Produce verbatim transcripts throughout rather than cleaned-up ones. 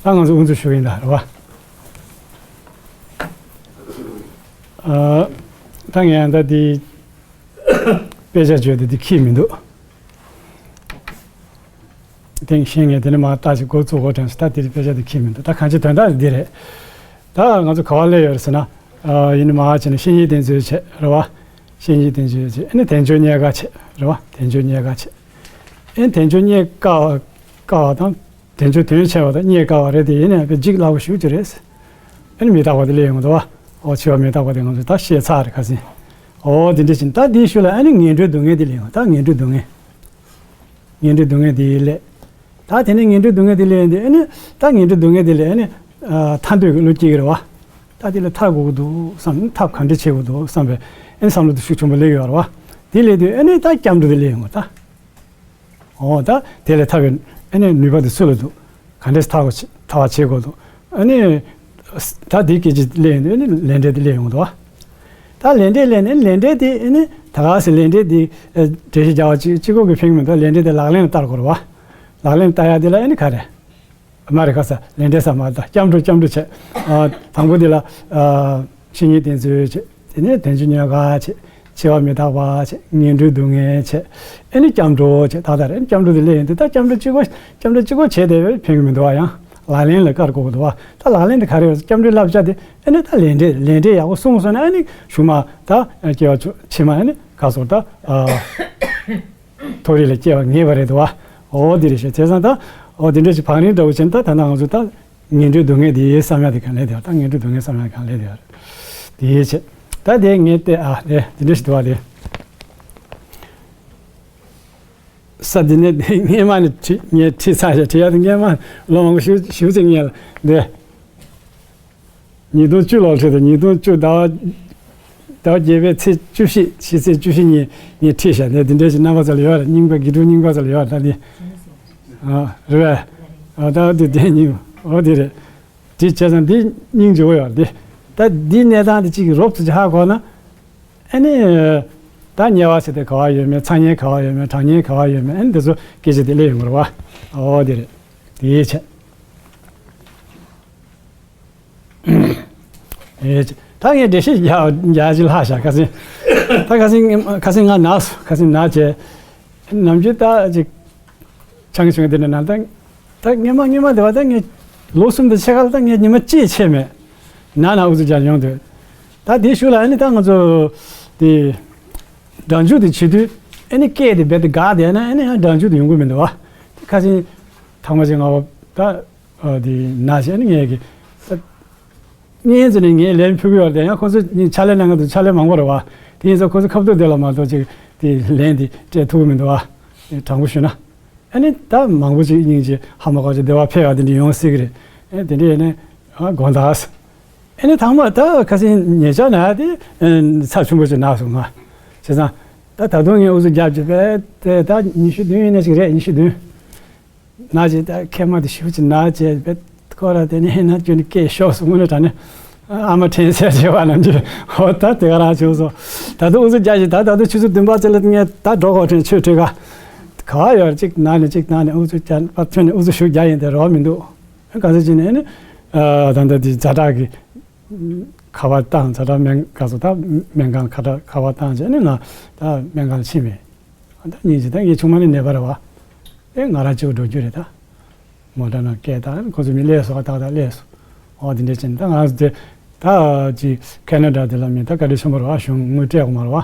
ད་ང་ཚོ་དབུ་འཛུགས་ཞུ་གི་ཡིན་ད་རེད་བ། ཨ། ད་ངས་ད་འདི་དཔེ་ཆ་བརྗོད་དེ་འདི་ཁྱི་མི་འདུག་དེང་ཤེས་ངེས་དེ་ནི་མ་ལྟ་ཞིག་འགོ་བཙུགས་འགོ་དྲན་ཞིག་ད་དེ་རིགས་དཔེ་ཆ་དེ་ཁྱི་མི་འདུག་ད་གང་ཅི་དོན་དག་འདི་རེད། ད་ང་ཚོ་ག་བ་སླེབས་ཡོད་རེད་ཟེར་ན། ཨ། ཡིན་ནི་མ་བྱས་ནས་བཤེས་གཉེན་བསྟེན་ཚུལ་བྱས་རེད་བ། བཤེས་གཉེན་བསྟེན་ཚུལ་བྱས་ཨ་ནི་དལ་འབྱོར་རྙེད་དཀའ་བྱས་རེད་བ། དལ་འབྱོར་རྙེད་དཀའ་བྱས། ཨ་ནི་དལ་འབྱོར་རྙེད་དཀའ་བ་དཀའ་བ་དང་། དལ་འབྱོར་དོན་ཆེ་བ་དང་རྙེད་དཀའ་བ་རེད་དེ་ཡིན་ནའི་དཔེ་འཇིག་སླ་པོ་ཞེ་པོ་ཅིག་རེད། ཨ་ནི་མི་རྟག་པ་དེ་སླེབས་ཡོང་གི་འདུག་བ། འོ་འཆི་བ་མི་རྟག་པ་དེ་ང་ཚོས་ད་ཤེས་ཚར་རེད་ཁ་སང་། འོ་དེ་འདྲ་བྱས་ད་དེའི་ཤུལ་ལ་ཨ་ནི་ངན་འགྲོའི་སྡུག་བསྔལ་དེ་སླེབས་ཡོང་ད་ངན་འགྲོའི་སྡུག་བསྔལ། ངན་འགྲོའི་སྡུག་བསྔལ་དེ་སླེབས། ད་དེ་ནས་ངན་འགྲོའི་སྡུག་བསྔལ་དེ་སླེབས་ཡོང་དུས་ཨ་ནི་ད་ངན་འགྲོའི་སྡུག་བསྔལ་དེ་ལས་ཨ་ནི། ཨ། ཐར་འདོད་ཀྱི་བློ་སྐྱེ་གི་རེད་བ། ད་དེ་ལས་ཐར་དགོས་ཀྱི་འདུག་བསམ་ཐབས་ག་འདྲ་བྱེད་དགོས་འདུག་བསམ་པའི་ཨ་ནི་བསམ་བློ་དེ་ཤུགས་ཆེན་པོ་སླེབས་ཡོད་རེད་བ། དེ་སླེབས་དུས་ཨ་ནི་ད་སྐྱབས་འགྲོ་དེ་སླེབས་ཡོང་བ་ད། འོ་ད་དེ་ལས་ཐར་བའི་ཨ་ནི་ནུས་པ་དེ་སུ་ལ་འདུག་ག་འདྲས་ཐར་བ་ཐར་བ་བྱེད་དགོས་འདུག་ཨ་ནི། ད་དེའི་སྐད་ཆ་སླེབས་ཡོང་དུས་ཨ་ནི་ལས་འབྲས་དེ་སླེབས་ཡོང་འདུག་བ། ད་ལས་འབྲས་སླེབས་ནས་ལས་འབྲས་དེ་ཨ་ནི་ད་ག་སེ་ལས་འབྲས་དེ་འགྲེལ་བཤད་རྒྱག་པ་གཅིག་གཅིག་པོ་གིས་ཕན་གྱི་མི་འདུག་ལས་འབྲས་དེ་ལག་ལེན་ལ་བསྟར་དགོས་རེད་བ། ལག་ལེན་ལ་བསྟར་ཡ་དེ་ལ་ཨ་ནི་ག་རེ། མ་རེད་ཁ་ས་ལས་འབྲས་ས་མ་ད་སྐྱབས་འགྲོ་སྐྱབས་འགྲོ་བྱས། ཨ། དང་པོ་དེ་ལ། ཨ། བཤེས་གཉེན་བསྟེན་ཚུལ་བྱས། དེ་ནས་དལ་འབྱོར་རྙེད་དཀའ་བྱས། འཆི་བ་མི་རྟག་པ་བྱས། ངན་འགྲོའི་སྡུག་བསྔལ་བྱས། ཨ་ནི་སྐྱབས་འགྲོ་བྱས་ད་ལྟ་རེད་སྐྱབས་འགྲོ་དེ་སླེབས་ཡོང་དུས་ད་སྐྱབས་འགྲོ་གཅིག་པོ་སྐྱབས་འགྲོ་གཅིག་པོ་བྱས་ཏེ་ཕན་གྱི་མི་འདུག་བ་ཡང་ལག་ལེན་ལ་བཀར་དགོས་ཀྱི་འདུག་བ། ད་ལག་ལེན་དེ་ག་རེ་རེད་སྐྱབས་འགྲོའི་བསླབ་བྱ་དེ་ཨ་ནི་ད་ལས་འབྲས་ལས་འབྲས་ཡག་པོ་སོང་སོང་ན་ཨ་ནི་གཞུག་མ་ད་སྐྱེ་བ་ཕྱི་མ་ཨ་ནི་ག་སོགས་ད། ཨ། མཐོ་རིས་ལ་སྐྱེ་བ་ངེས་པ་རེད་དོ། འོ་འདི་རེད་ཤག་བྱས་ཙང་ད། འོ་འདི་འདྲ་ཞིག་བང་རིམ་འདྲ་བོ་བྱས་ན་ད་ད་ནང་ང་ཚོ་ད། ངན་འགྲོའི་སྡུག་བསྔལ་འདི་བསམ་ཡག་དེ་གང་ལས་དེ་བ་ད་ངན་འགྲོའི་སྡུག་བསྔལ་བསམ་ཡག་གང་ལས་དེ་བ་རེད། དེ་བྱས། ད་དེ་ངས་བལྟས་ཨ་དེ་འདི་འདྲ་ཞིག་འདུག་བ་དེ། ས་འདི་ནས་སྔས་མ་ནས་བྲིས་ངས་བྲིས་ཚར་ཤག་བྲིས་ཡག་དེ་སྔས་མ་ལོ་མང་པོ་ཞིག་ཞིག་ཚེ་ངས་ལ་འདི། ཉིས་སྟོང་བཅུ་ལོར་ཁྲིད་དང་ཉིས་སྟོང་བཅུ་ཟླ་བ་ཟླ་བ་བརྒྱད་པའི་ཚེས་བཅུ་བཞི་ཕྱི་ཚེས་བཅུ་བཞི་ཉིན་ངས་ཁྲིད་བཞག་ནས་འདི་འདྲ་ཞིག་རྣམ་པ་ཚོ་ལ་ཡོད་རེད་རྙིང་པ་དགེ་ཕྲུག་རྙིང་པ་ཚོ་ལ་ཡོད་རེད་ད་འདི། ཨ་རེད་པས། ཨ་ད་འདི་དེ་རྙིང་འོ་འདི་རེད། འདི་བྱས་ཙང་འདི་སྙིང་རྗེ་བོ་ཡོད་རེད་འདི། ད་འདི་གནས་སྟངས་འདི་གཅིག་གི་རོབ་ཙམ་ཅིག་ཧ་གོ་ན། ཨ་ནི། ད་དམྱལ་བ་ཟེར་དེ་ག་བ་ཡོད་མེད་ཚ་དམྱལ་ག་བ་ཡོད་མེད་གྲང་དམྱལ་ག་བ་ཡོད་མེད་ཨ་ནི་འདི་ཚོ་སྐད་ཆ་དེ་སླེབས་ཡོང་གི་རེད་བ། འོ་འདི་རེད། དེའི་ཆེད། ཨེ། ད་ངས་འགྲེལ་བཤད་རྒྱག་རྒྱག་ཅིག་ལྷག་བཞག་ཁ་སང་། ད་ཁ་སང་ཁ་སང་ང་ན་སོང་ཁ་སང་ན་བྱས། ནམ་རྒྱུན་ད་ཅིག་ཆང་ཆུང་དེ་འདྲ་ན་ད། ད་སྔོན་མ་སྔོན་མ་དེ་བ་ད་ངས་ལོ་གསུམ་དང་ཕྱེད་ཀ་ལ་ད་ངས་ཉི་མ་གཅིག་ཆད་མེད་ན་ན་ཨུ་ཚུགས་རྒྱག་ཡོང་དུས། ད་དེའི་ཤུལ་ལ་ཨ་ནི་ད་ང་ཚོ་དེ་སྒྲ་འཇུག་དེ་བྱེད་དུས་ཨ་ནི་སྐད་དེ་རྦད་དེ་འགག་བསྡད་ན་ཨ་ནི་ཡང་སྒྲ་འཇུག་དེ་ཡོང་གི་མི་འདུག་བ། དེ་ཁ་སང་ཐང་མ་ཅིག་ང་བ་ད། ཨ་དེ་ན་བྱས་ནས་ངས་ཀྱི། ཨ་ངས་ཚོ་ནས་ངས་ལན་ཕུལ་གི་ཡོད་རེད་ཡང་ཁོ་ཚོ་ནི་ཕྱག་ལས་གནང་གི་འདུག་ཕྱག་ལས་མང་པོ་རེད་བ། དེ་ཡིན་ཙང་ཁོ་ཚོ་ཁ་ཐུག་དེ་ལ་མ་གཏོགས་ཅིག་དེ་ལན་དེ་སྤྲད་ཐུབ་ཀྱི་མི་འདུག་བ། དྲང་པོ་ཞུས་ན། ཨ་ནི་ད་མང་པོ་ཅིག་སྙིང་རྗེ་ཧ་མ་གོ་ཅིག་བདེ་བ་འཕེལ་བ་དེ་འདྲ་ཡོང་སྲིད་ཀྱི་རེད། ཨ་དེ་འདྲ་ཡིན་ནས་ཨ་དགོངས་དག་ཨ་ནི་ཐང་མ་ད་ཁ་སང་ཉེ་ཆར་ན་དེ་ཚབས་ཆེན་པོ་ཅིག་ན་སོང་ང་། བྱས་ཙང་ད་ད་དུང་ངས་ཨུ་ཚུགས་རྒྱབ་ཀྱི་བས་དེ་ད་ཉི་ཤུ་བདུན་ཡིན་ན་ཅིག་རེད་ཉི་ཤུ་བདུན། ན་ཅིག་ད་མཁལ་མ་དེ་ཞེ་པོ་ཅིག་ན་ཅིག་བེད་ཁོ་ར་དེ་ནས་ན་ཁྱོད་ནི་སྐད་ཤོར་སོང་དངོས་གནས་དྲང་གནས་ཨ་མ་དྲན་ཚད་བྱེད་པ་ནམ་རྒྱུན་ཧོ་ད་དེ་ག་རང་བྱུང་སོང་། ད་དུང་ཨུ་ཚུགས་རྒྱག་ཅིག་ད་ད་དུང་ཆུ་ཚོད་བདུན་པ་ཙམ་ལ་ངས་ད་འགྲོ་དགོས་དྲན་ཆོས་ཁྲིད་ག་ག་བ་ཡོད་ཅིག་ན་ནས་ཅིག་ན་ནས་ཨུ་ཚུགས་རྒྱག་པ་ཁྱོད་ནས་ཨུ་ཚུགས་ཞུགས་རྒྱག་ཡིན་དེ་རོགས་མི་འདུག་ག་ཚོད་ཅིག་ནས་ནི་ད་ད་དེ་ཛ་དྲག་གི་ཁ་པར་བཏང་ཛ་དྲག་སྨན་ག་ཚོད་ད་སྨན་ཁང་ཁ་ཁ་པར་བཏང་བྱས་ནས་ང་ད་སྨན་ཁང་ཕྱིན་པས། ད་སྙིང་རྗེ་ད་ངའི་ཆུང་མ་ནི་ནད་པ་རེད་བ། ཨེ་ང་རང་གཅིག་པུ་འགྲོ་རྒྱུ་རེད་ད། མོ་ཊ་ནང་སྐད་བཏང་ཁོ་ཚོ་མི་སླེབས་སོང་ཏག་ཏག་སླེབས་སོང་། ཨོ་དེ་འདྲ་བྱས་ནས་ད་ང་ཚོ་དེ་ད་ཅིག་ཁེ་ན་ཌ་དེ་ལ་མི་ད་བཀའ་དྲིན་ཆེན་པོ་རེད་བ་གཞུང་དངུལ་སྤྲད་དགོས་མ་རེད་བ།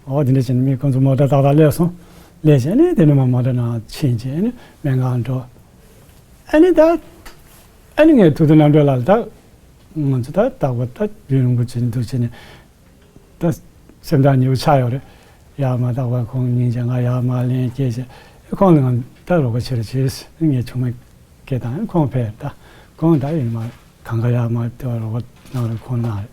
ཨོ་དེ་འདྲ་བྱས་ནས་མི་ཁོ་ཚོ་མོ་ཊ་ཏག་ཏག་སླེབས་སོང་། སླེབས་བྱས་ནས་དེ་ནས་མ་མོ་ཊ་ནང་ཕྱིན་བྱས་ནས་སྨན་ཁང་འགྲོ། ཨ་ནི་ད། ཨ་ནི་ངས་ཐུགས་རྗེ་རྣམ་གྲོལ་ལགས་ལ་ད། ང་ཚོ་ད་རྟག་པར་ད་རྒྱུན་རིང་པོ་བྱས་ནས་འདུག་བྱས་ནས། ད་སེམས་ཐག་ཉེ་བོ་ཆགས་ཡོད་རེད། ཡར་མར་རྟག་པར་ཁོང་སྙིང་རྗེ་ང་ཡར་མར་ལན་སྐྱེལ་བྱས། ཁོང་ལ་ང་ད་རོགས་པ་བྱེད་རོགས་བྱེད་ཟེར་ངས་ཆུང་མ་སྐད་བཏང་ཁོང་ཕེབས་ད། ཁོང་ད་ཡིན་མ་གང་ག་ཡར་མར་དེ་བ་རོགས་པ་གནང་རོགས་ཁོང་གནང་རེད།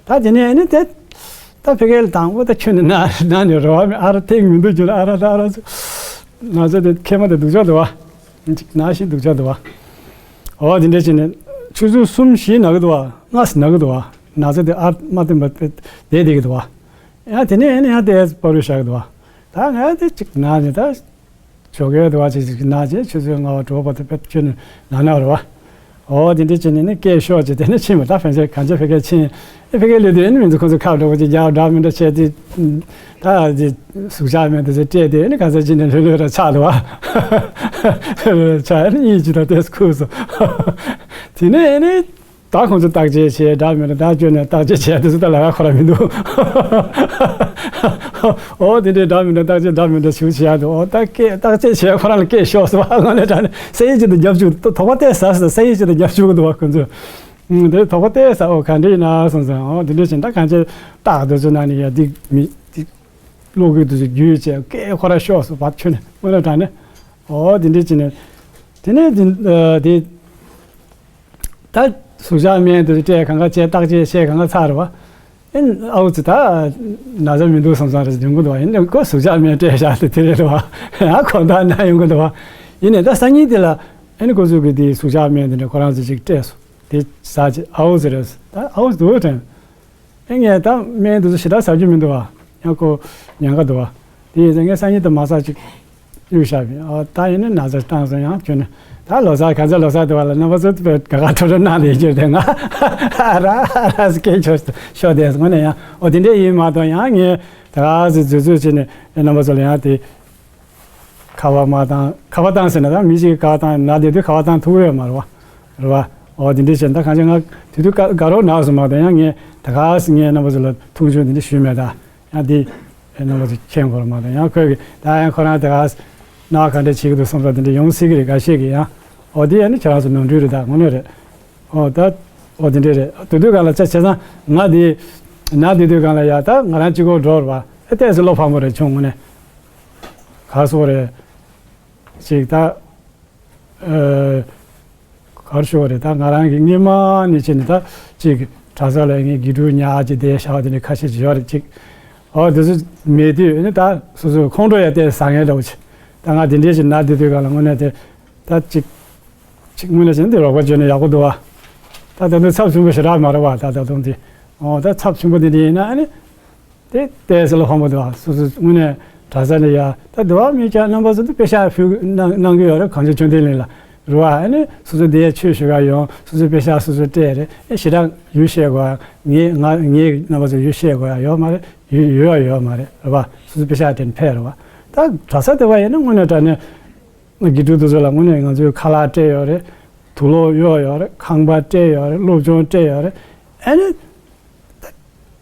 ད་དེ་ནས་ཨ་ནི་དེ་ད་ཕ་གི་ལ་དང་པོ་ད་ཁྱོད་ནི་ན་ན་ནས་རོགས་པ་མེད་ཨ་ར་ཐེག་མི་འདུག་ཁྱོད་ཨ་ར་ད་ཨ་ར་ང་ཚོ་དེ་མཁལ་མ་དེ་སྡུག་ཅག་འདུག་བ། ཅིག་ན་ཞིག་སྡུག་ཅག་འདུག་བ། འོ་དེ་འདྲ་བྱས་ནས་ཆུ་ཚོད་གསུམ་བཞི་ན་གི་འདུག་བ་ལྔ་ཟིན་ན་གི་འདུག་བ། ན་ཚ་དེ་ཨ་མ་བསྟན་པ་བསྡད་བསྡད་ཀྱི་འདུག་བ། ཡང་དེ་ནས་ཡང་ནས་ཡང་དེ་པར་རུ་བཞག་གི་འདུག་བ། ད་ང་དེ་ཅིག་ན་ནས་ད་ཇོ་གའི་འདུག་བ་ཅིག་ཅིག་ན་བྱས་ཆུ་ཚོད་ལྔ་བ་དྲུག་བར་དུ་དཔེ་ཁྱོད་ནས་ན་ན་རེད་བ། འོ་དེ་འདྲ་བྱས་ནས་ནི་སྐད་ཤོར་བྱས་དེ་ནི་ཕྱིན་པ། ད་ཕལ་ཆེར་གང་ཅི་ཕ་གིར་ཕྱིན། ཨེ་ཕ་གིར་སླེབས་དུས་ཨེ་ནི་མི་ཚོ་ཁོ་ཚོ་ཁ་འདྲ་བོ་ཅིག་རྒྱག་འདྲ་མི་འདྲ་བྱས་ཏེ། ད་དེ་ཟུག་གཅོག་མེད་དེ་ཚོ་སྤྲད་དེ་ཨེ་ནི་ག་ཚོད་ཅིག་ནས་ལྷོད་ལྷོད་ར་ཆགས་འདུག་བ། ལྷོད་ལྷོད་ར་ཆགས། ཨེ་ནི་གཉིད་ཅིག་ད་ལྟས་ཁུག་སོང་། དེ་ནས་ཨེ་ནི། ད་ཁོང་ཚོ་བརྟག་དཔྱད་བྱས་འདྲ་མི་འདྲ། ད་བསྐྱོན་ནས་བརྟག་དཔྱད་བྱས་དེ་ཚོ་ད་ལ་ཁ་ཁོ་ར་མི་འདུག་འོ་དེ་འདྲའི་འདྲ་མི་འདྲ་བརྟག་དཔྱད་འདྲ་མི་འདྲ་ཞིག་བྱས་འདུག་འོ་ད་སྐད་བརྟག་དཔྱད་བྱས་ཁོ་རང་ལ་སྐད་ཤོར་སོང་བ། དངོས་གནས་དྲང་གནས་སང་ཉིན་ཅིག་ཏུ་རྒྱབ་བཅུག་དོགས་པ་བལྟས་ཟ་སོང་། སང་ཉིན་ཅིག་ཏུ་རྒྱབ་བཅུག་གི་འདུག་བ་ཁོང་ཚོས། ཨུམ། དེ་དོགས་པ་བལྟས་ཟ། འོ་ག་འདྲ་ཡིན་ན་སོང་ཙང་། འོ་དེ་འདྲ་བྱས་ད་གང་ཅི་བརྟག་དེ་ཚོ་ནང་ནས་ཡ་འདི་མི་འདི་གློག་སྐུད་དེ་ཚོ་བརྒྱུད་བྱས་སྐད་ཁོ་ར་ཤོར་སོང་བ་ཁྱོན་ནས། དངོས་གནས་དྲང་གནས། འོ་དེ་འདྲ་བྱས་ནས་དེ་ནས་དེ་དེ། ད་ཟུག་གཅོག་སྨན་དེ་ཚོ་སྤྲད་གང་ག་བྱས། བརྟག་དཔྱད་བྱས་གང་ག་ཚར་བ། ཨེ་ཨའུ་ཙི་ད་ན་ཚ་མི་འདུག་བསམ་བསམ་རེ་ཡོང་གི་འདུག་བ། ཡིན་ནའི་ཁོ་ཟུག་གཅོག་སྨན་སྤྲད་བཞག་དེ་དེ་རེད་བ། ཡང་ཁོ་ད་ན་ཡོང་གི་འདུག་བ། ཡིན་ནའི་ད་སང་ཉིན་དེ་ལ་ཨེ་ནི་ཁོ་ཚོ་གི་དེ་ཟུག་གཅོག་སྨན་དེ་འདྲ་ཁོ་རང་ཚོ་ཅིག་སྤྲད་སོང་། དེ་ཟ་བྱས་ཨའུ་ཙི་རེད། ད་ཨའུ་ཙི་འདུག་དྲན། ཨེ་ངས་ད་སྨན་དེ་ཚོ་ཞེ་དྲག་ཟ་རྒྱུ་མི་འདུག་བ། ཡང་ཁོ་ཉེན་ཁ་འདུག་བ། དེ་ཡིན་ཙང་ངས་སང་ཉིན་དེ་མ་ཟ་ཅིག་གཡུག་བཞག་པས། ཨོ་ད་ཡིན་ན་ན་ཚ་བཏང་སོང་། ཡང་ཁྱོད་ནི་ད་ལོ་གསར་ག་ཚོད་ལོ་གསར་དེ་བ་ལ་རྣམ་པ་ཚོ་དཔེ་དགའ་དགའ་སྤྲོ་སྤྲོ་གནང་བསྡད་རྒྱུ་དེ། ང་ཨ་ར་ཨ་ར་སྐད་ཆོག་ཤོར་བསྡད་སོང་། དངོས་གནས་ཡང་འོ་དེ་འདྲས་ཡིན་མ་གཏོགས། ཡང་ངས་ད་ག་ཟེ་འཛུལ་འཛུལ་བྱས་ནས་རྣམ་པ་ཚོ་ལ་ཡང་དེ་ཁ་པར་མ་བཏང་། ཁ་པར་བཏང་ཟེར་ན་ད་མི་ཞིག་གིས་ཁ་པར་བཏང་ན་དེ་དུས་ཁ་པར་བཏང་ཐུབ་ཡོད་མ་རེད་བ། རེད་བ། འོ་དེ་འདྲས་བྱས་ན་ད་གང་ཅི་ང་དེ་དུས་དགའ་དགའ་རོགས་ནག་སོང་མ་གཏོགས། ཡང་ངས་ད་ག་ཟེ་ངས་རྣམ་པ་ཚོ་ལ་མཐོང་ཆུང་དེ་འདྲས་ཞུས་མེད་ད། ཡང་དེ་རྣམ་པ་ཚོ་མཁྱེན་དགོས་རེད་མ་གཏོགས། ཡང་ཁོས་གི་ད་ཡང་ཁོ་རང་ད་ག་ཟེ་ནག་ག་འདྲས་བྱེད་ཀྱི་འདུག་བསམ་ས་དེ་འདྲས་ཡོང་སྲིད་ཀྱི་རེད། འགའ་ཤས་ཀྱིས་ཡང་། འོ་དེ་ཡང་ནི་ཁྱེད་རང་ཚོ་ནོར་འཁྲུལ་རེད། ད་དངོས་གནས་རེད། འོ་ད་འོ་དེ་འདྲས་རེད། དེ་དུས་སྒང་ལ་ཆ་བྱས་ཙང་ང་དེ་ནག་དེ་དུས་སྒང་ལ་ཡ་ད་ང་རང་གཅིག་པོ་འགྲོ་རེད་བ། ཨེ་ཏོག་ཙམ་བློ་ཕམ་པོ་རེད་བྱུང་། དངོས་གནས་ག་རེ་ཟེར་དགོས་རེད། ཅིག་ད། ཨ། ག་རེ་ཞུ་དགོས་རེད། ད་ང་རང་གི་སྔོན་མ་ནས་བྱས་ནས་ད་ཅིག་གྲྭ་ས་ལ་ངས་དགེ་ཕྲུག་ཉག་ཅིག་བསྡད་བཞག་པ་དེ་འདྲ་ཁ་ཤས་ཅིག་ཡོད་རེད། ཅིག་འོ་དེ་ཚོ་མེད་དུས་ནི་ད་སོ་སོའི་ཁོང་ཁྲོ་ཡ་ཏོག་ཙམ་ཟ་མཁན་འདྲ་བོ་ཅིག་ད་ང་དེ་འདྲའི་ཅིག་ནག་དེ་དུས་སྒང་ལ་དངོས་གནས་དེ་ད་ཅིག་ཅིག་དངོས་གནས་བྱས་ན་དེ་རོགས་པ་བྱས་ན་ཡག་པོ་འདུག་བ། ད་ད་དུང་ཚབས་ཆེན་པོ་ཞེ་དྲག་མ་རེད་བ། ད་ད་དུང་དེ། འོ་ད་ཚབས་ཆེན་པོ་དེ་འདྲ་ཡིན་ན་ཨ་ནི། དེ་ཏོག་ཙམ་བློ་ཕམ་པོ་འདུག་བ། སོ་སོ་དངོས་གནས་གྲྭ་ས་ནས་ཡ་ད་འདི་བ་མི་ཅག་རྣམ་པ་ཚོ་དེ་པེ་ཤག་ཕུལ་གནང་གནང་གི་ཡོད་རེད། གངས་ཅན་ཆོས་ལྡན་གླིང་ལ་རེད་བ། ཨ་ནི་སོ་སོ་དེ་ཆོས་ཞུ་ག་ཡོང་། སོ་སོའི་པེ་ཤག་སོ་སོས་སྤྲད་རེད། ཨེ་ཞེ་དྲག་ཡུལ་ཤེས་དགོས་ཡ། ངས་ང་ངས་རྣམ་པ་ཚོ་ཡུལ་ཤེས་དགོས་ཡ་ཡོད་མ་རེད། ཡུལ་ཡོད་ཡ་ཡོད་མ་རེད། རེད་བ། སོ་སོའི་པེ་ཤག་སྤྲད་ནས་ཕེབས་རེད་བ། ད་གྲྭ་ས་དེ་བ་ཡིན་ན་དངོས་གནས་དྲང་གནས་དགེ་ཕྲུག་དེ་ཚོ་ལ་དངོས་གནས་ང་ཚོས་ཁ་ལག་སྤྲད་ཡོད་རེད། དུག་ལོག་གཡོགས་ཡོད་རེད། ཁང་པ་སྤྲད་ཡོད་རེད། སློབ་སྦྱོང་སྤྲད་ཡོད་རེད། ཨ་ནི།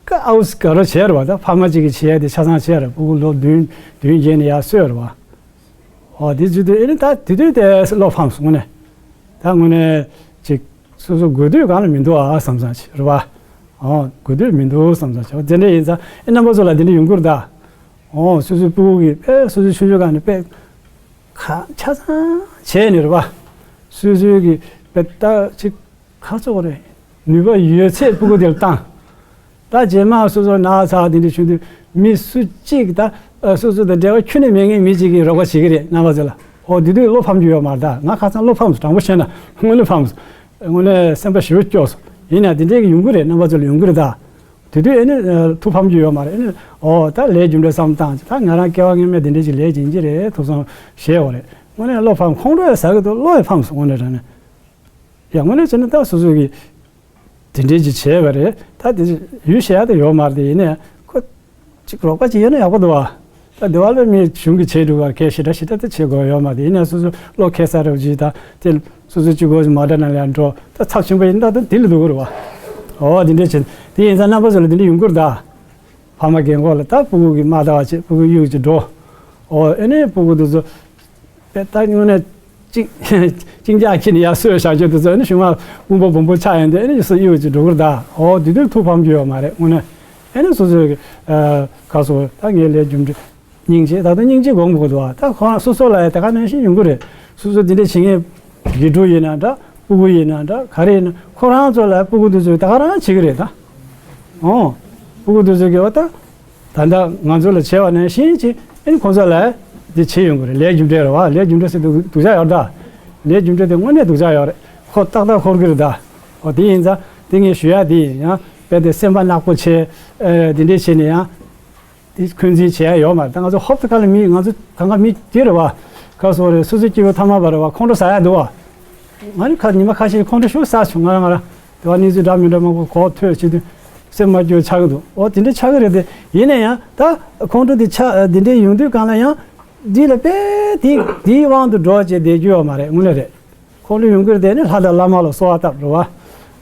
ཀ་ཨའུ་སི་ག་རོ་བྱས་རེད་བ། ད་ཕ་མ་གཅིག་གིས་བྱས་ཏེ་ཆ་ཚང་བྱས་རེད། ཕྲུ་གུ་ལོ་བདུན་བདུན་བརྒྱད་ནས་ཡར་གསོས་རེད་བ། འོ་དེ་བྱེད་དུས་ཨེ་ནི་ད་དེ་དུས་དེ་བློ་ཕམ་སོང་ནས། ད་དངོས་གནས་ཅིག་སོ་སོ་དགོས་དུས་སྒང་ལ་མི་འདུག་ཨ་བསམ་བསམ་བྱས་རེད་བ། འོ་དགོས་དུས་མི་འདུག་བསམ་བསམ་བྱས། འོ་དེ་འདྲ་ཡིན་ཙང་ཨེ་རྣམ་པ་ཚོ་ལ་དེ་འདྲ་ཡོང་གི་རེད་ད། འོ་སོ་སོའི་ཕྲུ་གུ་གིས་དཔེ་སོ་སོའི་ཆུང་ཆུང་སྒང་ནས་དཔེ་ཁ་ཆ་ཚང་བྱས་ནས་རེད་བ། སོ་སོའི་གི་དཔེ་ད་ཅིག་ཁ་ཚོགས་རེད། ནུས་པ་ཡོད་ཚད་ཕྲུ་གུ་དེར་བཏང་། ད་རྗེས་མ་སོ་སོ་ན་ཚ་དེ་འདྲ་བྱུང་དུས་མི་སུ་གཅིག་ད་སོ་སོ་དང་འབྲེལ་བ་ཁྱོན་ནས་མེད་མཁན་མི་གཅིག་གིས་རོགས་པ་བྱེད་ཀྱི་རེད། རྣམ་པ་ཚོ་ལ། འོ་དེ་དུས་བློ་ཕམ་རྒྱུ་ཡོད་མ་རེད་ད། ང་ཁ་སང་བློ་ཕམ་སོང་། དྲང་པོ་བཤད་ན་དངོས་གནས་ཕམ་སོང་། དངོས་གནས་སེམས་པ་ཞེ་པོ་སྐྱོ་སོང་། ཡིན་ན་དེ་འདྲའི་གི་ཡོང་གི་རེད། རྣམ་པ་ཚོ་ལ་ཡོང་གི་རེད་ད། དེ་དུས་ཨེ་ནི་ཐུགས་ཕམ་རྒྱུ་ཡོད་མ་རེད། ཨེ་ནི་འོ་ད་ལས་རྒྱུ་འབྲས་བསམ་བཏང་ཅིག་ད་ང་རང་སྐྱེ་བ་སྔོན་མའི་དེ་འདྲའི་ཅིག་ལས་བྱིན་གྱི་རེད། ཐུགས་བསམ་བཞེས་འོ་རེད། དངོས་གནས་བློ་ཕམ། ཁོང་ཁྲོ་ཡང་ཟ་གི་འདུག་བློ་ཡང་ཕམ་སོང་། དངོས་གནས་དྲང་གནས། ཡ་དངོས་གནས་བྱས་ན་ད་སོ་སོ་གིས་དེ་འདྲའི་ཅིག་བྱས་པ་རེད། ད་དེ་ཡུལ་ཤེས་ཡ་ད་ཡོད་མ་རེད། དེ་ཡིན་ནའི་ཁོ་ཅིག་རོགས་པ་ཅིག་ཡོད་ན་ཡག་པོ་འདུག་བ། ད་དེ་བ་ལ་མི་གཞུང་གིས་བྱེད་འགྲོ་བར་གལ་ཞེ་དྲག་ཞེ་དྲག་ད་བྱེད་དགོས་ཡོད་མ་རེད། ཡིན་ནའི་སོ་སོ་བློ་ཁེལ་ས་རེད་ཅིག་ད་དེ་སོ་སོ་གཅིག་པོ་ཅིག་མ་འདྲ་ན་ལས་འགྲོ་ད་ཚབས་ཆེན་པོ་ཡིན་ད་ད་དེ་ལ་འདུག་གི་རེད་བ། འོ་དེ་འདྲ་བྱས་དེ་ཡིན་ཙང་རྣམ་པ་ཚོ་ལ་དེ་འདྲ་ཡོང་གི་རེད་ད། ཕ་མ་རྒན་གོག་ལ་ད་ཕྲུ་གུ་གིས་མ་ལྟ་བ་བྱེད། ཕྲུ་གུ་གཡུག་ཅིག་འགྲོ། འོ་ཨེ་ནས་ཕྲུ་གུ་དེ་ཚོ་དཔེ་ད་དངོས་གནས་གཅིན་གཅིན་སྐྱག་ཁྱེར་ནས་ཡར་གསོས་བཞག་རྒྱུ་དེ་ཚོ་ཨེ་ནས་གཞུག་མ་དབུལ་པོ་སྦོམ་པོ་ཆགས་ཡོང་དུས་ཨེ་ནས་སུ་གཡུག་ཅིག་འགྲོ་གི་རེད་ད། འོ་དེ་དུས་ཐུགས་ཕམ་རྒྱུ་ཡོད་མ་རེད། དངོས་གནས་ཨེ་ནས་སོ་སོའི་ག་སོ་ད་ངའི་ལས་རྒྱུ་འབྲས། སྙིང་རྗེ། ད་དུང་སྙིང་རྗེ་སྒོམ་དགོས་འདུག་བ། ད་ཁོ་རང་སོ་སོ་ལ་ཡང་དེ་ག་ནང་བཞིན་ཡོང་གི་རེད། སོ་སོ་དེ་འདྲ་བྱེད་མཁན་དགེ་ཕྲུག་ཡིན་ན་འདྲ། ཕྲུ་གུ་ཡིན་ན་འདྲ། ག་རེ་ཡིན་ན་ཁོ་རང་ཚོ་ལ་ཕྲུ་གུ་དེ་ཚོས་དེ་ག་རང་བྱེད་ཀྱི་རེད་ད། འོ། ཕྲུ་གུ་དེ་ཚོས་གི་འོ་ད། ད་ལྟ་ང་ཚོ་ལ་བྱས་པ་ནང་བཞིན་ཅིག་ཨེ་ནི་ཁོ་ཚོ་ལ་དེ་བྱེད་ཡོང་གི་རེད། ལས་རྒྱུ་འབྲས་རེད་བ། ལས་རྒྱུ་འབྲས་ཟེར་དུས་སྡུག་ཅག་ཡོད་ད། ལས་རྒྱུ་འབྲས་དེ་དངོས་གནས་སྡུག་ཅག་ཡོད་རེད། ཁོ་ཏག་ཏག་འཁོར་གི་རེད་ད། འོ་དེ་ཡིན་ཙང་དེ་ངས་ཞུ་ཡ་དེ་ཡིན། ཡང་དཔེ་དེ་སེམས་པ་ནག་པོ་བྱས། ཨེ་དེ་འདྲས་བྱས་ནས་ཡང་། དེ་འཁོན་འཛིན་བྱེད་ཡ་ཡོད་མ་རེད། ད་ང་ཚོ་ཧོབ་ཏེ་ཁ་ལ་མི་ང་ཚོ་གང་ག་མི་དེ་རེད་བ། ཁ་སོ་རེད། སོ་སོའི་སྐྱེ་བོ་ཐ་མལ་པ་རེད་བ། ཁོང་ཁྲོ་ཟ་ཡ་འདུག་བ། ང་ནི་ཁ་ཉི་མ་ཁ་ཤས་ཁོང་ཁྲོ་ཤུགས་ཟ་བྱུང་ང་རང་ང་རང་། དེ་བ་གནས་ཚུལ་འདྲ་མི་འདྲ་མང་པོ་གོ་ཐོས་བྱེད་དུས་སེམས་མ་སྐྱོ་ཆགས་ཀྱི་འདུག་འོ་དེ་འདྲ་ཆགས་ཀྱི་རེད་དེ། ཡིན་ན་ཡང་ད་ཁོང་ཁྲོ་དེ་ཆགས་དེ་འདྲ་ཡོང་དུས་གང་ལ་ཡང་འདི་ལ་དཔེ་དེ་དེའི་དབང་དུ་འགྲོ་བྱས་བསྡད་རྒྱུ་ཡོད་མ་རེད། དངོས་གནས་རེད། ཁོང་ཁྲོ་ཡོང་གི་རེད་དེ་ནི་ལྷ་དང་བླ་མ་ལ་གསོལ་བ་བཏབ་རེད་བ།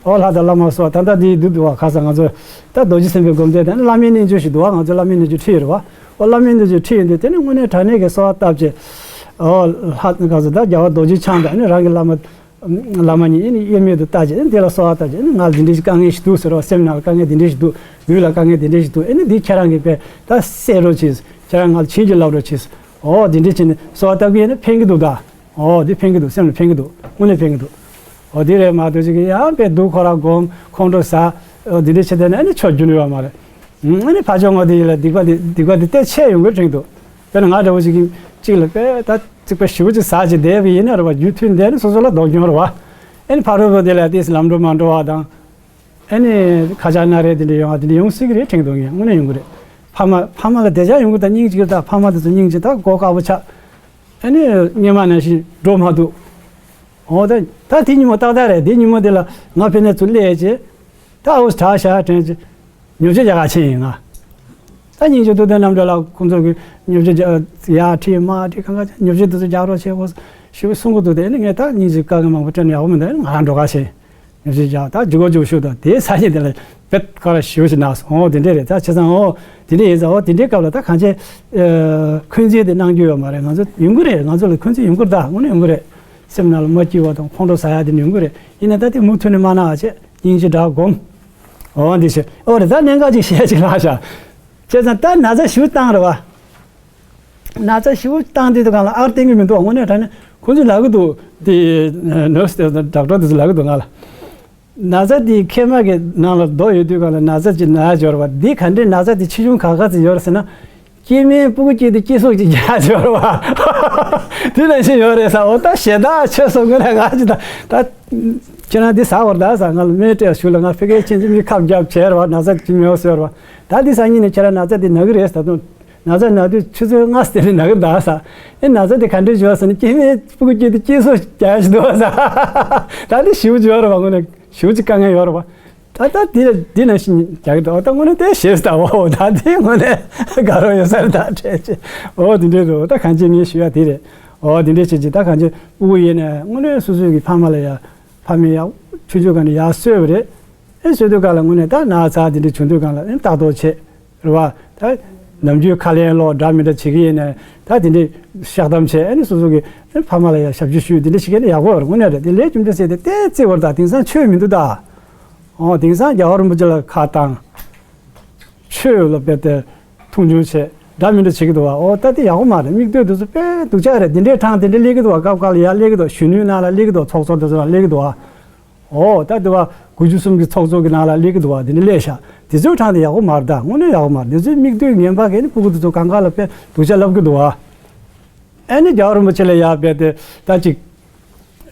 ཨོ་ལྷ་དང་བླ་མ་ལ་གསོལ་བ། ད་ལྟ་འདི་འདུག་འདུག་བ། ཁ་སང་ང་ཚོ་ད་རྡོ་རྗེ་སེམས་དཔའི་སྒོམ་བཟླས་དེ་ནི་བླ་མའི་རྣལ་འབྱོར་ཞིག་འདུག་བ། ང་ཚོ་བླ་མའི་རྣལ་འབྱོར་ཁྲིད་ཡོད་རེད་བ། ཨོ་བླ་མའི་རྣལ་འབྱོར་ཁྲིད་ཡོད་དུས་དེ་ནི་དངོས་གནས་དྲང་གནས་ཀྱི་གསོལ་བ་བཏབ་བྱས། ཨོ་ལྷ་ཁ་སང་ད་རྒྱལ་བ་རྡོ་རྗེ་འཆང་དང་ནི་རང་གི་བླ་མ། བླ་མ་གཉིས་ཨེ་ནི་དབྱེར་མེད་དུ་བལྟ་བྱས་ཨེ་ནི་དེ་ལ་གསོལ་བ་བཏབ་བྱས་ཨེ་ནི་ང་ལ་འདི་འདྲའི་དཀའ་ངལ་ཞིག་འདུག་ཟེར་བ། སེམས་ནང་ལ་དཀའ་ངལ་འདི་འདྲའི་ཞིག་འདུག་ལུས་ལ་དཀའ་ངལ་འདི་འདྲའི་ཞིག་འདུག་ཨེ་ནི་འདི་ཁྱེད་རང་གིས་དཔེ་ད་སེལ་རོགས་གྱིས། ཁྱེད་རང་ང་ལ་བྱིན་གྱིས་བརླབ་རོགས་གྱིས། ཨོ་འདི་འདྲའི་བྱས་ནས་གསོལ་བ་བཏབ་གི་ཡིན་ན་ཕན་གྱི་འདུག་ད། ཨོ་འདི་ཕན་གྱི་འདུག་སེམས་ལ་ཕན་གྱི་འདུག་དངོས་གནས་ཕན་གྱི་འདུག་ཨོ་འདི་རེད་མ་གཏོགས་ཅིག་གིས་ཡང་དཔེ་སྡུག་ཁོ་རང་སྒོམ་ཁོང་ཁྲོ་ཟ། ཨོ་འདི་འདྲའི་བྱས་བསྡད་ན་ཨེ་ནི་ཆོག་རྒྱུ་ནི་ཡོད་མ་རེད། ཨ་ནི་ཕར་ཕྱོགས་ངོ་དེ་ཡིན་ལ་སྡིག་པ་དེ་སྡིག་པ་དེ་ཏོག་ཙམ་ཆེ་ཡོང་གི་དྲན་འདུག་དཔེར་ན་ང་འདྲ་བོ་ཞིག་གིས་གཅིག་ལ་དཔེ་ད་རྩིག་པ་ཞེ་པོ་ཅིག་ཟ་བྱས་བསྡད་པ་ཡིན་ན་རེད་བ། རྒྱུ་མཐུན་བསྡད་ན་སོ་སོ་ལ་སྡུག་གྱོང་རེད་བ། ཨ་ནི་ཕ་རོལ་པོ་དེ་ལ་ཏོག་ཙམ་ལམ་འགྲོ་མ་འགྲོ་བ་དང་། ཨ་ནི་ཁ་ཆག་སྣ་རལ་དེ་འདྲ་ཡོང་བ་དེ་འདྲ་ཡོང་སྲིད་ཀྱི་རེད་དྲན་འདུག་ངས་དངོས་གནས་ཡོང་གི་རེད། ཕ་མ་ཕ་མ་ལ་བདེ་འཇགས་ཡོང་གི་ད་སྙིང་རྗེ་ད་ཕ་མ་དེ་ཚོ་སྙིང་རྗེ་ད་མགོ་དཀར་པོ་ཆགས། ཨ་ནི་སྔོན་མ་ནང་བཞིན་འགྲོ་མ་ཐུབ། འོ་ད་ད་དེ་ཉིན་མོ་ཏག་ཏག་རེད། དེ་ཉིན་མོ་དེ་ལ་ང་ཕ་ནས་ཚུར་སླེབས་རྗེས་ད་ཨོ་དྲག་ཤག་དྲན་རྗེས། ཉོ་ཆ་རྒྱག་ག་ཕྱིན་ཡིན་ང་། ད་སྙིང་རྗེ་ཐུབ་བསྟན་རྣམ་གྲོལ་ལགས་ཁོང་ཚོ་གིས་ཉོ་ཆ་རྒྱག་ཡར་ཁྲིད་མར་ཁྲིད་གང་ག་ཉོ་ཆ་དེ་ཚོ་རྒྱག་རོགས་བྱེད་དགོས་ཞེས་གསུང་གི་འདུག་དེ་ནི་ངས་ད་སྙིང་རྗེ་དཀའ་ངལ་མང་པོ་སྤྲད་ནས་ཡག་པོ་མི་འདུག་ང་རང་འགྲོ་ག་ཕྱིན། ཉོ་ཆ་རྒྱག་ད་ལྗིད་ཁོག་ལྗིད་ཤུགས་དང་དེའི་ས་ཉིན་དེ་ལ་བེད་ཁོ་ར་ཞེ་པོ་ཞིག་ན་སོང་། འོ་དེ་འདྲས་རེད། ད་བྱས་ཙང་འོ་དེ་འདྲས་ཡིན་ཙང་འོ་དེ་འདྲའི་སྐབས་ལ་ད་གང་བྱས། འཁོན་འཛིན་དེ་གནང་རྒྱུ་ཡོད་མ་རེད། ང་ཚོ་ཡོང་གི་རེད། ང་ཚོ་ལ་འཁོན་འཛིན་ཡོང་གི་རེད། ད་དངོས་གནས་ཡོང་གི་རེད། སེམས་ནང་ལ་མ་སྐྱིད་པ་དང་ཁོང་ཁྲོ་ཟ་ཡ་དེ་ཡོང་གི་རེད། ཡིན་ན་ད་དེ་མུ་མཐུད་ནས་མ་གནང་བ་བྱས་སྙིང་རྗེ་དྲག་སྒོམ། འོ་འདི་བྱས། ཨོ་རེད། ད་གནད་འགག་ཅིག་བཤད་ཅིག་ལྷག་བཞག་བྱས་ཙང་ད་ན་ཚ་ཞེ་པོ་བཏང་རེད་བ། ན་ཚ་ཞེ་པོ་བཏང་དུས་དུ་གང་ལ་ཨར་བསྟན་གི་མི་འདུག་དངོས་གནས་དྲང་གནས་ཁོང་ཚོས་ལབ་གི་འདུག་དེ་ནར་སི་དང་ཌོག་ཊར་དེ་ཚོ་ལབ་གི་འདུག་ང་ལ། ན་ཚ་དེ་མཁལ་མ་གི་ནང་ལ་རྡོ་ཡོད་དུས་གང་ལ་ན་ཚ་ཅིག་ན་འབྱོར་བ་འདི་ག་འདྲའི་ན་ཚ་དེ་ཆེ་ཆུང་ག་ག་ཚོད་ཡོད་རེད་ཟེར་ན། སྐྱེ་དམན་སྤུ་གུ་སྐྱེས་དུས་སྐྱེ་སྲོག་ཅིག་རྒྱག་འབྱོར་བ་དེ་ནང་བཞིན་ཡོད་རེད་ཟེར། འོ་ད་ཞེ་དྲག་ཆེ་སོང་། དངོས་གནས་ང་ཅིག་ད་ད་ཁྱེད་རང་འདི་ཟ་བར་ད་ཟེར། ང་ལ་སྨན་སྤྲད་ཞུ་ལ་ང་ཕ་གིར་ཕྱིན་ཚེ་མི་ཁ་བརྒྱབ་བྱས་རེད་བ། ན་ཚ་ཅིག་མེད་ཟེར་བ། ད་འདི་སང་ཉིན་ནས་ཁྱེད་རང་ན་ཚ་དེ་ན་གི་རེད་ཟེར་དུས། ན་ཚ་ན་དུས་ཆུ་ཚོད་ལྔ་ཙམ་ལ་ན་གི་འདུག་ཟེར། ཨེ་ན་ཚ་དེ་ག་འདྲ་བྱུང་ཟེར་ན་སྐྱེ་དམན་སྤུ་གུ་སྐྱེས་དུས་སྐྱེ་སྲོག་རྒྱག་བཞིན་འདུག་ཟེར། ད་འདི་ཞེ་པོ་ཅིག་ཡོད་རེད་བ། དངོས་གནས་ཞེ་པོ་ཅིག་དཀའ་ངལ་ཡོད་རེད་བ། ད་ད་འདི་འདི་ནང་བཞིན་རྒྱག་གི་འདུག་ད་དངོས་གནས་དེ་ཞེ་པོ་ད་འོ་ད་འདི་དངོས་གནས་དགའ་རབ་ཡོད་ས་རེད་ད་དྲན་ཅིག་འོ་འདི་འདྲས་འདུག་ད་གང་ཅི་ངས་ཞུ་ཡ་དེ་རེད། འོ་འདི་འདྲས་བྱེད་ཅིག་ད་གང་ཅི་སྤུ་གུ་ཡིན་ནས་དངོས་གནས་སོ་སོའི་གི་ཕ་མ་ལ་ཡ་ཕ་མས་ཡ་ཆུང་ཆུང་སྒང་ནས་ཡ་གསོས་པ་རེད། ཨེ་གསོས་དུས་སྒང་ལ་དངོས་གནས་ད་ན་ཚ་འདི་འདྲས་བྱུང་དུས་སྒང་ལ་ཨེ་ལྟ་རྟོག་བྱེད། རེད་བ། ད་ནམ་རྒྱུན་ཁ་ལན་སློག་འདྲ་མི་འདྲ་བྱེད་ཀྱི་ཡིན་ནའི་ད་དེ་འདྲའི་བཤགས་གཏམ་བྱས། ཨ་ནི་སོ་སོ་གི་ཨ་ནི་ཕ་མ་ལ་ཡང་ཞབས་ཕྱི་ཞུས། དེ་འདྲ་བྱེད་མཁན་ནི་ཡག་པོ་རེད། དངོས་གནས་རེད། དེ་ལས་རྒྱུ་འབྲས་ཟེར་དེ་ཏོག་ཙམ་བར་ད་དེང་སང་ཆོས་མི་འདུག་ད། ཨོ་དེང་སང་རྒྱལ་བ་རིན་པོ་ཆེ་ལ་ཁ་བཏང་། ཆོས་ལ་དཔེ་དེ་མཐོང་ཆུང་བྱས་འདྲ་མི་འདྲ་བྱེད་ཀྱི་འདུག་བ། ཨོ་ད་དེ་ཡག་པོ་མ་རེད། མིག་ལྟོས་དེ་ཚོ་དཔེ་སྡུག་ཅག་རེད། དེ་འདྲའི་གྲངས་དེ་འདྲ་སླེབས་ཀྱི་འདུག་བ། སྐབས་འགའ་ལ་ཡར་སླེབས་ཀྱི་འདུག་གཞོན་ནུའི་ནང་ལ་སླེབས་ཀྱི་འདུག་ཚོགས་གཙོ་དེ་ཚོ་ལ་སླེབས་ཀྱི་འདུག་བ། ཨོ་ད་དེ་བ་དགུ་བཅུ་གསུམ་གྱི་ཚོགས་གཙོ་གི་ནང་ལ་སླེབས་ཀྱི་འདུག་བ། དེ་འདྲ་སླེབས་ཤག་དེ་ཚོའི་གྲངས་དེ་ཡག་པོ་མ་རེད་ད། དངོས་གནས་ཡག་པོ་མ་རེད། དེ་ཚོའི་མིག་ལྟོས་ངན་པ་གས་ནི་སྤུ་གུ་དེ་ཚོ་གང་ག་ལ་དཔེ་སྡུག་ཅག་ལབ་ཀྱི་འདུག་བ། ཨ་ནི་རྒྱལ་བ་རིན་པོ་ཆེ་ལ་ཡར་དཔེ་དེ་ད་ཅིག་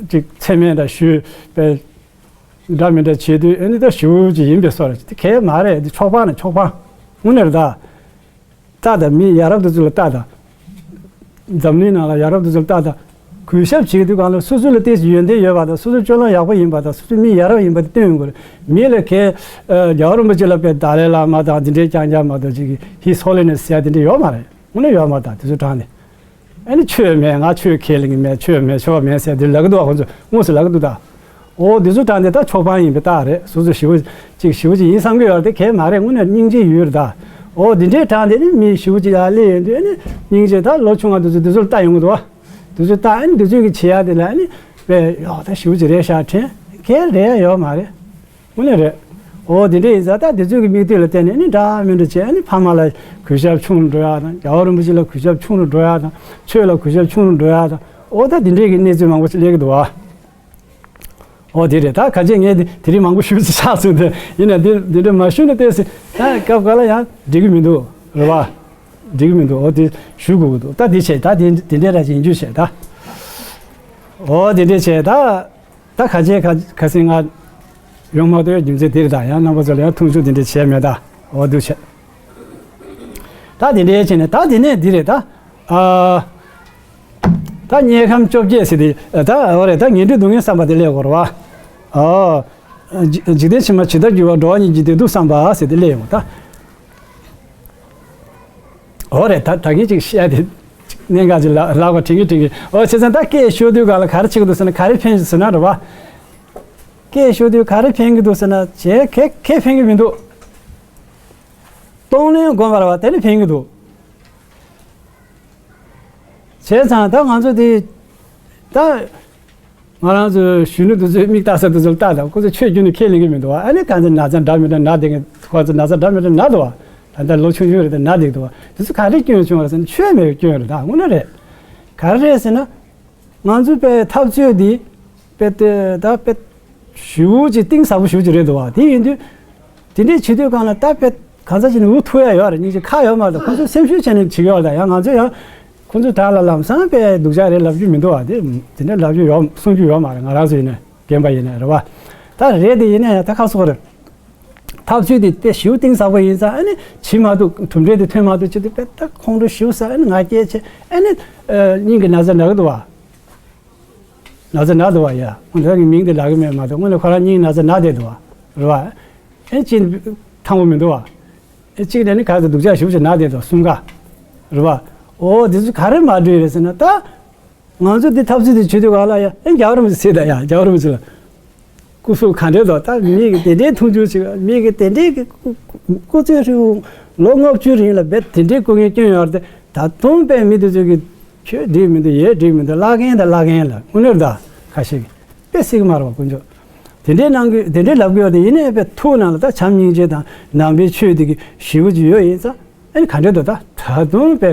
ཅིག་མཚན་སྨད་འདྲ་ཞུས་དཔེ་འདྲ་མི་འདྲ་བྱེད་དུས། ཨ་ནི་ད་ཞེ་པོ་ཅིག་ཡིན་པའི་བཟོ་འདྲ་དེ་གས་མ་རེད། དེ་ཆོག་པ་ནི་ཆོག་པ་དངོས་གནས་རེད་ད། ལྟ་དང་། མི་ཡ་རབས་དེ་ཚོ་ལ་ལྟ་དང་། འཛམ་གླིང་ནང་ལ་ཡ་རབས་དེ་ཚོ་ལ་ལྟ་དང་། གུས་ཞབས་བྱེད་དུས་གང་ལ་སོ་སོ་ལ་ཏོག་ཙམ་ཡོན་ཏན་ཡོད་པ་དང་། སོ་སོ་སྤྱོད་ལམ་ཡག་པོ་ཡིན་པ་དང་། སོ་སོ་མི་ཡ་རབས་ཡིན་པ་དེ་སྟོན་ཡོང་དགོས་རེད། མི་ལ་གས་རྒྱལ་བ་རིན་པོ་ཆེ་ལ་དཔེ་ཏཱ་ལའི་བླ་མ་དང་དེ་འདྲའི་རྐྱང་རྐྱང་མ་གཏོགས་ཅིག་གི་His Holiness ཟེར་ཡ་དེ་འདྲ་ཡོད་མ་རེད། དངོས་གནས་ཡོད་མ་རེད་ད་དེ་ཚོ་དྲངས་ནས། ཨ་ནི་ཆོས་མེད། ང་ཆོས་ཁས་ལེན་གྱི་མེད། ཆོས་མེད། ཆོས་མེད་ཟེར་དེ་ལབ་ཀྱི་འདུག་ཁོང་ཚོས་དངོས་སུ་ལབ་ཀྱི་འདུག་ད། འོ་དེ་ཚོ་དྲངས་ཏེ་ད་ཆོག་པ་ཡིན་པའི་རྟགས་རེད། སོ་སོ་ཞེ་པོ་ཅིག་ཞེ་པོ་ཅིག་ཡིན་བསམ་གྱི་ཡོད་རེད་དེ་གས་མ་རེད། དངོས་གནས་སྙིང་རྗེ་ཡོད་རེད་ད། འོ་དེ་འདྲའི་དྲངས་ཏེ་ནི་མི་ཞེ་པོ་ཅིག་ཡར་སླེབས་ཡོང་དུས་ཨ་ནི་སྙིང་རྗེ་ད་ལོ་ཆུང་བ་དེ་ཚོ་དེ་ཚོར་ལྟ་ཡོང་གི་འདུག་བ། དེ་ཚོ་ལྟ་ཨ་ནི་དེ་ཚོས་ཀྱི་བྱེད་ཡ་དེ་ལ་ཨ་ནི་དཔེ་ཡོག་ད་ཞེ་པོ་ཅིག་རེད་ཤག་དྲན་གས་རེད་ཡ་ཡོད་མ་རེད། དངོས་གནས་རེད། འོ་དེ་འདྲ་ཡིན་ཙང་ད་དེ་ཚོའི་གི་མིག་ལྟོས་ལ་བལྟས་ནས་ནི་འདྲ་མི་འདྲ་བྱས། ཨ་ནི་ཕ་མ་ལ་གུས་ཞབས་ཆུང་རུ་འགྲོ་ཡག་དང་། རྒྱལ་བ་རིན་པོ་ཆེ་ལ་གུས་ཞབས་ཆུང་རུ་འགྲོ་ཡག་དང་། ཆོས་ལ་གུས་ཞབས་ཆུང་རུ་འགྲོ་ཡག་དང་། འོ་ད་དེ་འདྲའི་གི་གནས་ཚུལ་མང་པོ་ཞིག་སླེབས་ཀྱི་འདུག་བ། འོ་དེ་རེད། ད་ག་ཅེ་ངས་དེ་དེ་རིང་མང་པོ་ཞུས་ཚེ་ཆགས་སོང་དེ། ཡིན་ན་དེ་དེ་འདྲ་མ་ཞུས་ན་ཏོག་ཙམ་ད་སྐབས་འགའ་ལ་ཡང་འགྲིག་གི་མི་འདུག་རེད་བ། འགྲིག་གི་མི་འདུག་འོ་དེ་ཞུ་དགོས་ཀྱི་འདུག་ད་དེ་བྱས་ད་དེ་དེ་འདྲའི་ར་ཅིག་ཡིན་རྒྱུ་བྱས་ད། འོ་དེ་འདྲ་བྱས་ད། ད་ཁ་ཆེ་ཁ་ཁ་སེང་ང་ཡོང་མ་ཐུབ་རྒྱུ་མཚན་དེ་རེད། ད་ཡང་རྣམ་པ་ཚོ་ལ་ཡང་མཐོང་ཆུང་དེ་འདྲ་བྱས་མེད་ད། འོ་འདུག་བྱས། ད་དེ་འདྲ་བྱས་ནས་ད་དེ་ནས་འདི་རེད་ད། ཨ། ད་དམྱལ་ཁམས་བཅོ་བརྒྱད་ཟེར་དེ་ད་འོ་རེད། ད་ངན་འགྲོའི་སྡུག་བསྔལ་བསམ་པ་དེ་སླེབས་དགོས་རེད་བ། ཨོ། འཇིག་འཇིག་རྟེན་ཕྱི་མ་ཇི་ལྟར་འགྱུར་བ། འགྲོ་བ་ཉིད་ཀྱི་བདེ་སྡུག་བསམ་པ་ཟེར་དེ་སླེབས་ཡོང་ད། འོ་རེད། ད་ད་གིན་ཅིག་བཤད་དེ་གནད་འགག་ཅིག་ལ་ལག་པ་དྲན་གི་དྲན་གི། འོ་བྱས་ཙང་ད་སྐད་ཤོར་དུས་ག་ལ་ག་རེ་བྱེད་ཀྱི་འདུག་ཟེར་ན། ག་རེ་ཕན་ཟེར་ན་རེད་བ། སྐད་ཤོར་དུས་ག་རེ་ཕན་གི་འདུག་ཟེར་ན། བྱས་གེ་གེ་ཕན་གི་མི་འདུག། གཏོང་ལེན་སྒོམ་པ་རེད་བ། དེ་ནི་ཕན་གི་འདུག། བྱས་ཙང་ད་ང་ཚོ་དེ་ད་ང་རང་ཚོ་གཞོན་ནུ་དེ་ཚོའི་མིག་ལྟ་ས་དེ་ཚོ་ལ་ལྟ་དང་། ཁོ་ཚོ་ཆོས་རྒྱུན་ནས་ཁས་ལེན་གི་མི་འདུག་བ། ཨ་ནི་གང་ཚེ་ན་ཚ་འདྲ་མི་འདྲ་ན་བསྡད་མཁན། ཁོ་ཚོ་ན་ཚ་འདྲ་མི་འདྲ་ན་འདུག་བ། ད་ལྟ་ལོ་ཆུང་ཆུང་རེད་དེ་ན་བསྡད་འདུག་བ། དེ་ཚོ་ག་རེ་སྐྱོན་བྱུང་བ་རེད་ཟེར་ན། ཆོས་མེད་པའི་སྐྱོན་རེད། ད་དངོས་གནས་རེད། ག་རེ་རེད་ཟེར་ན། ང་ཚོའི་པའི་འཐབ་རྩོད་འདི་པའི་དེ་ད་པའི་ཞེ་པོ་ཅིག་གཏིང་ཟབ་པོ་ཞེ་པོ་ཅིག་རེད་འདུག་བ། དེ་ཡིན་དུས་དེ་འདྲའི་བྱེད་དུས་གང་ལ་ད་པའི་གང་ཟག་ཅིག་ནི་འུ་ཐུག་ཡ་ཡོད་རེད། སྙིང་རྗེ་ཁག་ཡོད་མ་རེད། ཁོ་ཚོས་སེམས་ཤུགས་བྱས་ནས་བྱེད་ཀྱི་ཡོད་རེད། ད་ཡང་ང་ཚོས་ཡང་ཁོ་ཚོའི་དག་ལ་ལམ་སང་པའི་སྡུག་ཅག་རེད་ལབ་རྒྱུ་མི་འདུག་བ། དེ་དེ་འདྲ་ལབ་རྒྱུ་ཡོད་གསུང་རྒྱུ་ཡོད་མ་རེད། ང་རང་ཚོ་ཡིན་ན་རྒན་པ་ཡིན་ན་རེད་བ། ད་རེད་དེ་ཡིན་ན་ཡང་ད་ཁ་སོག་རེད། འཐབ་རྩོད་དེ་དཔེ་ཞེ་པོ་གཏིང་ཟབ་པོ་ཡིན་ཙང་། ཨ་ནི་བྱེད་མ་ཐུབ། གྲུབ་འབྲས་དེ་ཐོན་མ་ཐུབ་ཅིག་དུས་དཔེ་ད་ཁོང་ཁྲོ་ཞེ་པོ་ཟ། ཨ་ནི་ང་རྒྱལ་ཆེ། ཨ་ནི་སྙིང་གི་ན་ཚ་ན་གི་འདུག་བ། ན་ཚ་ན་འདུག་བ་ཡ། ཁོང་ཁྲོ་གི་མིང་དེ་ལབ་གི་མེད་མ་གཏོགས། དངོས་གནས་ཁོ་རང་སྙིང་ན་ཚ་ན་བསྡད་འདུག་བ། རེད་བ། ཨ་ནི་གཅིག་ཐང་པོ་མི་འདུག་བ། ཨ་ནི་གཅིག་ནས་ནི་ག་ཚོད་སྡུག་ཅག་ཞེ་པོ་ཅིག་ན་བསྡད་འདུག། གསུམ་ཀ། རེད་བ། འོ་དེ་ཚོ་ག་རེ་མ་འགྲིག་རེད་ཟེར་ན། ད། ང་ཚོ་འདི་འཐབ་རྩོད་འདི་བྱེད་དུས་ག་ལ་ཡ། ཨེ་རྒྱལ་བ་རིན་པོ་ཆེ་ཟེར་ད་ཡ། རྒྱལ་བ་རིན་པོ་ཆེ་ལ་སྐུ་གཟུགས་ག་འདྲས་འདུག། ད་མི་གི་དེ་འདྲའི་མཐོང་ཆུང་བྱེད། མི་གི་དེ་འདྲའི་གི་སྐུ་སྐུ་ཚེ་ཧྲིལ་པོ་ལོ་ལྔ་བཅུ་རིང་ལ་རྦད་དེ་འདྲའི་སྐུ་ངལ་བསྐྱོན་ཡོད་རེད་དེ། ད་དུང་དཔེ་མི་དེ་ཚོ་གི་ཁྱོད་འགྲིག་མི་འདུག། ཡས་འགྲིག་མི་འདུག། བླ་རྒན་དང་བླ་རྒན་ལ་དངོས་གནས་ད་ཁ་ཤས་ཀྱིས་དཔེ་སྲིད་གི་མ་རེད་བ། དཀོན་མཆོག་དེ་འདྲའི་གནང་གི། དེ་འདྲའི་ལབ་གི་ཡོད་དེ། ཡིན་ནའི་དཔེ་ཐུགས་ནང་ལ་ད་བྱམས་སྙིང་རྗེ་དང་ནང་པའི་ཆོས་དེ་གི་ཞེ་པོ་ཅིག་ཡོད་ཡིན་ཙང་། ཨེ་ནི་ག་འདྲས་འདུག། ད་ད་དུང་དཔེ་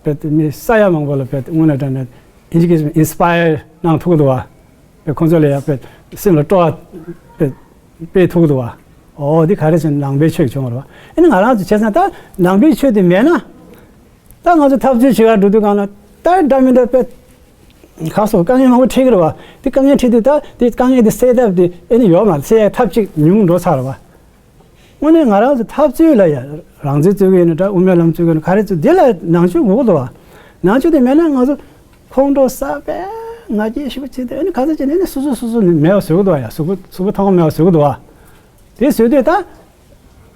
དཔེ་མི་ས་ཡ་མང་པོ་ལ་དཔེ་དངོས་གནས་དྲང་གནས་ཨིན་ཇི་སྐད་ཨིན་སི་པ་ཡར་གནང་ཐུབ་ཀྱི་འདུག་བ། དཔེ་ཁོང་ཚོ་ལ་ཡང་དཔེ་སེམས་ལ་སྤྲོ་བ་དཔེ་སྤེལ་ཐུབ་ཀྱི་འདུག་བ། འོ་འདི་ག་རེ་ཟེར་ན་ནང་པའི་ཆོས་ཀྱི་བྱུང་བ་རེད་བ། ཨེ་ནི་ང་རང་ཚོ་བྱས་ཙང་ད་ནང་པའི་ཆོས་དེ་མེད་ན། ད་ང་ཚོ་འཐབ་རྩོད་བྱེད་གར་འགྲོ་དུས་གང་ལ་ད་འདྲ་མི་འདྲ་དཔེ་ཁ་སོགས་དཀའ་ངལ་མང་པོ་འཕྲད་ཀྱི་རེད་བ། དེ་དཀའ་ངལ་འཕྲད་དུས་ད་དེ་དཀའ་ངལ་དེ་སེལ་ཐབས་དེ་ཨེ་ནི་ཡོད་མ་རེད། སེལ་ཡ་ཐབས་ཅིག་ཉུང་འགྲོ་ཚར་བ། དངོས་གནས་ང་རང་ཚོ་འཐབ་རྩོད་ལ་ཡ། རང་བཙན་རྩོད་ཀྱི་ཡིན་ན་འདྲ། དབུ་མའི་ལམ་རྩོད་ཀྱི་ཡིན་ན། ག་རེ་རྩོད། འདི་ལ་ནང་ཆོས་དགོས་ཀྱི་འདུག་བ། ནང་ཆོས་དེ་མེད་ན་ང་ཚོ་ཁོང་ཁྲོ་ཟ་བས་ང་རྒྱལ་ཞེ་པོ་བྱེད་དེ། ཨ་ནི་ག་ཚོད་བྱས་ནས་ནི་སོ་སོ་སོ་སོ་མེད་པ་བཟོ་གི་འདུག་བ་ཡ། གཟུགས་པོ་གཟུགས་པོ་ཐང་པོ་མེད་པ་བཟོ་གི་འདུག་བ། དེ་བཟོས་དུས་ད།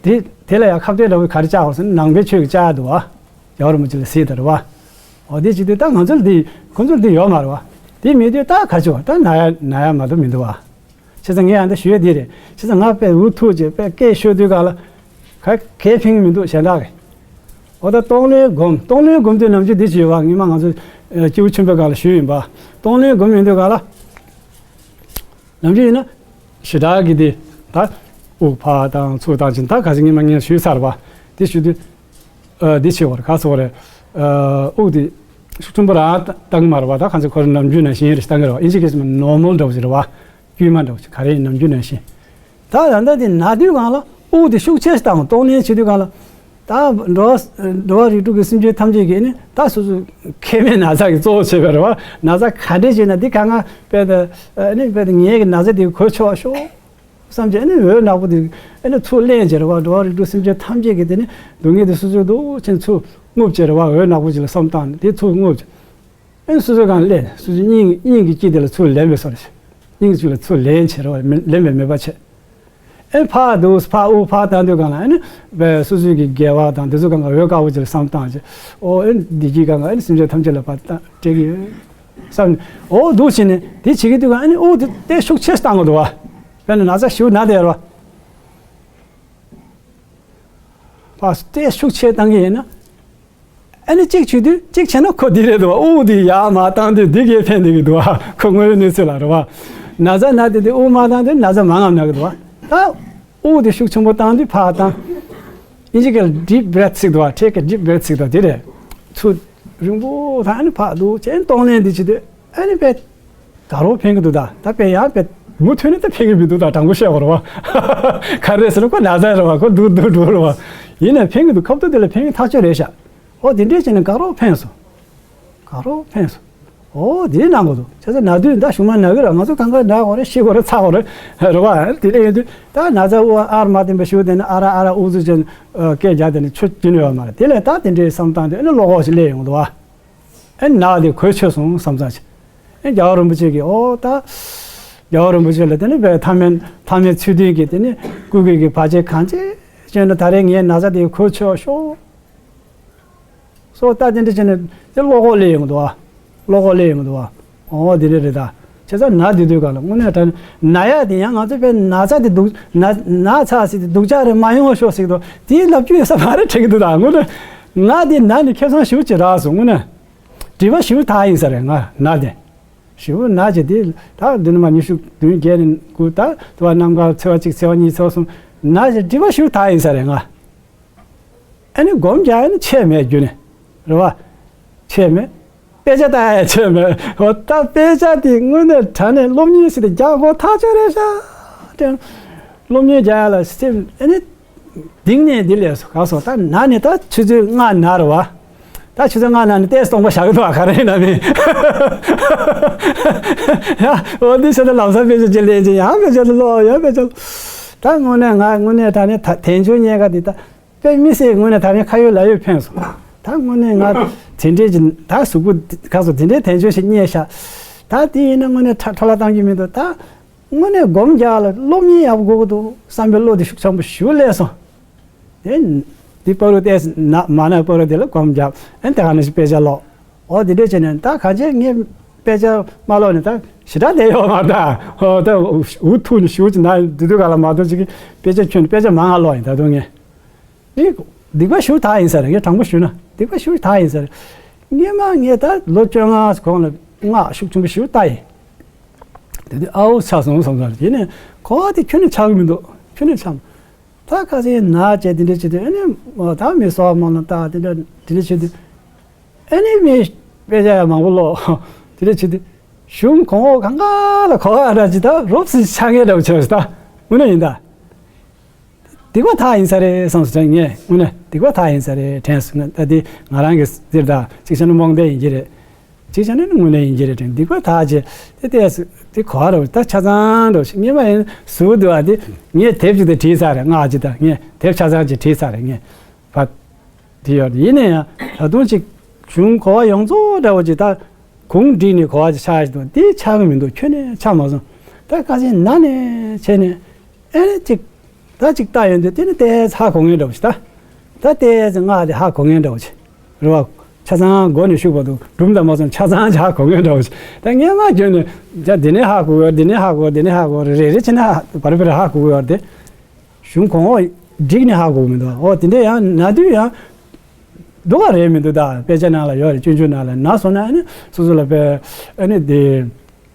དེ་དེ་ལ་ཡང་ཁ་གཏད་འདྲ་བོ་ག་རེ་བཅག་དགོས་ཟེར་ན། ནང་པའི་ཆོས་ཀྱི་བཅག་འདུག་བ། རྒྱལ་བ་རིན་པོ་ཆེ་ལ་གཟིགས་དང་རེད་བ། འོ་དེ་བྱེད་དུས་ད་ང་ཚོ་ལ་དེ་ཁོང་ཚོ་ལ་དེ་ཡོད་མ་རེད་བ། དེ་མེད་དུས་ད་ག་ཅི་བ། ད་ན་ཡ་ན་ཡ་མ་གཏོགས་མི་འདུག་བ། བྱས་ཙང་ངས་ཡང་འདི་ཞུ་ཡས་འདི་རེད། བྱས་ཙང་ང་དཔེ་འུ་ཐུག་བྱས་དཔེ་སྐད་ཤོར་དུས་ག་ལ་ག་གས་ཕན་གི་མི་འདུག་གཞན་དག་གིས། འོ་ད་གཏོང་ལེན་སྒོམ། གཏོང་ལེན་སྒོམ་དུས་ནམ་རྒྱུན་འདི་བྱེད་བ། སྔོན་མ་ང་ཚོ་ཨ་སྐྱེས་བུ་ཆེན་པོའི་སྒང་ལ་ཞུས་ཡིན་པ། གཏོང་ལེན་སྒོམ་ཡོང་དུས་ག་ལ། ནམ་རྒྱུན་ཡིན་ན་ཞེ་དྲག་གི་དེ་ད་དབུགས་ཕར་བཏང་ཚུར་བཏང་བྱས། ད་ག་ཚོད་སྔོན་མ་ངས་ཞུས་ཚར་བ། དེ་ཞུ་དུས་ཨ་འདི་བྱེད་དགོས་རེད། ག་ཚོད་རེད། ཨ་དབུགས་དེ་ཤུགས་ཆེན་པོ་རང་བཏང་གི་མ་རེད་བ། ད་ག་ཚོད་ཁོ་རང་ནམ་རྒྱུན་ནང་བཞིན་རེད་བཏང་གི་རེད་བ། ཨིན་ཇི་སྐད་ནང་ནོར་མལ་འདྲ་བོ་ཞིག་རེད་བ། དཀྱུས་མ་འདྲ་བོ་ཞིག་ག་རེ་ཡིན་ནམ་རྒྱུན་ནང་བཞིན། ད་ད་ལྟ་དེ་ན་དུས་གང་ལ་དབུགས་དེ་ཤུགས་ཆེ་བཏང་། གཏོང་ལེན་བྱེད་དུས་གང་ལ། ད་འགྲོ་བ་འགྲོ་བ་རིགས་དྲུག་གི་སེམས་ཅན་ཐམས་ཅད་ཀྱིས་ནི་ད་སོ་སོ་མཁལ་མའི་ན་ཚ་གི་གཙོ་བོ་བྱས་པ་རེད་བ། ན་ཚ་ག་འདྲས་བྱས་ན་འདི་གང་ང་དཔེ་ད་ཨ་ནི་དཔེ་ད་ངའི་གི་ན་ཚ་དེ་གོས་ཆོག་ཤོག་བསམ་བྱས། ཨ་ནི་འོད་ནག་པོ་དེ་ཨ་ནི་ཚུར་ལེན་བྱས་རེད་བ། འགྲོ་བ་རིགས་དྲུག་སེམས་ཅན་ཐམས་ཅད་ཀྱིས་དེ་ནི་སྡུག་བསྔལ་དེ་སོ་སོའི་འདུག་ཕྱིན་ཚུར་རྔུབ་བྱས་རེད་བ། འོད་ནག་པོ་ཅིག་ལ་བསམ་བཏང་ནས་དེ་ཚུར་རྔུབ་བྱས། ཨེ་སོ་སོའི་སྒང་ལ་སོ་སོའི་སྙིང་སྙིང་གི་དཀྱིལ་དེ་ལ་ཚུར་ལེན་པའི་བཟོ་འདྲ་ཞིག། སྙིང་གི་དཀྱིལ་ལ་ཚུར་ལེན་བྱེད་རེད་བ། མི་ལེན་པའི་མོས་པ་བྱེད། ཨེ་ཕར་འདུག་ཕར་དབུགས་ཕར་བཏང་དུས་སྒང་ལ་ཨེ་ནི་བས་སོ་སོའི་གི་དགེ་བ་དང་དེ་ཚོ་སྒང་ག་འོད་དཀར་པོ་ཅིག་ལ་བསམ་བཏང་བྱས། ཨོ་ཨེ་བདེ་སྐྱིད་སྒང་ག་ཨེ་ནི་སེམས་ཅན་ཐམས་ཅད་ལ་ཕར་བཏང་སྤྲད་ཀྱི་ཡོད་བསམ་ནས། ཨོ་འདུག་བྱས་ནས་དེ་བྱེད་ཀྱི་དུས་སྒང་ཨེ་ནི་དབུགས་དེ་ཏོག་ཙམ་ཤུགས་ཆེ་བཏང་དགོས་འདུག་བ། དཔེར་ན་ན་ཚ་ཞེ་པོ་ན་བསྡད་ཡོད་རེད་བ། ཕར་ཏོག་ཙམ་ཤུགས་ཆེ་བཏང་གི་ཡིན་ན། ཨ་ནི་གཅིག་བྱེད་དུས་གཅིག་བྱས་ན་ཁོ་འདི་རེད་འདུག་བ། དབུགས་འདི་ཡར་མར་བཏང་དུས་འདི་གས་ཕན་བསྡད་ཀྱི་འདུག་བ། ཁོ་དངོས་ཡོད་གནས་ཚུལ་ལ་རེད་བ། ན་ཚ་ན་དེ་དུས་དབུགས་མར་བཏང་དུས་ན་ཚ་མང་ང་ན་གི་འདུག་བ། ད་དབུགས་དེ་ཤུགས་ཆེན་པོ་བཏང་དུས་ཕར་བཏང་། ཨིན་ཇི་སྐད་ལ་deep breath་ཟེར་འདུག་བ། ཐད་ཀར་deep breath་ཟེར་འདུག་བ། དེ་རེད། ཚུར་རིང་པོ་བཏང་། ཨ་ནི་ཕར་འདུག་བྱས། གཏོང་ལེན་འདི་བྱེད་དུས་ཨ་ནི་དཔེ་དགའ་རབ་ཕན་གི་འདུག་ད། ད་དཔེ་ཡང་དཔེ་མུ་མཐུད་ནས་ད་ཕན་གི་མི་འདུག་ད། དྲང་པོ་བཤད་དགོས་རེད་བ། ག་རེ་ཟེར་ན་ཁོ་ན་ཚ་རེད་བ། ཁོ་འདུག་འདུག་འགྲོ་རེད་བ། ཡིན་ནའི་ཕན་གི་འདུག། ཁ་ཐུག་དེ་ལ་ཕན་གི་ཐག་ཆོད་རེད་ཤག། ཨོ་དེ་འདྲས་བྱས་ནས་དགའ་རབ་ཕན་སོང་། དགའ་རབ་ཕན་སོང་། ཨོ་དེ་གནང་དགོས་འདུག། བྱས་ཙང་ན་དུས་ད་གཞུག་མ་ན་གི་རེད། ང་ཚོ་གང་ག་ན་དགོས་རེད། ཤི་དགོས་རེད། ཚ་དགོས་རེད། རེད་བ། དེ་འདྲས་ཡོད་དུས་ད་ན་ཚ་དབུགས་ཨར་མ་བསྟན་པ་ཞུ་བསྡད་ན། ཨ་ར་ཨ་ར་དབུགས་ཚུར་བྱས་ནས་སྐད་རྒྱག་བསྡད་ན་ཆོ་རྒྱུ་ནི་ཡོད་མ་རེད། དེ་ལས་ད་དེ་འདྲས་བསམ་བཏང་དུས་ཨ་ནི་བློ་ཁོག་ཞིག་སླེབས་ཡོང་གི་འདུག་བ། ཨེ་ནག་དེ་གོས་ཆོད་སོང་བསམ་ཙང་ཅིག་ཨེ་རྒྱལ་བ་རིན་པོ་ཆེ་གིས་ཨོ་ད། རྒྱལ་བ་རིན་པོ་ཆེ་ལ་དེ་ནི་བས་ཐ་མལ་ཐ་མལ་ཚུལ་ལྡན་གྱི་དེ་ནི་སྐུ་གེ་གི་བར་ཆད་གང་ཅི་བྱས་ན་ད་རེས་ངའི་ན་ཚ་དེ་གོས་ཆོད་ཤོག་སོ་ད་དེ་འདྲ་བྱས་ནས་དེ་བློ་ཁོག་སླེབས་ཡོང་གི་འདུག་ཨ། བློ་ཁོག་སླེབས་ཡོང་གི་འདུག་ཨ། ཨོ་དེ་འདྲ་རེད་ད། བྱས་ཙང་ན་དེ་དུས་ག་ལ་དངོས་གནས་དྲང་ན་ཡ་དེ་ཡང་ང་ཚོ་བས་ན་ཚ་དེ་སྡུག་ན་ན་ཚ་ཟེར་དེ་སྡུག་ཅག་རེ་མ་ཡོང་བ་ཤོག་ཟེར་གི་འདུག་དེའི་ལབ་རྒྱུ་ཡོད་ས་མ་རེད་དྲན་གི་འདུག་ད་དངོས་གནས་ང་དེ་ན་ནི་ཁེ་བཟང་ཞེ་པོ་ཅིག་རག་སོང་དངོས་གནས། སྒྲིབ་པ་ཞེ་པོ་དག་ཡིན་ས་རེད་ང་ན་དེ། ཞེ་པོ་ན་ཅིག་དེ་ད་འདི་ནི་མ་ཉི་ཤུ་བདུན་བརྒྱད་ནས་དགུ་ད་དུ་བ་གནམ་གང་ཚེས་པ་གཅིག་ཚེས་པ་གཉིས་ཚེས་པ་གསུམ་ན་ཅིག་སྒྲིབ་པ་ཞེ་པོ་དག་ཡིན་ས་རེད་ང་། ཨ་ནི་སྒོམ་རྒྱག་ཡ་ནི་ཆད་མེད་རྒྱུ་ནི། རེད་བ། ཆད་མེད། དཔེ་ཆ་ལྟ་ཡ་ཆད་མེད། འོ་ད་དཔེ་ཆ་དེ་དངོས་གནས་དྲང་གནས་སློབ་གཉེར་ཟེར་ཏེ་རྒྱག་དགོས་ཐག་ཆོད་རེད་ཤག་དེ་སློབ་གཉེར་རྒྱག་ཡ་ལ་སེམས་ཨ་ནི། གདིང་ནས་འདི་ལས་སུ་ག་སོང་ད་ན་ནི་ད་ཆུ་ཚོད་ལྔ་ན་རེད་བ། ད་ཆུ་ཚོད་ལྔ་ན་ནི་ཏོག་ཙམ་སྟོང་པ་བཞག་གི་འདུག་ག་རེ་ཡིན་ན་མིན། ཡ་འོ་འདི་བྱས་ད་ལམ་སང་དཔེ་ཆ་ཅིག་ལེན་ཅིག་ཡང་དཔེ་ཆ་ལ་ཀློག་ཡང་དཔེ་ཆ་ལ། ད་དངོས་གནས་ང་དངོས་གནས་དྲང་གནས་ད་དལ་འབྱོར་རྙེད་དཀའ་འདི་ད། དཔེ་མི་སྲིད་དངོས་གནས་ད་རིང་ཁ་ཡོད་ལག་ཡོད་ཕན་སོང་། ད་དངོས་གནས་ང་དེ་འདྲས་ཀྱི་ད་གཟུགས་པོ་ག་སོ་དེ་འདྲས་དལ་འབྱོར་ཞིག་རྙེད་ཤག་ད་དེ་ཡིན་ན་དངོས་གནས་ཁྲ་ཁྲོ་ལ་བཏང་རྒྱུ་མི་འདུག་ད་དངོས་གནས་སྒོམ་རྒྱག་ལ་སློབ་གཉེར་ཡག་པོ་དགོས་ཀྱི་འདུག་བསམ་པའི་བློ་དེ་ཤུགས་ཆེན་པོ་ཞིག་སླེབས་སོང་། དེ་དེ་བར་དུ་ཏོག་ཙམ་ན་མ་ན་བར་དུ་དེ་ལ་སྒོམ་རྒྱག་ཨན་དེ་ག་ནས་ཞིག་དཔེ་ཆ་ཀློག་འོ་དེ་འདྲས་བྱས་ནས་ད་གང་བྱས་ངས་དཔེ་ཆ་མ་ཀློག་ནས་ད་ཞེ་དྲག་བསྡད་ཡོད་མ་རེད་ད། འོ་ད་འུ་ཐུག་ནས་ཞུ་ཅིག་ན་དེ་དུས་ག་ལ་མ་གཏོགས་ཅིག་དཔེ་ཆ་ཁྱོན་དཔེ་ཆ་མང་ང་ཀློག་ཡིན་ད་དུང་ངས། ཨེ། སྡིག་པ་ཞེ་པོ་དག་ཡིན་ས་རེད། ངས་དྲང་པོ་ཞུས་ན་སྡིག་པ་ཞེ་པོ་དག་ཡིན་ས་རེད། སྔོན་མ་ངས་ད་ལོ་བཅོ་ལྔ་གོང་ལ་སྔགས་ཤུགས་ཆེན་པོ་ཞེ་པོ་བཏང་ཡིན། དེ་དུས་ཨའུ་ཆགས་སོང་བསམ་ས་རེད། དེ་ནས་གོ་བ་དེ་ཁྱོན་ནས་ཆགས་ཀྱི་མི་འདུག་ཁྱོན་ནས་ཆགས་མི་འདུག་ད་ཁ་སང་ན་བྱས་དེ་འདྲ་བྱེད་དུས་ཨ་ནི་ད་མི་སོགས་མང་ལ་ད་དེ་འདྲ་དེ་འདྲ་བྱེད་དུས་ཨ་ནི་མི་དཔེ་ཆ་ཡང་མང་པོ་ཀློག་དེ་འདྲ་བྱེད་དུས་གཞུང་གོང་འོག་གང་ག་ལ་གོ་བ་འདྲ་ཅིག་ད་རོབ་ཙམ་ཆགས་མཁན་འདྲ་པོ་བྱས་སོང་ད་དངོས་གནས་ཡིན་ད། སྡིག་པ་དག་ཡིན་ས་རེད་བསམ་སོང་དྲན་ངས་དངོས་གནས་སྡིག་པ་དག་ཡིན་ས་རེད་དྲན་སོང་ད་དེ་ང་རང་གི་ཟེར་ད་གཅིག་བྱས་ན་རྨོངས་དད་ཡིན་གྱི་རེད། གཅིག་བྱས་ན་ནི་དངོས་གནས་ཡིན་གྱི་རེད་དྲན་སྡིག་པ་དག་ཅེས་དེ་ལྟས་སུ་དེ་གོ་བ་རེད་ད་ཆ་ཚང་འདྲ་ཞིག་སྔོན་མ་ཡིན་ཟུར་དུ་བ་དེ་ངས་དེབ་ཅིག་དེ་བྲིས་ཚར་རེད་སྔགས་ཅིག་དང་ངས་དེབ་ཆ་ཚང་ཅིག་བྲིས་ཚར་རེད་ངས་བ་དེ་ཡོད་ཡིན་ན་ཡང་ད་དུང་ཅིག་གཞུང་གོ་བ་ཡོངས་རྫོགས་འདྲ་བོ་ཅིག་ད་གུང་བསྒྲིགས་ནས་གོ་བ་ཅིག་ཆགས་ཡོད་དུས་དེ་ཆགས་ཀྱི་མི་འདུག་ཁྱོན་ནས་ཆགས་མ་སོང་ད་ཁ་སང་ན་ནས་བྱས་ནས། ཨེ་ནི་ཅིག་ད་ཅིག་ལྟ་ཡོང་དུས་དེ་ནི་ཏོག་ཙམ་ཧ་གོ་མཁན་འདྲ་བོ་ཞིག་ད། ད་ཏོག་ཙམ་སྔགས་དེ་ཧ་གོ་མཁན་འདྲ་བོ་ཞིག་རེད་བ། ཆ་ཚང་མགོ་ནས་ཤུགས་བར་དུ་སྒྲུང་དང་མ་སོང་ཆ་ཚང་ཅིག་ཧ་གོ་མཁན་འདྲ་བོ་ཞིག་ད་སྔོན་མ་བརྒྱབ་ནས་ད་འདི་ནས་ཧ་གོ་གི་ཡོད་འདི་ནས་ཧ་གོ་འདི་ནས་ཧ་གོ་རེ་རེ་བྱས་ནས་ཧ་བར་བར་ཧ་གོ་གི་ཡོད་དེ། གཞུང་གོང་འོག་བསྒྲིགས་ནས་ཧ་གོ་གི་མི་འདུག་འོ་དེ་འདྲ་ཡང་ན་དུས་ཡང་། སྡུག་ག་རེད་མི་འདུག་ད་དཔེ་ཆ་ནང་ལ་ཡོད་རེད་སྤྱོད་འཇུག་ནང་ལ་ན་སོང་ན་ཨ་ནི་སོ་སོ་ལ་དཔེ་ཨ་ནི་དེ།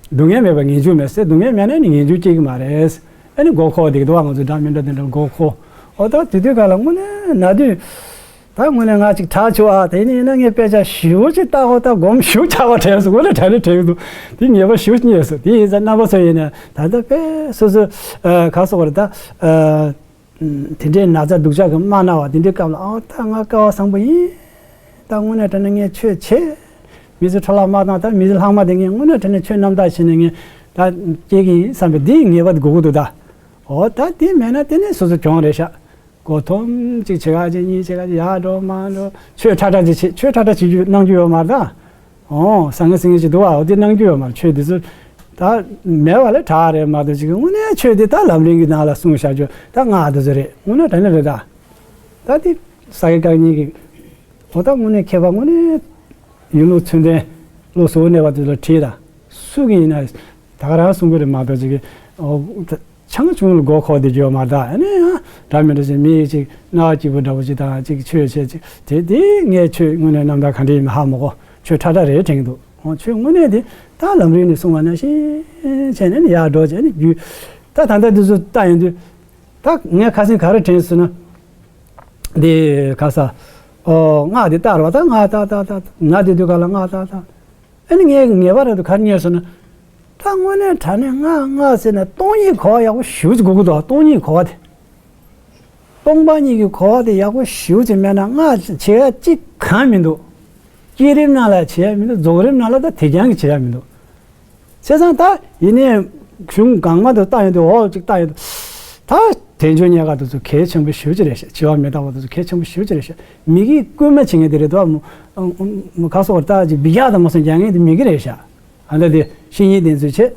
སྡུག་བསྔལ་མེད་པར་ངེས་འབྱུང་མེད་ཟེར་སྡུག་བསྔལ་མེད་ན་ནི་ངེས་འབྱུང་སྐྱེ་གི་མ་རེད། ཨ་ནི་མགོ་འཁོར་བསྡད་ཀྱི་འདུག་བ་ང་ཚོ་འདྲ་མི་འདྲ་དེ་འདྲ་མགོ་འཁོར། འོ་ད་དེ་དུས་ག་ལ་དངོས་གནས་ན་དུས། ད་དངོས་གནས་ང་ཅིག་དྲག་བྱུང་ཨ་དེ་ནི་ཡིན་ན་ངས་དཔེ་ཆ་ཞེ་པོ་ཅིག་ལྟ་གོ་ད་སྒོམ་ཞེ་པོ་ཆགས་པ་དྲན་སོང་དངོས་གནས་དྲན་ནས་དྲན་གྱི་འདུག་དེ་ངེས་པ་ཞེ་པོ་རྙེད་སོང་དེ་ཡིན་ཙང་རྣམ་པ་ཚོ་ཡིན་ན་ད་ལྟ་དཔེ་སོ་སོ་ག་སོ་བར་ད། དེ་འདྲའི་ན་ཚ་སྡུག་ཅག་གིས་མ་ན་བ་དེ་འདྲའི་སྐབས་ལ་ཨ་ད་ང་སྐལ་བ་བཟང་པོ་ཡིན། ད་དངོས་གནས་དྲང་གནས་ངས་ཆོས་བྱས། མི་ཚེ་འཕྲོ་བརླག་མ་བཏང་ད་མི་ཚེ་ལྷག་མ་དེ་ངས་དངོས་གནས་དྲང་གནས་ཆོས་རྣམ་དག་བྱས་ནས་ངས་ད་སྐྱེལ་གྱི་ཡིན་བསམ་པའི་འདི་ངེས་པ་དེ་དགོས་ཀྱི་འདུག་ད། འོ་ད་དེ་མེད་ན་དེ་ནས་སོ་སོ་གྱོང་རེད་ཤག་མགོ་འཐོམ་གཅིག་བྱེད་ག་གཅིག་གཉིས་བྱེད་ག་གཅིག་ཡར་འགྲོ་མར་འགྲོ་ཆོས་ཁྲ་ཁྲ་ཅིག་བྱེད་ཆོས་ཁྲ་ཁྲ་བྱེད་རྒྱུ་གནང་རྒྱུ་ཡོད་མ་རེད་ད། ཨོ། སང་ངེ་སང་ངེ་ཅིག་འདུག་ཨ། འོ་དེ་གནང་རྒྱུ་ཡོད་མ་རེད། ཆོས་འདི་ཚོ་ད་མེད་པ་ལས་དྲག་རེད་མ་གཏོགས་ཅིག་དངོས་གནས་ཆོས་འདི་ད་ལམ་རིམ་གྱི་ནང་ལ་གསུངས་བཞག་རྒྱུ་ད་སྔགས་འདི་ཚོ་རེད། དངོས་གནས་དྲང་གནས་རེད་ད། ད་དེ་ས་དགེ་བཀའ་རྙིང་གི་འོ་ད་དངོས་གནས་མཁས་པ་དངོས་གནས་ཡིན་ལུགས་ཚུལ་ལྡན་བློ་གཟུ་བོར་གནས་པ་དེ་ཚོ་ཁྲིད་ད། སུ་གིས་ཡིན་ན་ད་ག་རང་གསུང་གི་རེད་མ་གཏོགས་ཅིག་གི་ཨོ། ཆང་ཆུང་ལ་མགོ་འཁོར་བསྡད་རྒྱུ་ཡོད་མ་རེད་ད། ཨ་ནི་ཡང་འདྲ་མི་འདྲ་ཞིག་མི་ཡིས་ཅིག་སྣང་བ་སྐྱིད་པོ་འདྲ་པོ་ཅིག་དང་ཅིག་ཆོས་བྱས་ཅིག་དེ་དེ་ངས་ཆོས་དངོས་གནས་རྣམ་དག་ག་འདྲ་ཡིན་མིན་ཧ་མ་གོ་ཆོས་ཁྲ་ཁྲ་རེད་དྲན་གྱི་འདུག་ཨོ་ཆོས་དངོས་གནས་དེ་ད་ལམ་རིམ་ནས་གསུངས་པ་ནང་བཞིན་བྱས་ནས་ནི་ཡར་འགྲོ་བྱས་ནི་རྒྱུ་ད་ད་ལྟ་འདི་ཚོ་ལྟ་ཡོང་དུས་ད་ངས་ཁ་སང་ག་རེ་དྲན་སོང་ན་འདི་ག་ས་ཨོ་སྔགས་འདི་ལྟ་རོགས་ད་སྔགས་ལྟ་ལྟ་ལྟ་ན་དེ་དུས་ག་ལ་སྔགས་ལྟ་ལྟ། ཨ་ནི་ངས་ངེས་པ་རེད་འདུག་ག་རེ་རྙེད་སོང་ན། ད་དངོས་གནས་དྲང་གནས་སྔགས་སྔགས་ཟེར་ན་སྟོང་ཉིད་གོ་བ་ཡག་པོ་ཞེ་པོ་ཅིག་དགོས་ཀྱི་འདུག་སྟོང་ཉིད་གོ་བ་དེ། སྟོང་པ་ཉིད་ཀྱི་གོ་བ་དེ་ཡག་པོ་ཞེ་པོ་ཅིག་མེད་ན་སྔགས་བྱེད་ཡ་གཅིག་གང་མི་འདུག་བསྐྱེད་རིམ་ནང་ལ་བྱེད་ཡ་མི་འདུག་རྫོགས་རིམ་ནང་ལ་ད་དེ་རྐྱང་གི་བྱེད་ཡ་མི་འདུག་བྱས་ཙང་ད་ཡིན་ནའི་གཞུང་གང་མང་དུ་བལྟ་ཡོང་དུས་འོ་ཅིག་བལྟ་ཡོང་དུས་ད་ དལ་འབྱོར་རྙེད་དཀའ་དེ་ཚོ་གལ་ཆེན་པོ་ཞེ་པོ་ཅིག་རེད་ཤག་འཆི་བ་མི་རྟག་པ་དེ་ཚོ་གལ་ཆེན་པོ་ཞེ་པོ་ཅིག་རེད་ཤག་མི་གིས་སྐུལ་མ་བྱེད་མཁན་དེ་རེད་དོ། མ་མ་ཁ་སོགས་ད་ཅིག་འབུད་རྒྱག་དང་མ་སོང་རྒྱག་མཁན་དེ་མི་གི་རེད་ཤག་ཨ་ད་དེ་བཤེས་གཉེན་དེ་ཚོས་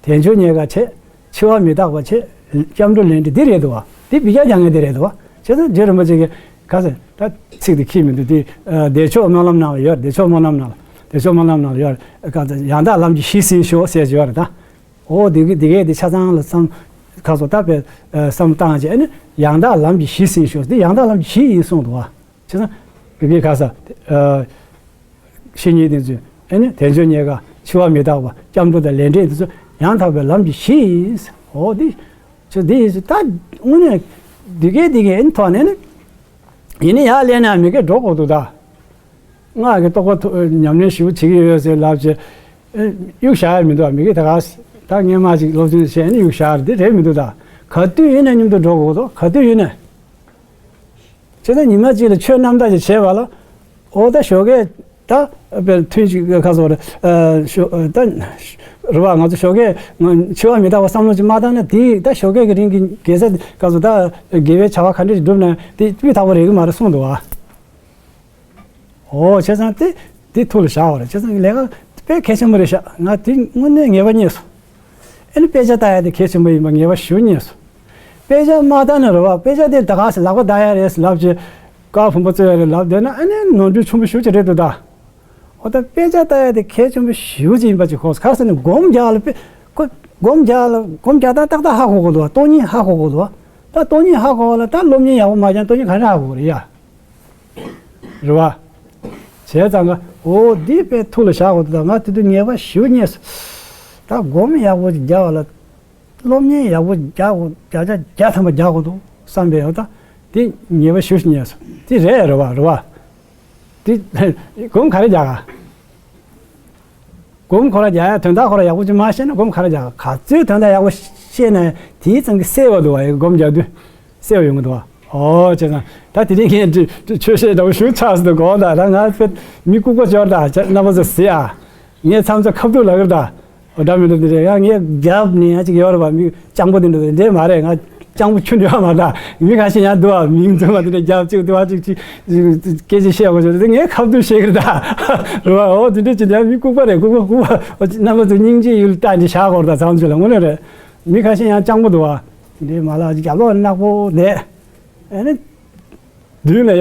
བྱེད། དལ་འབྱོར་རྙེད་དཀའ་བྱེད། འཆི་བ་མི་རྟག་པ་བྱེད། སྐྱབས་འགྲོ་ལས་འབྲས་འདི་རེད་དོ། དེ་འབུད་རྒྱག་རྒྱག་མཁན་དེ་རེད་དོ། བྱས་ཙང་རྗེ་རིན་པོ་ཆེ་གིས་ག་ཟེར་ད་ཚིག་དེ་ཁྱད་མི་འདུག་དེ་བདེ་མཆོག་སྨོན་ལམ་ནང་ལ་ཡོད་རེད། བདེ་མཆོག་སྨོན་ལམ་ནང་ལ་བདེ་མཆོག་སྨོན་ལམ་ནང་ལ་ཡོད་རེད། ག་ཟེར་ཡང་དག་ལམ་གྱི་གཞི་ཟིན་ཤོག་ཟེར་གྱི་ཡོད་རེད་ད། འོ་དེ་གི་དེ་གས་དེ་ཆ་ཚང་ལ་བསམ་ཁ་སོགས་ད་དཔེ་བསམ་བཏང་བྱས་ཨ་ནི་ཡང་དག་ལམ་གྱི་གཞི་ཟིན་ཤོག་འདི་ཡང་དག་ལམ་གྱི་གཞི་ཡིན་གསུངས་འདུག་བ། བྱས་ཙང་བི་བི་ཁ་ས་བཤེས་གཉེན་དེ་ཚོས་ཨ་ནི་དལ་འབྱོར་རྙེད་དཀའ་འཆི་བ་མི་རྟག་པ་སྐྱབས་འགྲོ་དང་ལས་འབྲས་དེ་ཚོ་ཡང་དག་པའི་ལམ་གྱི་གཞི་ཡིན། འོ་འདི་ཚོ་འདི་ཡིན་ད་དངོས་གནས་འདི་གས་འདི་གས་ཨ་ནི་ཐོག་ནས་ནི་ཡིན་ནི་ཡར་སླེབས་ན་མི་དགེ་འགྲོ་དགོས་འདུག་ད། སྔགས་ཀྱི་རྟོགས་པ་ཐོབ་ཉམས་ལེན་ཞིབ་པོ་བྱེད་ཀྱི་ཡོད་ཟེར་ལབ་བྱས། ཨེ། གཡུག་བཞག་ཡ་མི་འདུག་མི་དགེ་ད་ག་ད་སྔས་མ་ཅིག་སློབ་ཚན་བྱས་ནས་གཡུག་བཞག་རེད། དེ་རེད་མི་འདུག་ད་ག་དུས་ཡིན་ན་མཉམ་དུ་འགྲོ་དགོས་འདུག་ག་དུས་ཡིན་ན། བྱས་ཙང་ཉི་མ་གཅིག་ལ་ཆོས་རྣམ་དག་ཅིག་བྱས་པ་ལ། འོ་ད་ཞོགས་ཀས་ད་དཔེར་ཐུན་གཅིག་ཁ་སོགས་རེད། ཨ། ཞོ་ད་རེད་བ། ང་ཚོ་ཞོགས་ཀས་འཆི་བ་མི་རྟག་པ་བསམ་བློ་ཅིག་མ་བཏང་ན་དེ་ད་ཞོགས་ཀས་ཀྱི་རིང་གི་དགེ་རྩ་ཁ་སོགས་ད་དགེ་བའི་བྱ་བ་ག་འདྲ་ཞིག་བསྒྲུབས་ན་དེ་སྤུས་དག་པོ་རེད་གི་མ་རེད་གསུངས་འདུག་བ། འོ་བྱས་ཙང་དེ་དེ་ཐུགས་ལ་བཞག་པ་རེད། བྱས་ཙང་ལས་ཀ་དཔེ་གལ་ཆེན་པོ་རེད་ཤག་ང་དེ་དངོས་གནས་ངེས་པ་རྙེད་སོང་། ཨ་ནི་དཔེ་ཆ་ལྟ་ཡ་དེ་གལ་ཆེན་པོ་ཡིན་པ་ངེས་པ་ཞེ་པོ་རྙེད་སོང་། དཔེ་ཆ་མ་ལྟ་ན་རེད་བ། དཔེ་ཆ་དེ་ད་ག་ཟེ་ལག་པ་བརྡར་ཡ་རེད་ཟེ་ལབ་བྱས། ཀ་བུམ་པ་བཙལ་ཡ་རེད་ལབ་བསྡད་ན་ཨ་ནི་ནོར་འཁྲུལ་ཆེན་པོ་ཞེ་པོ་ཅིག་རེད་འདུག་ད། འོ་ད་དཔེ་ཆ་ལྟ་ཡ་དེ་གལ་ཆེན་པོ་ཞེ་པོ་ཅིག་ཡིན་པ་ཅིག་གོ་ག་ཟེ་ནས་སྒོམ་རྒྱག་ལ་དཔེ་ཁོ་སྒོམ་རྒྱག་ལ་སྒོམ་རྒྱག་སྟངས་ཏག་ཏག་ཧ་གོ་དགོས་འདུག་བ། སྟོང་ཉིད་ཧ་གོ་དགོས་འདུག་བ། ད་སྟོང་ཉིད་ཧ་གོ་བ་ལ་ད་སློབ་གཉེར་ཡག་པོ་མ་བྱས་ན་སྟོང་ཉིད་ག་རེ་ཧ་གོ་གི་རེད་ཡ། རེད་བ། བྱས་ཙང་ང་འོ་འདི་དཔེ་ཐུགས་ལ་བཞག་དགོས་འདུག་ད་ང་དེ་དུས་ངེས་པ་ཞེ་པོ་རྙེད་སོང་། ད་སྒོམ་ཡག་པོ་ཅིག་རྒྱག་པ་ལ་སློབ་གཉེར་ཡག་པོ་རྒྱག་དགོས། བརྒྱ་ཆ་བརྒྱ་ཐམ་པ་རྒྱག་དགོས་འདུག་བསམ་པའི་འོ་ད་དེ་ངེས་པ་ཞེ་པོ་ཅིག་རྙེད་སོང་། དེ་རེད་རེད་བ། རེད་བ། དེ་སྒོམ་ག་རེ་རྒྱག་ག་སྒོམ་ཁོ་ར་རྒྱག་ཡ་དོན་དག་ཁོ་ར་ཡག་པོ་ཅིག་མ་ཤེས་ན་སྒོམ་ག་རེ་རྒྱག་ག་ག་ཚོད་དོན་དག་ཡག་པོ་ཤེས་ན་དེའི་ཙམ་གྱིས་གསལ་བ་འདུག་བ། ཡ་སྒོམ་རྒྱག་དུས་གསལ་བ་ཡོང་གི་འདུག་བ། ཨོ་བྱས་ཙང་ད་དེ་རིང་ངས་འདི་འདི་ཆོས་བཤད་འདྲ་བོ་ཞུ་ཚར་སོང་འདུག་གོ། ད་ད་ང་དཔེ་མི་ལྐུགས་པ་ཅིག་ཡོད་རེད་ད། རྣམ་པ་ཚོ་གཟིགས་ཨ། ངས་མཚམས་མཚམས་ཁ་བསྡུར་ལབ་ཀྱི་རེད་ད། འོ་འདྲ་མི་འདུག་འདི་རེད་ཡ། ངས་རྒྱབ་ནས་ཡང་ཅིག་ཡོད་རེད་བ། མི་སྤྱང་པོ་དེ་འདྲ་དེ་འདྲས་མ་རེད། ང་སྤྱང་པོ་ཁྱོན་ནས་ཡོད་མ་རེད་ད། མི་ཁ་ཤས་ཡང་འདུག་བ། མིང་རྫུན་མ་དེ་འདྲས་རྒྱབ་ཅིག་འདུག་བ། ཅིག་ཅིག་སྐད་ཆ་བཤད་དགོས་བྱུང་དུས་ངས་ཁ་བསྡུར་བཤད་ཀྱི་རེད་ད། རེད་བ། འོ་དེ་འདྲས་ཅིག་ཡང་མི་ལྐུགས་པ་རེད། ལྐུགས་པ་ལྐུགས་པ། འོ་རྣམ་པ་ཚོ་སྙིང་རྗེ་ཡུལ་ལྟ་འདི་བཞག་དགོས་རེད་ད། ཚང་མ་ཚོ་ལ་དངོས་གནས་རེད། མི་ཁ་ཤས་ཡང་སྤྱང་པོ་འདུག་བ། དེ་འདྲས་མ་ལ་ཅིག་རྒྱབ་ལོགས་ནག་པོ་བསྡད། ཨ་ནི། མདུན་ལ་ཡ།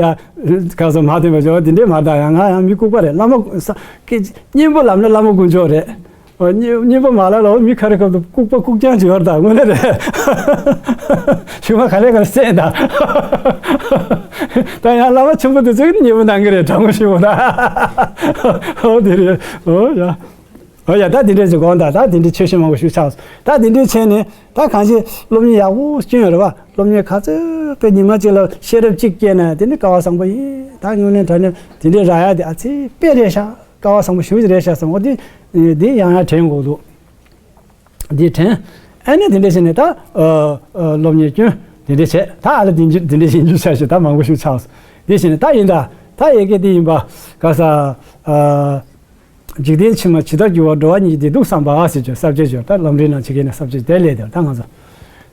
ག་ས་མ་འཐེན་པ་ཅོ་དེ་འདྲས་མ་གཏོགས་ཡང་ང་ཡང་མི་ལྐུགས་པ་རེད། བླ་མ་ས་སྐད་སྙན་པོ་ལབ་ན་བླ་མ་དཀོན་མཆོག་རེད། ཨོ་སྙན་སྙན་པོ་མ་ལབ་ལ་མི་ཁ་རི་ཁ་ཐུག་ལྐུགས་པ་ལྐུགས་རྐྱང་ཅིག་ཡོད་རེད་ད། དངོས་གནས་རེད། ཞུ་མ་ག་ལེ་ག་ལེ་བསད་ད། ད་ཡང་བླ་མ་ཆེན་པོ་དེ་ཚོས་སྙན་པོ་གནང་གི་རེད། དྲང་མོ་ཞུ་བ་ད། ཨོ་དེ་རེད། ཨོ་ཡ། ཨོ་ཡ། ད་དེ་འདྲས་ཅིག་དགོངས་དག་ད་དེ་འདྲས་ཆོས་བཤད་མང་པོ་ཞུས་ཚར་སོང་། ད་དེ་འདྲས་བྱས་ནས་ད་གང་ཅི་སློབ་གཉེར་ཡག་པོ་སྐྱོན་ཡོད་རེད་བ། སློབ་གཉེར་ག་ཚོད་དཔེ་ཉི་མ་གཅིག་ལ་ཤེས་རབ་གཅིག་སྐྱེས་ན་དེ་ནི་སྐལ་བ་བཟང་པོ་ཡིན། ད་དངོས་གནས་དྲང་གནས་དེ་འདྲས་རག་ཡ་དེ་ཨ་ཙི་དཔེ་རེད་ཤག་སྐལ་བ་བཟང་པོ་ཞེ་པོ་ཅིག་རེད་ཤག་བསམ། འོ་དེ་དེ་ཡང་ཡང་དྲན་དགོས་འདུག་འདི་དྲན། ཨ་ནི་དེ་འདྲས་བྱས་ནས་ད་ཨ་ཨ་སློབ་གཉེར་སྐྱོན་དེ་འདྲས་བྱས། ད་ཨ་ལ་དེ་འདྲས་དེ་འདྲས་ཞིག་འཇུ་ཆ་ཞིག་ད་མང་པོ་ཞིག་ཆགས་སོང་། དེ་བྱས་ནས་ད་ཡིན་ད་ད་ཡ་གི་དེ་ཡིན་པ་ག་ས་ཨ། འཇིག་རྟེན་ཕྱི་མ་ཇི་ལྟར་འགྱུར་བ། འགྲོ་བ་ཉིད་ཀྱི་བདེ་སྡུག་བསམ་པ་ཟེར་གྱི་ས་བཅད་ཅིག་ད་ལམ་རིམ་ནང་ཅིག་གི་ནས་ས་བཅད་དེ་སླེབས་དེ་ད་ང་ཚོ་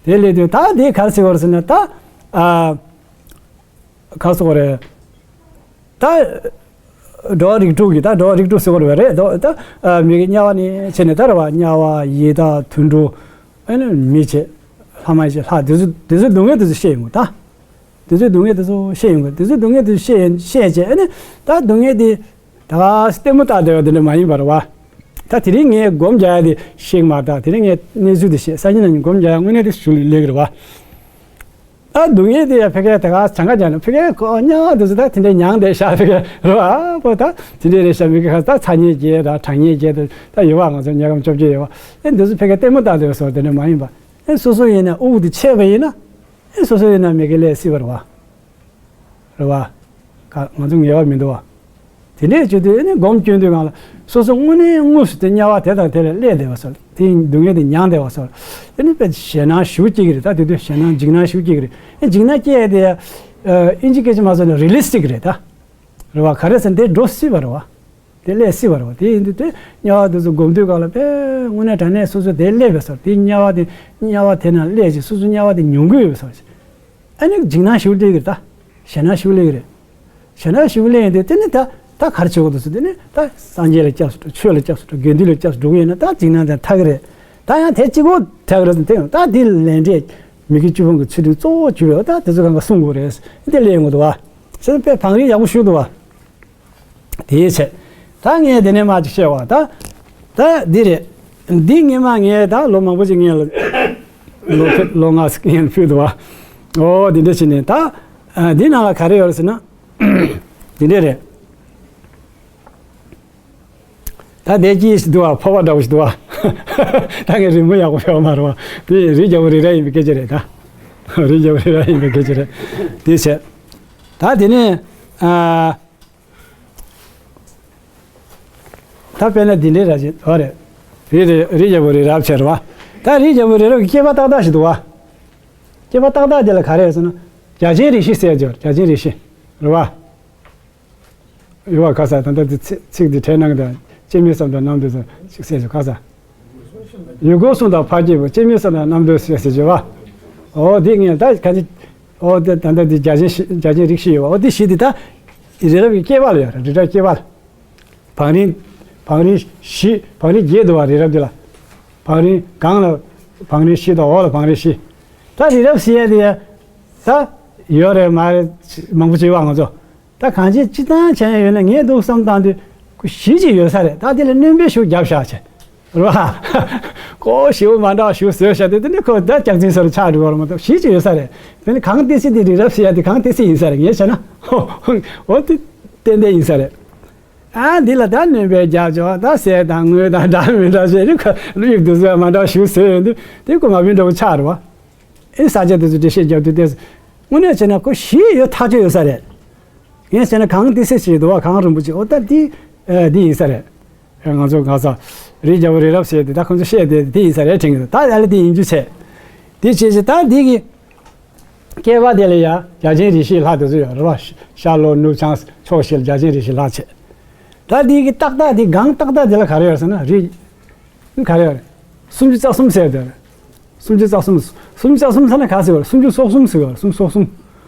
དེ་སླེབས་དུས་ད་དེ་ག་རེ་ཟེར་བ་རེད་ཟེར་ན་ད་ཨ་ག་རེ་ཟེར་བ་རེད། ད་འགྲོ་བ་རིགས་དྲུག་གི་ད་འགྲོ་བ་རིགས་དྲུག་ཟེར་བ་རེད་བ་རེད་ད། མི་གི་དམྱལ་བ་ནས་བྱས་ནས་ད་རེད་བ། དམྱལ་བ་ཡི་དྭགས་དུད་འགྲོ་ཨ་ནི་མི་བྱས་ལྷ་མ་ཡིན་བྱས་ལྷ་དེ་ཚོ་དེ་ཚོའི་སྡུག་བསྔལ་དེ་ཚོ་བཤད་ཡོང་གི་ད། དེ་ཚོའི་སྡུག་བསྔལ་དེ་ཚོ་བཤད་ཡོང་གི། དེ་ཚོའི་སྡུག་བསྔལ་དེ་ཚོ་བཤད་ཡོང་བཤད་བྱས་ཨ་ནི་ད་སྡུག་བསྔལ་དེ་ད་ག་ལྟད་མོ་ལྟ་བསྡད་པ་དེ་འདྲ་མ་ཡིན་པ་རེད་བ། ད་དེ་རིང་ངས་སྒོམ་རྒྱག་ཡ་དེ་ཤེས་མ་ད། དེ་རིང་ངས་གནས་ཚུལ་དེ་ཤེས། སང་ཉིན་ནང་ངས་སྒོམ་རྒྱག་ཡ་དངོས་གནས་དེ་ཞུ་ལས་ཀྱི་རེད་བ། ད་སྡུག་བསྔལ་དེ་ཡ་ཕ་གིར་ད་ག་གྱངས་ཁ་རྒྱག་ན་ཕ་གིར་ཁོ་དམྱལ་བ་དེ་ཚོ་ད་དེ་འདྲའི་མྱངས་བསྡད་ཤག་ཕ་གིར་རེད་བ། ཨ་ཕོ་ད་དེ་འདྲའི་རེད་ཤག་མི་གི་ཁ་ད་ཚ་དམྱལ་བརྒྱད་ད་གྲང་དམྱལ་བརྒྱད་ད་ད་ཡོད་བ། ང་ཚོ་དམྱལ་ཁམས་བཅོ་བརྒྱད་ཡོད་བ། ཨེ་འདི་ཚོ་ཕ་གིར་ལྟད་མོ་ལྟ་བསྡད་པ་བཟོ་དེ་འདྲ་མ་ཡིན་པ། ཨེ་སོ་སོ་ཡིན་ན་དབུགས་དེ་ཆད་པ་ཡིན་ན། ཨེ་སོ་སོ་ཡིན་ན་མི་གི་ལས་སྲིད་པ་རེད་བ། རེད་བ། ང་ཚོ་ངེས་པ་མི་འདུག་བ། དེ་འདྲས་བྱེད་དུས་ཨེ་ནི་སྒོམ་སྐྱོན་དུས་སྒང་ལ་སོ་སོ་དངོས་གནས་དངོས་སུ་དེ་དམྱལ་བ་དེ་དང་དེ་ལ་སླེབས་བསྡད་པ་སོགས་དེའི་སྡུག་བསྔལ་དེ་མྱངས་བསྡད་པ་སོགས་ཨེ་ནི་དཔེ་ཞེད་སྣང་ཞེ་པོ་སྐྱེ་གི་རེད། ད་དེ་དུས་ཞེད་སྣང་འཇིགས་སྣང་ཞེ་པོ་སྐྱེ་གི་རེད། ཨེ་འཇིགས་སྣང་སྐྱེ་ཡ་དེ་ཨ་ཨིན་ཇི་སྐད་ཆ་མ་སོང་ན་རི་ལི་སི་ཊིག་རེད་ད། རེད་བ། ག་རེ་ཟེར་ན་དེ་འགྲོ་སྲིད་པ་རེད་བ། དེ་སླེབས་སྲིད་པ་རེད་བ། དེ་ཡིན་དུས་དེ་དམྱལ་བ་དེ་ཚོ་སྒོམ་དུས་སྒང་ལ་དཔེ་དངོས་གནས་དྲང་གནས་སོ་སོ་དེ་སླེབས་པའི་སོགས་དེ་དམྱལ་བ་དེ་དམྱལ་བ་དེ་ནང་སླེབས་ཀྱི་སོ་སོ་དམྱལ་བ་དེ་མྱོང་གི་ཡོད་པའི་སོགས་ ཨ་ནི་འཇིགས་སྣང་ཞེ་པོ་སླེབས་ཀྱི་རེད་ད། ཞེད་སྣང་ཞེ་པོ་སླེབས་ཀྱི་རེད། ཞེད་སྣང་ཞེ་པོ་སླེབས་ཡོང་དུས་དེ་ནི་ད་ད་ག་རེ་བྱེད་དགོས་འདུག་ཟེར་དུས་ནི་ད་སངས་རྒྱས་ལ་སྐྱབས་སུ་འགྲོ། ཆོས་ལ་སྐྱབས་སུ་འགྲོ། དགེ་འདུན་ལ་སྐྱབས་སུ་འགྲོ་གི་ཡིན་ན་ད་འཇིགས་སྣང་དེ་དག་གི་རེད། ད་ཡང་དེ་གཅིག་པོ་དག་གི་རེད་ཟེར་དེ་ཡང་ད་དེ་ལས་འབྲས་མི་དགེ་བཅུ་སྤོང་གི་ཚུལ་ཁྲིམས་གཙོ་བོ་གྱུར་པའི་ད་དེ་ཚོ་གང་ག་སྲུང་དགོས་རེད་དེ་སླེབས་ཡོང་གི་འདུག་བ། ཟེར་ན་དཔེ་བང་རིམ་ཡག་པོ་ཞིག་འདུག་བ། དེའི་ཚེ། ད་ངས་དེ་ནས་མར་ཅིག་བཤད་པ་ད། ད་འདི་རེད། འདི་སྔས་མ་ངས་ད་ལོ་མང་པོ་ཅིག་ངས་ལ། ལོ་ཕེབས་ལོ་ལྔ་ངས་ཕུལ་འདུག་བ། ཨོ་དེ་འདྲ་བྱས་ནས་ད། ཨ་འདི་ནང་ལ་ག་རེ་ཡོད་རེད་ཟེར་ན། དེ་འདྲ་རེད། ད་དེ་ཅི་ཞིག་འདུག་བ། ཕོར་པ་འདྲ་པོ་ཞིག་འདུག་བ། ད་ངས་རི་མོ་ཡག་པོ་ཕེབས་པ་མ་རེད་བ། དེ་རི་རྒྱལ་པོ་རི་རབ་ཡིན་པའི་སྐད་ཆ་རེད་ད། རི་རྒྱལ་པོ་རི་རབ་ཡིན་པའི་སྐད་ཆ་རེད། དེ་བྱས། ད་དེ་ནས། ཨ། ད་དཔེར་ན་འདི་འདྲའི་ར་ཅིག་འོ་རེད། རི་རི་རི་རྒྱལ་པོ་རི་རབ་བྱས་རེད་བ། ད་རི་རྒྱལ་པོ་རི་རབ་ཀྱི་སྐྱེས་པ་ཏག་ཏག་ཞིག་འདུག་བ། སྐྱེས་པ་ཏག་ཏག་དེ་ལ་ག་རེ་ཟེར་ན། རྒྱ་ཆེན་རིགས་བཞི་ཟེར་རྒྱུ་རྒྱ་ཆེན་རིགས་བཞི། རེད་བ། ཡོད་བ་ཁ་ས་ད་ལྟ་འདི་ཚིག་ཚིག་འདི་བྲིས་གནང་གི་འདུག་སྐྱེ་མེད་བསམ་དང་རྣམ་གྲོལ་ཟེར་ཅིག་ཟེར་རྒྱུ་ཁ་ས། ཡུལ་འཁོར་གསུམ་དང་ཕ་སྐྱེས་པོ་སྐྱེ་མེད་བསམ་དང་རྣམ་གྲོལ་ཟེར་ཟེར་རྒྱུ་བ། འོ་འདི་ངས་ད་ག་ཅི། འོ་དེ་ད་ལྟ་འདི་རྒྱ་ཆེན་བཞི་རྒྱ་ཆེན་རིགས་བཞི་ཡོད་བ། འོ་དེ་བཞི་དེ་ད། རི་རབ་ཀྱི་སྐྱེས་པ་ལ་ཡོད་རེད། རི་རབ་སྐྱེས་པ་ལ། བང་རིམ། བང་རིམ་བཞི་བང་རིམ་བརྒྱད་འདུག་བ་རི་རབ་འདི་ལ། བང་རིམ་སྒང་ལ་བང་རིམ་བཞི་དང་འོག་ལ་བང་རིམ་བཞི། ད་རི་རབ་ཟེར་ཡ་དེ་ཡ། ད། ཡོད་རེད་མ་རེད། མང་པོ་བྱེད་བ་ང་ཚོ། ད་གང་ཅི་སྤྱི་བཏང་བྱས་ཡོད་ན་ངས་འདུག་བསམ་བཏང་དུས། ཁོ་བཞི་ཅིག་ཡོད་ས་རེད། ད་དེ་ལ་སྣོན་པ་ཞིག་བརྒྱབ་བཞག་བྱས། རེད་བ། ཁོ་ཞེ་པོ་མ་འདྲ་བ་ཞིག་བཟོས་བཞག་དུས་དེ་ནི་ཁོ་ད་སྐྱག་རྫུན་བཟོ་རུ་ཆགས་འགྲོ་བ་རེད་མ་གཏོགས་བཞི་ཅིག་ཡོད་ས་རེད། དེ་ནི་གང་ཏི་སི་དེ་རི་རབ་ཟེར་ཡ་དེ་གང་ཏི་སི་ཡིན་ས་རེད་ངས་བྱས་ན། འོ་དེ་ཏན་ཏན་ཡིན་ས་རེད། ཨ་འདི་ལ་ད་སྣོན་པ་རྒྱབ་བྱས་ད་ཟས་དང་དངོས་དང་འདྲ་མི་འདྲ་བྱས་ནི་ཁོ་དབྱིབས་དེ་ཚོ་མ་འདྲ་བ་ཞིག་བཟོས་ཡོང་དུས་དེ་ཁོ་མ་བུ་འདྲ་བོ་ཆགས་རེད་བ། ཨེ་ས་ཆ་དེ་ཚོ་འགྲེལ་བཤད་རྒྱབ་དུས་ཏེ། དངོས་གནས་བྱས་ན་ཁོ་བཞི་ཡོད་ཐག་ཆོད་ཡོད་ས་རེད། ངས་བྱས་ན་གངས་ཏི་སེ་ཞིག་འདུག་བ། གངས་རིན་པོ་ཆེ། འོ་ད་འདི་ཨ་འདི་ཡིན་ས་རེད། ཨ་ང་ཚོ་ག་ས་རི་རྒྱལ་པོ་རི་རབ་ཟེར་དེ་ད་ཁོ་ཚོ་བཤད་དེ་འདི་ཡིན་ས་རེད་དྲན་གྱི་འདུག་ད་ཡ་ལ་འདི་ཡིན་རྒྱུ་བྱས། འདི་བྱས་ཚེ་ད་འདི་གི་སྐྱེས་པ་དེ་ལ་ཡ་རྒྱ་ཆེན་རིགས་བཞི་ལྷག་དེ་ཚོ་ཡོད་རེད་བ། ཤར་ལྷོ་ནུབ་བྱང་ཕྱོགས་བཞི་ལ་རྒྱ་ཆེན་རིགས་བཞི་ལྷག་བྱས། ད་འདི་གི་ཏག་ཏག་འདི་གངས་ཏག་ཏག་འདི་ལ་ག་རེ་ཡོད་ཟེར་ན་རི། ག་རེ་ཡོད་རེད། སུམ་ཅུ་རྩ་གསུམ་ཟེར་དེ་རེད། སུམ་ཅུ་རྩ་གསུམ། སུམ་ཅུ་རྩ་གསུམ་ཟེར་ན་ག་ཟེར་བ་རེད། སུམ་ཅུ་སོ་གསུམ་ཟེར་བ་རེད། སུམ་ཅུ་སོ་གསུམ།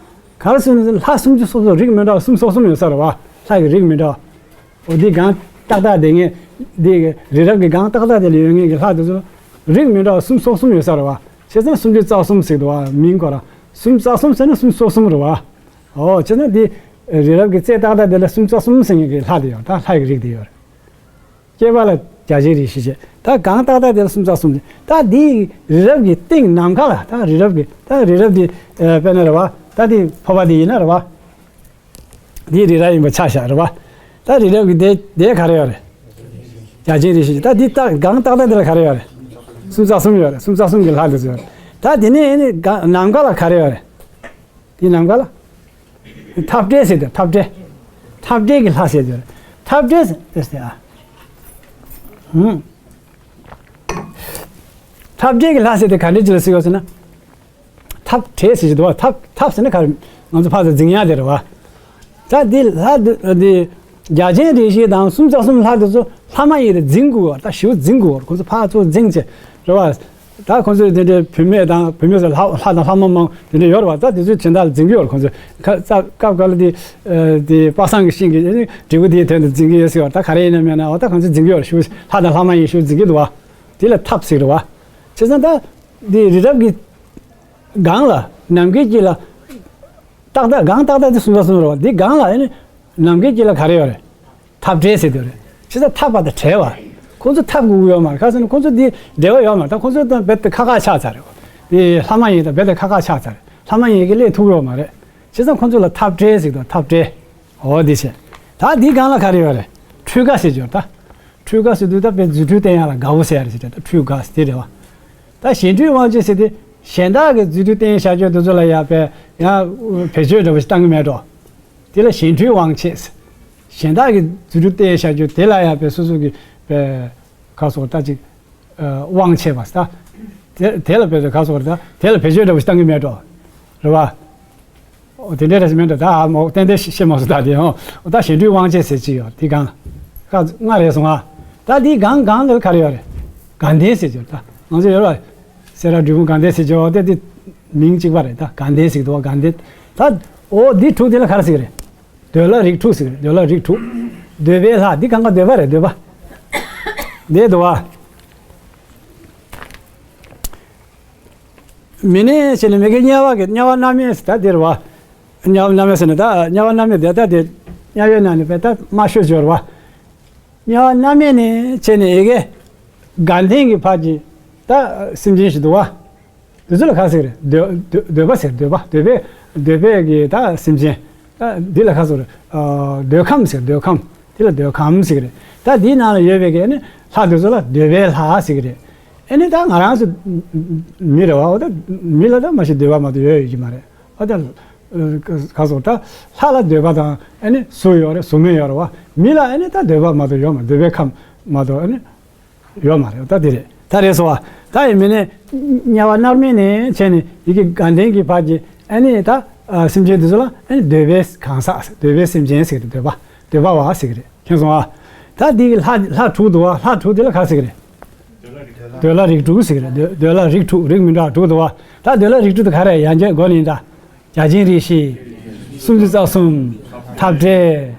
ག་རེ་ཟེར་ན་ལྷ་སུམ་ཅུ་སོ་གསུམ་རིགས་མི་འདྲ་བ་སུམ་ཅུ་སོ་གསུམ་ཡོད་ས་རེད་བ། ལྷ་གི་རིགས་མི་འདྲ་བ། འོ་འདི་གངས་ཏག་ཏག་དེ་ངས་འདི་གི་རི་རབ་ཀྱི་གངས་ཏག་ཏག་དེ་ལ་ཡོད་མཁན་གྱི་ལྷ་དེ་ཚོ་རིགས་མི་འདྲ་བ་སུམ་ཅུ་སོ་གསུམ་ཡོད་ས་རེད་བ། བྱས་ཙང་སུམ་ཅུ་རྩ་གསུམ་ཟེར་འདུག་བ། མིང་ཁོ་རང་སུམ་ཅུ་རྩ་གསུམ་ཟེར་ན་སུམ་ཅུ་སོ་གསུམ་རེད་བ། འོ་བྱས་ཙང་འདི་རི་རབ་ཀྱི་རྩེ་ཏག་ཏག་དེ་ལ་སུམ་ཅུ་རྩ་གསུམ་ཟེར་མཁན་གྱི་ལྷ་དེ་ཡོད། ད་ལྷ་གི་རིགས་དེ་ཡོད་རེད། སྐྱེས་པ་ལ་རྒྱ་ཆེན་རིགས་བཞི་བྱས། ད་གངས་ཏག་ཏག་དེ་ལ་སུམ་ཅུ་རྩ་གསུམ་ཟེར། ད་འདི་རི་རབ་ཀྱི་སྟེང་ནམ་མཁའ་ལ་ད་རི་རབ་ཀྱི་ད་རི་རབ་འདི་དཔེར་ན་རེད་བ། ད་འདི་ཕོར་པ་འདི་ཡིན་ན་རེད་བ། འདི་རི་རབ་ཡིན་པ་ཆ་བཞག་རེད་བ། ད་རི་རབ་ཀྱི་དེ་དེ་ག་རེ་ཡོད་རེད། རྒྱ་ཆེན་རིགས་བཞི། ད་འདི་ད་གངས་ཏག་ཏག་དེ་ལ་ག་རེ་ཡོད་རེད། སུམ་ཅུ་རྩ་གསུམ་ཡོད་རེད། སུམ་ཅུ་རྩ་གསུམ་གྱི་ལྷ་དེ་ཚོ་ཡོད་རེད། ད་དེ་ནས་ཨེ་ནི་ག་ནམ་མཁའ་ལ་ག་རེ་ཡོད་རེད། དེ་ནམ་མཁའ་ལ། འཐབ་བྲལ་ཟེར་དེ་འཐབ་བྲལ། འཐབ་བྲལ་གྱི་ལྷ་ཟེར་དེ་རེད། འཐབ་བྲལ་ཟེར་དེ་ཟེར་ཨ། ཧུམ། འཐབ་བྲལ་གྱི་ལྷ་ཟེར་དེ་ག་འདྲ་ཅིག་ལ་ཟེར་བ་ཟེར་ན། འཐབ་བྲལ་ཟེར་གྱི་འདུག་བ། འཐབ་འཐབ་ཟེར་ན་ག་རེ་ང་ཚོ་ཕར་ཚུར་འཛིང་ཡ་དེ་རེད་བ། ད་འདི་ལྷ་འདི་འདི་རྒྱ་ཆེན་རིགས་བཞི་དང་སུམ་ཅུ་རྩ་གསུམ་ལྷ་དེ་ཚོ་ལྷ་མ་ཡིན་རེད། འཛིང་དགོས་བ། ད་ཞེ་པོ་འཛིང་དགོས་བ། ཁོ་ཚོ་ཕར་ཚུར་འཛིང་བྱས་རེད་བ། ད་ཁོ་ཚོས་དེ་འདྲའི་བུད་མེད་དང་བུད་མེད་ཚོ་ལྷ་ལྷ་དང་ལྷ་མོ་མང་དེ་འདྲ་ཡོད་རེད་བ། ད་དེ་ཚོའི་དོན་དག་ལ་འཛིང་གི་ཡོད་རེད་ཁོ་ཚོས། ཁ་ས་སྐབས་འགའ་ལ་དེ་དེ་པ་སངས་ཀྱི་ཤིང་གི་འབྲས་བུ་དེའི་དོན་དུ་འཛིང་གི་ཡོད་ཟེར་བ། ད་ག་རེ་ཡིན་ན་མེད་ན་འོ་ད་ཁོ་ཚོས་འཛིང་གི་ཡོད་རེད། ཞུ་ལྷ་དང་ལྷ་མ་ཡིན་ཞུ་འཛིང་གི་འདུག་བ། དེ་ལ་འཐབ་ཟེར་རེད་བ། བྱས་ཙང་ད་དེ་རི་རབ་ཀྱི་སྒང་ལ་ནམ་མཁའི་དཀྱིལ་ལ་ཏག་ཏག་གངས་ཏག་ཏག་དེ་སུམ་ཅུ་རྩ་གསུམ་རེད་བ། དེ་སྒང་ལ་ཨེ་ནི་ནམ་མཁའི་དཀྱིལ་ལ་ག་རེ་ཡོད་རེད། འཐབ་བྲལ་ཟེར་དེ་རེད། བྱས་ཙང་འཐབ་པ་དང་བྲལ་བ། ཁོང་ཚོ་འཐབ་དགོས་ཀྱི་ཡོད་མ་རེད། ག་ཟེར་ན་ཁོང་ཚོ་འདི་འབྲེལ་བ་ཡོད་མ་རེད། ད་ཁོང་ཚོ་དང་རྦད་དེ་ཁ་ཁ་ཆགས་ཚར་རེད། དེ་ལྷ་མ་ཡིན་དང་རྦད་དེ་ཁ་ཁ་ཆགས་ཚར་རེད། ལྷ་མ་ཡིན་གྱི་སླེབས་ཐུབ་ཡོད་མ་རེད། བྱས་ཙང་ཁོང་ཚོ་ལ་འཐབ་བྲལ་ཟེར་དང་འཐབ་བྲལ། འོ་འདི་བྱས། ད་འདི་སྒང་ལ་ག་རེ་ཡོད་རེད། འཕྲུལ་དགའ་ཟེར་གྱི་ཡོད་ད། འཕྲུལ་དགའ་ཟེར་དུས་ད་དཔེ་རྫུ་འཕྲུལ་བསྟན་ཡག་ལ་དགའ་བོ་ཟེར་ཡ་རེད་ཟེར་ད། འཕྲུལ་དགའ་ཟེར་དེ་རེད་བ། ད་གཞན་འཕྲུལ་དབང་བྱེད་ཟེར་དེ་གཞན་དག་གི་རྫུ་འཕྲུལ་བསྟན་བཞག་རྒྱུ་དེ་ཚོ་ལ་ཡ་དཔེ་ཡང་བེད་སྤྱོད་འདྲ་བོ་ཞིག་བཏང་གི་མེད་འགྲོ། དེ་ལ་གཞན་འཕྲུལ་དབང་བྱེད། གཞན་དག་གི་རྫུ་འཕྲུལ་བསྟན་བཞག་རྒྱུ་དེ་ལ་ཡང་དཔེ་སོ་སོ་གི་དཔེ་ཁ་སོགས་ལྟ་ཅིག་དབང་བྱེད་པ་ཟེར། དེ་དེ་ལ་དཔེ་ཁ་སོགས་ལྟ་དེ་ལ་བེད་སྤྱོད་འདྲ་བོ་ཞིག་བཏང་གི་མེད་འགྲོ། རེད་བ། འོ་དེ་འདྲའི་རེ་ཞིག་མེད་འགྲོ། ད་ཨ་མོ་ཏན་ཏན་ཤེས་མ་སོང་ད་དེ་ཧོ། འོ་ད་གཞན་འཕྲུལ་དབང་བྱེད་ཟེར་གྱི་ཡོད་དེ་གང་། ཁ་ལྔ་རེད་སོང་ཨ། ད་དེའི་གང་གང་ལ་ག་རེ་ཡོད་རེད། དགའ་ལྡན་ཟེར་གྱི་ཡོད་ད། ང་ཚོ་ཡོད་རེད་བ། སེ་ར་འབྲི་གུང་དགའ་ལྡན་ཟེར་གྱི་ཡོད་དེ་དེ། མིང་གཅིག་པ་རེད། ད་དགའ་ལྡན་ཟེར་གྱི་འདུག་བ། དགའ་ལྡན། ད་འོ་འདི་དྲུག་དེ་ལ་ག་རེ་ཟེར་གྱི་རེད། འདོད་ལྷ་རིགས་དྲུག་ཟེར་གྱི་རེད། འདོད་ལྷ་རིགས་དྲུག་འདོད་པའི་ལྷ། འདི་གང་ག་འདོད་པ་རེད། འདོད་པ། འདི་འདུག་བ། མི་ནས་བྱས་ནས་མི་དགེ་དམྱལ་བ་གི་དམྱལ་བ་མནར་མེད་ཟེར། ད་འདིར་བ། དམྱལ་བ་མནར་མེད་ཟེར་ནས་ད་དམྱལ་བ་མནར་མེད་དེ་ད་དེ་དམྱལ་བའི་ནང་ནས་པས་ད་དམའ་ཤོས་སྦྱོར་བ། དམྱལ་བ་མནར་མེད་ནས་བྱས་ནས་ཡི་གེ་དགའ་ལྡན་གྱི་ཕར་གྱི་ད་སེམས་ཅན་ཞིག་འདུག་བ། དེ་ཚོ་ལ་ག་རེ་ཟེར་གྱི་རེད། འདོད་འདོད་འདོད་པ་ཟེར། འདོད་པ། འདོད་པའི་འདོད་པའི་གི་ད་སེམས་ཅན། ད་འདི་ལ་ག་རེ་ཟེར་གྱི་རེད། འདོད་ཁམས་ཟེར། འདོད་ཁམས། དེ་ལ་འདོད་ཁམས་ཟེར་གྱི་རེད། ད་འདིའི་ནང་ལ་ཡོད་པའི་གི་ནི་ལྷ་དེ་ཚོ་ལ་འདོད་པའི་ལྷ་ཟེར་གྱི་རེད། ཨེ་ནི་ད་ང་རང་ཚོ་མི་རེད་བ། འོ་ད་མི་ལ་ད་མ་གཞི་འདོད་པ་མ་གཏོགས་ཡོད་ཡོད་ཀྱི་མ་རེད། ཨ་ད་ག་རེ་ཟེར་གྱི་རེད། ད་ལྷ་ལ་འདོད་པ་དང་ཨེ་ནི་གཟུགས་ཡོད་རེད། གཟུགས་མེད་ཡོད་རེད་བ། མི་ལ་ཨེ་ནི་ད་འདོད་པ་མ་གཏོགས་ཡོད་མ། འདོད་པའི་ཁམས་མ་གཏོགས་ཨེ་ནི་ཡོད་མ་རེད། ད་དེ་རེད། ད་རེད་སོ། ད་ཡིན་མིན་ནས་དམྱལ་བ་མནར་མེད་ནས་བྱས་ནས་ཡི་གེ་དགའ་ལྡན་གྱི་བར་གྱི་ཨ་ནི་ད་སེམས་ཅན་དེ་ཚོ་ལ་ཨ་ནི་འདོད་པའི་གང་ཟག་ཟེར། འདོད་པའི་སེམས་ཅན་ཟེར་གྱི་རེད། འདོད་པ། འདོད་པ་བ་ཟེར་གྱི་རེད། མཁྱེན་སོང་ཨ། ད་འདི་གི་ལྷ་ལྷ་དྲུག་འདུག་བ། ལྷ་དྲུག་དེ་ལ་ག་རེ་ཟེར་གྱི་རེད། འདོད་ལྷ་རིགས་དྲུག་ཟེར་གྱི་རེད། འདོད་འདོད་ལྷ་རིགས་དྲུག་རིགས་མི་འདྲ་བ་དྲུག་འདུག་བ། ད་འདོད་ལྷ་རིགས་དྲུག་དེ་ག་རེ་ཡང་བསྐྱར་དགོས་ནི་ཡིན་ད། བརྒྱ་བྱིན་རིགས་བཞི། སུམ་ཅུ་རྩ་གསུམ། འཐབ་བྲལ།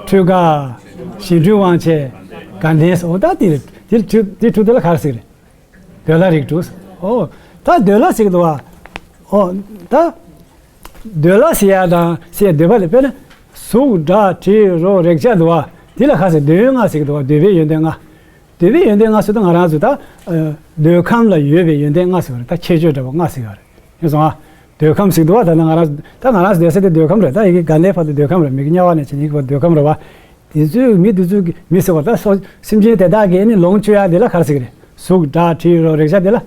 འཕྲུལ་དགའ། གཞན་འཕྲུལ་དབང་བྱེད། དགའ་ལྡན་སོགས། ད་དེ་དེ་དྲུག་དེ་དྲུག་དེ་ལ་ག་རེ་ཟེར་གྱི་རེད། འདོད་ལྷ་རིགས་དྲུག། ཨོ། ད་འདོད་ལྷ་ཟེར་གྱི་འདུག་བ། ཨོ། ད་འདོད་ལྷ་ཟེར་ཡ་དང་ཟེར་ཡ་འདོད་པ་ལ་དཔེར་ན་གཟུགས་སྒྲ་དྲི་རོ་རེག་བྱ་འདུག་བ། དེ་ལ་ག་རེ་ཟེར། འདོད་ཡོན་ལྔ་ཟེར་གྱི་འདུག་བ། འདོད་པའི་ཡོན་ཏན་ལྔ། འདོད་པའི་ཡོན་ཏན་ལྔ་ཟེར་དུས་ང་རང་ཚོ་ད་འདོད་ཁམས་ལ་ཡོད་པའི་ཡོན་ཏན་ལྔ་ཟེར་བ་རེད། ད་ཁྱད་ཆོས་འདྲ་བ་ལྔ་ཟེར་བ་རེད། ཡིན་སོང་ཨ། འདོད་ཁམས་ཟེར་འདུག་བ། ད་ནི་ང་རང་ད་ང་རང་སྡོད་ས་དེ་འདོད་ཁམས་རེད། ད་ཡི་གེ་དགའ་ལྡན་བར་དུ་འདོད་ཁམས་རེད། མི་དགེ་དམྱལ་བ་ནས་བྱས་ནས་ཡི་གེ་བར་འདོད་ཁམས་རེད་བ། དེ་ཚོའི་མི་དེ་ཚོའི་གི་མི་ཟེར་བ་ད་སོ་སེམས་ཅན་དེ་དག་གི་ནི་ལོངས་སྤྱོད་ཡ་དེ་ལ་ག་རེ་ཟེར་གི་རེད། གཟུགས་སྒྲ་དྲི་རོ་རེག་བྱ་དེ་ལ།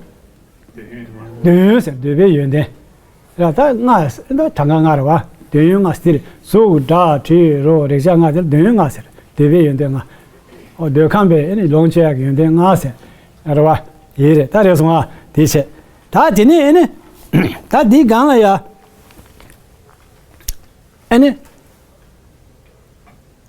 འདོད་ཡོན་ཟེར། འདོད་པའི་ཡོན་ཏན། ར་ད་ལྔ་ཟེར་ད་གྲངས་ཀ་ལྔ་རེད་བ། འདོད་ཡོན་ལྔ་ཟེར། གཟུགས་སྒྲ་དྲི་རོ་རེག་བྱ་ལྔ་དེ་ལ་འདོད་ཡོན་ལྔ་ཟེར། འདོད་པའི་ཡོན་ཏན་ལྔ། ཨོ་འདོད་ཁམས་པའི་ནི་ལོངས་སྤྱོད་ཡ་གི་ཡོན་ཏན་ལྔ་ཟེར། རེད་བ། ཡིན་རེད། ད་རེད་སོང་ཨ། དེ་བྱས། ད་དེ་ནས་ཨེ་ནི། ད་འདི་སྒང་ལ་ཡ། ཨེ་ནི།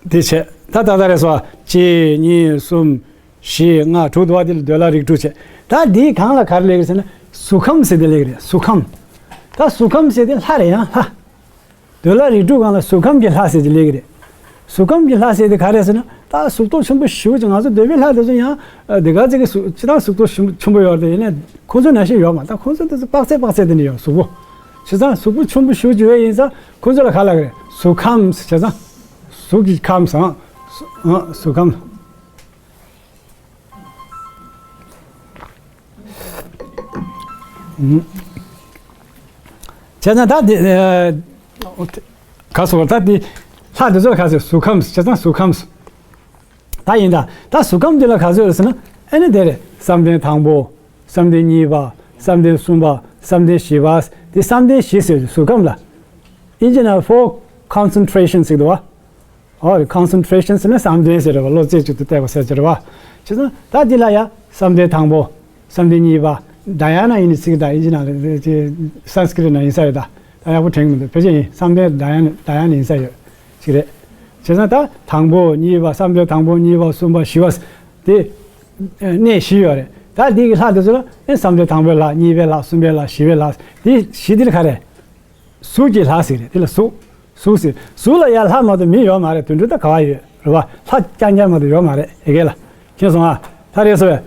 དེ་བྱས། ད་ད་ད་རེད་སོང་ཨ། གཅིག་གཉིས་གསུམ། བཞི་ལྔ་དྲུག་འདུག་བ། དེ་ལ་འདོད་ལྷ་རིགས་དྲུག་བྱས། ད་འདིའི་སྒང་ལ་ག་རེ་སླེབས་ཀྱི་རེད་ཟེར་ན་གཟུགས་ཁམས་ཟེར་དེ་སླེབས་ཀྱི་རེད། གཟུགས་ཁམས། ད་གཟུགས་ཁམས་ཟེར་དེ་ལྷ་རེད་ཡང་ལྷ། འདོད་ལྷ་རིགས་དྲུག་སྒང་ལ་གཟུགས་ཁམས་ཀྱི་ལྷ་ཟེར་གྱི་སླེབས་ཀྱི་རེད། གཟུགས་ཁམས་ཀྱི་ལྷ་ཟེར་དེ་ག་རེ་ཟེར་ན་ད་གཟུགས་སྟོབས་ཆེན་པོ་ཞེ་པོ་ཅིག་ང་ཚོ་འདོད་པའི་ལྷ་དེ་ཚོ་ཡང་དེ་ག་ཚོད་ཀྱི་གཟུགས་སྤྱིར་བཏང་གཟུགས་སྟོབས་ཆེན་པོ་ཡོད་རེད། ཡིན་ནའི་ཁོང་ཚོ་ནང་བཞིན་ཡོད་མ་རེད། ད་ཁོང་ཚོ་དེ་ཚོ་དཔག་ཚད་དཔག་ཚད་དེ་འདྲ་ཡོད། གཟུགས་པོ་བྱས་ཙང་གཟུགས་པོ་ཆེན་པོ་ཞེ་པོ་ཅིག་ཡོད་ཡིན་ཙང་ཁོང་ཚོ་ལ་ག་ལབ་ཀྱི་རེད། གཟུགས་ཁམས་བྱས་ཙང་གཟུགས་ཀྱི་ཁམས་སམ། གཟུགས་ཁམས། བྱས་ཙང་ད་འདི་ག་སོ་ད་འདི་ལྷ་འདི་ཚོ་ལ་ག་ཟེར། གཟུགས་ཁམས། བྱས་ཙང་གཟུགས་ཁམས། ད་ཡིན་ད། ད་གཟུགས་ཁམས་འདི་ལ་ག་ཟེར་ཟེར་ན་ཨེ་ནི་དེ་རེད། བསམ་གཏན་དང་པོ། བསམ་གཏན་གཉིས་པ། བསམ་གཏན་གསུམ་པ། བསམ་གཏན་བཞི་པ། འདི་བསམ་གཏན་བཞི་ཟེར། གཟུགས་ཁམས་ལ་ཨིན་ཇི་ནང་four concentration ཟེར་འདུག་བ། ཨོ་concentration ཟེར་ན་བསམ་གཏན་ཟེར་རེད་བ། བློ་རྩེ་གཅིག་ཏུ་གཏད་པ་ཟེར་གྱི་རེད་བ། བྱས་ཙང་ད་འདི་ལ་ཡ་བསམ་གཏན་དང་པོ། བསམ་གཏན་གཉིས་པ། དྷ་ཡ་ན་ཡིན་ནི་ཚིག་དང་ཨིན་ཇི་ནང་ལ་སཾ་སྐྲྀཏ་ནང་ཡིན་ས་ཡོད་ད། ད་ཡག་པོ་དྲན་གྱི་མི་འདུག་ཕལ་ཆེར་ཡིན། བསམ་གཏན་དྷ་ཡ་ན་དྷ་ཡ་ན་ཡིན་ས་ཡོད་ཅིག་རེད། བྱས་ཙང་ད་དང་པོ་གཉིས་པ། བསམ་གཏན་དང་པོ་གཉིས་པ་གསུམ་པ་བཞི་པ་དེ་གནས་བཞི་ཡོད་རེད། ད་འདི་གི་ལྷ་དེ་ཚོ་ལ་ཨེ་བསམ་གཏན་དང་པོའི་ལྷ། གཉིས་པའི་ལྷ། གསུམ་པའི་ལྷ། བཞི་པའི་ལྷ། དེ་བཞི་དེ་ལ་ག་རེ། གཟུགས་ཀྱི་ལྷ་ཟེར་རེད། དེ་ལ་གཟུགས། གཟུགས་ཟེར། གཟུགས་ལ་ཡ་ལྷ་མ་གཏོགས་མི་ཡོད་མ་རེད། དུད་འགྲོ་ད་ག་བ་ཡོད་རེད་བ། ལྷ་རྐྱང་རྐྱང་མ་གཏོགས་ཡོད་མ་རེད་ཡ་གི་ལ། མཁྱེན་སོང་ཨ། ད་རེད་སོ།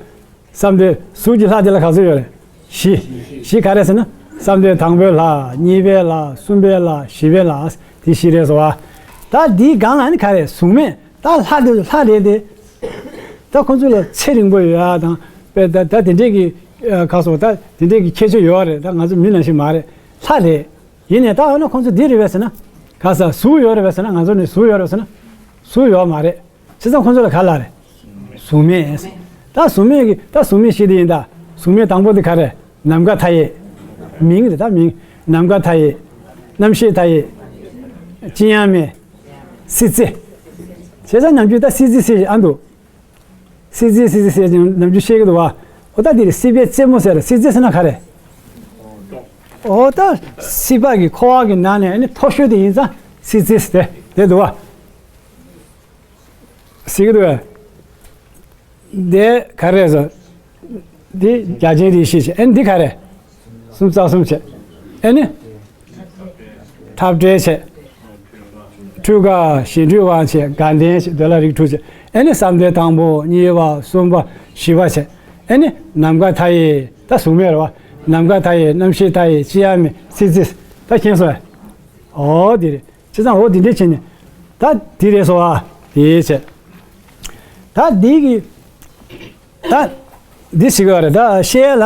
བསམ་གཏན་གཟུགས་ཀྱི་ལྷ་དེ་ལ་ག་ཚོད་ཡོད་རེད། བཞི། བཞི་ག་རེ་ཟེར་ན་བསམ་གཏན་དང་པོའི་ལྷ། གཉིས་པའི་ལྷ། གསུམ་པའི་ལྷ། བཞི་པའི་ལྷ། དེ་བཞི་རེད་སོ་ཨ། ད་འདིའི་སྒང་ལ་ནི་ག་རེ། གཟུགས་མེད། ད་ལྷ་དེ་ལྷ་རེད་དེ། ད་ཁོང་ཚོ་ལ་ཚེ་རིང་པོ་ཡོད་ཡ་དང་། དཔེ་ད་ད་དེ་འདྲས་ཀྱི་ཁ་སོ་ད་དེ་འདྲས་ཀྱི་ཁྱད་ཆོས་ཡོད་རེད། ད་ང་ཚོ་མི་ནང་བཞིན་མ་རེད། ལྷ་རེད། ཡིན་ནའི་ད་འོ་ན་ཁོང་ཚོ་འདི་རེད་པས་ཟེར་ན། ག་ས་གཟུགས་ཡོད་རེད་པས་ཟེར་ན། ང་ཚོ་ནི་གཟུགས་ཡོད་རེད་པས་ཟེར་ན། གཟུགས་ཡོད་མ་རེད། བྱས་ཙང་ཁོང་ཚོ་ལ་ག་ལབ་རེད། གཟུགས་མེད། ད་གཟུགས་མེད་ཀྱི་ད་གཟུགས་མེད་བཞི་དེ་ཡིན་ད། གཟུགས་མེད་དང་པོ་དེ་ག་རེད། ནམ་མཁའ་མཐའ་ཡས། མིང་རེད་ད་མིང་། ནམ་མཁའ་མཐའ་ཡས། རྣམ་ཤེས་མཐའ་ཡས། ཅི་ཡང་མེད། སྲིད་རྩེ། བྱས་ཙང་ནམ་རྒྱུན་ད་སྲིད་རྩེ་ཟེར་ཨ་འདུག་སྲིད་རྩེ་སྲིད་རྩེ་ཟེར་ཀྱང་ནམ་རྒྱུན་བཤད་ཀྱི་འདུག་བ། འོ་ད་འདི་རེད། སྲིད་པའི་རྩེ་མོ་ཟེར། སྲིད་རྩེ་ཟེར་ན་ག་རེ། འོ་ད་སྲིད་པ་གི་འཁོར་བ་གི་ནང་ནས་ཨ་ནི་མཐོ་ཤོས་དེ་ཡིན་ཙང་སྲིད་རྩེ་ཟེར་དེ་འདུག་བ། ཟེར་གྱི་འདུག་བས། འདི་ག་རེ་ཟེར། འདི་བརྒྱ་བྱིན་རིགས་བཞི་བྱས། ཨ་ནི་འདི་ག་རེ། སུམ་རྩ་གསུམ་བྱས། ཨེ་ནི། འཁྲབ་སྟོན་བྱས། འཕྲུལ་ཁ་གཞན་འཕྲུལ་དབང་བྱས། དགའ་ལྡན་བྱས། འདོད་ལྷ་རིགས་དྲུག་བྱས། ཨེ་ནི་བསམ་གཏན་དང་པོ། གཉིས་པ། གསུམ་པ། བཞི་པ་བྱས། ཨེ་ནི་ནམ་མཁའ་མཐའ་ཡས། ད་གཟུགས་མེད་རེད་བ། ནམ་མཁའ་མཐའ་ཡས། རྣམ་ཤེས་མཐའ་ཡས། ཅི་ཡང་མེད། སིལ་སིལ། ད་མཁྱེན་སོང་ངས། འོ་དེ་རེད། བྱས་ཙང་འོ་དེ་འདྲས་བྱས་ནས། ད་དེ་རེད་སོང་ཨ། དེ་བྱས། ད་འདི་གི། ད་འདི་ཟེར་གི་ཡོད་རེད། ད་བཤད་ཡ་ལ།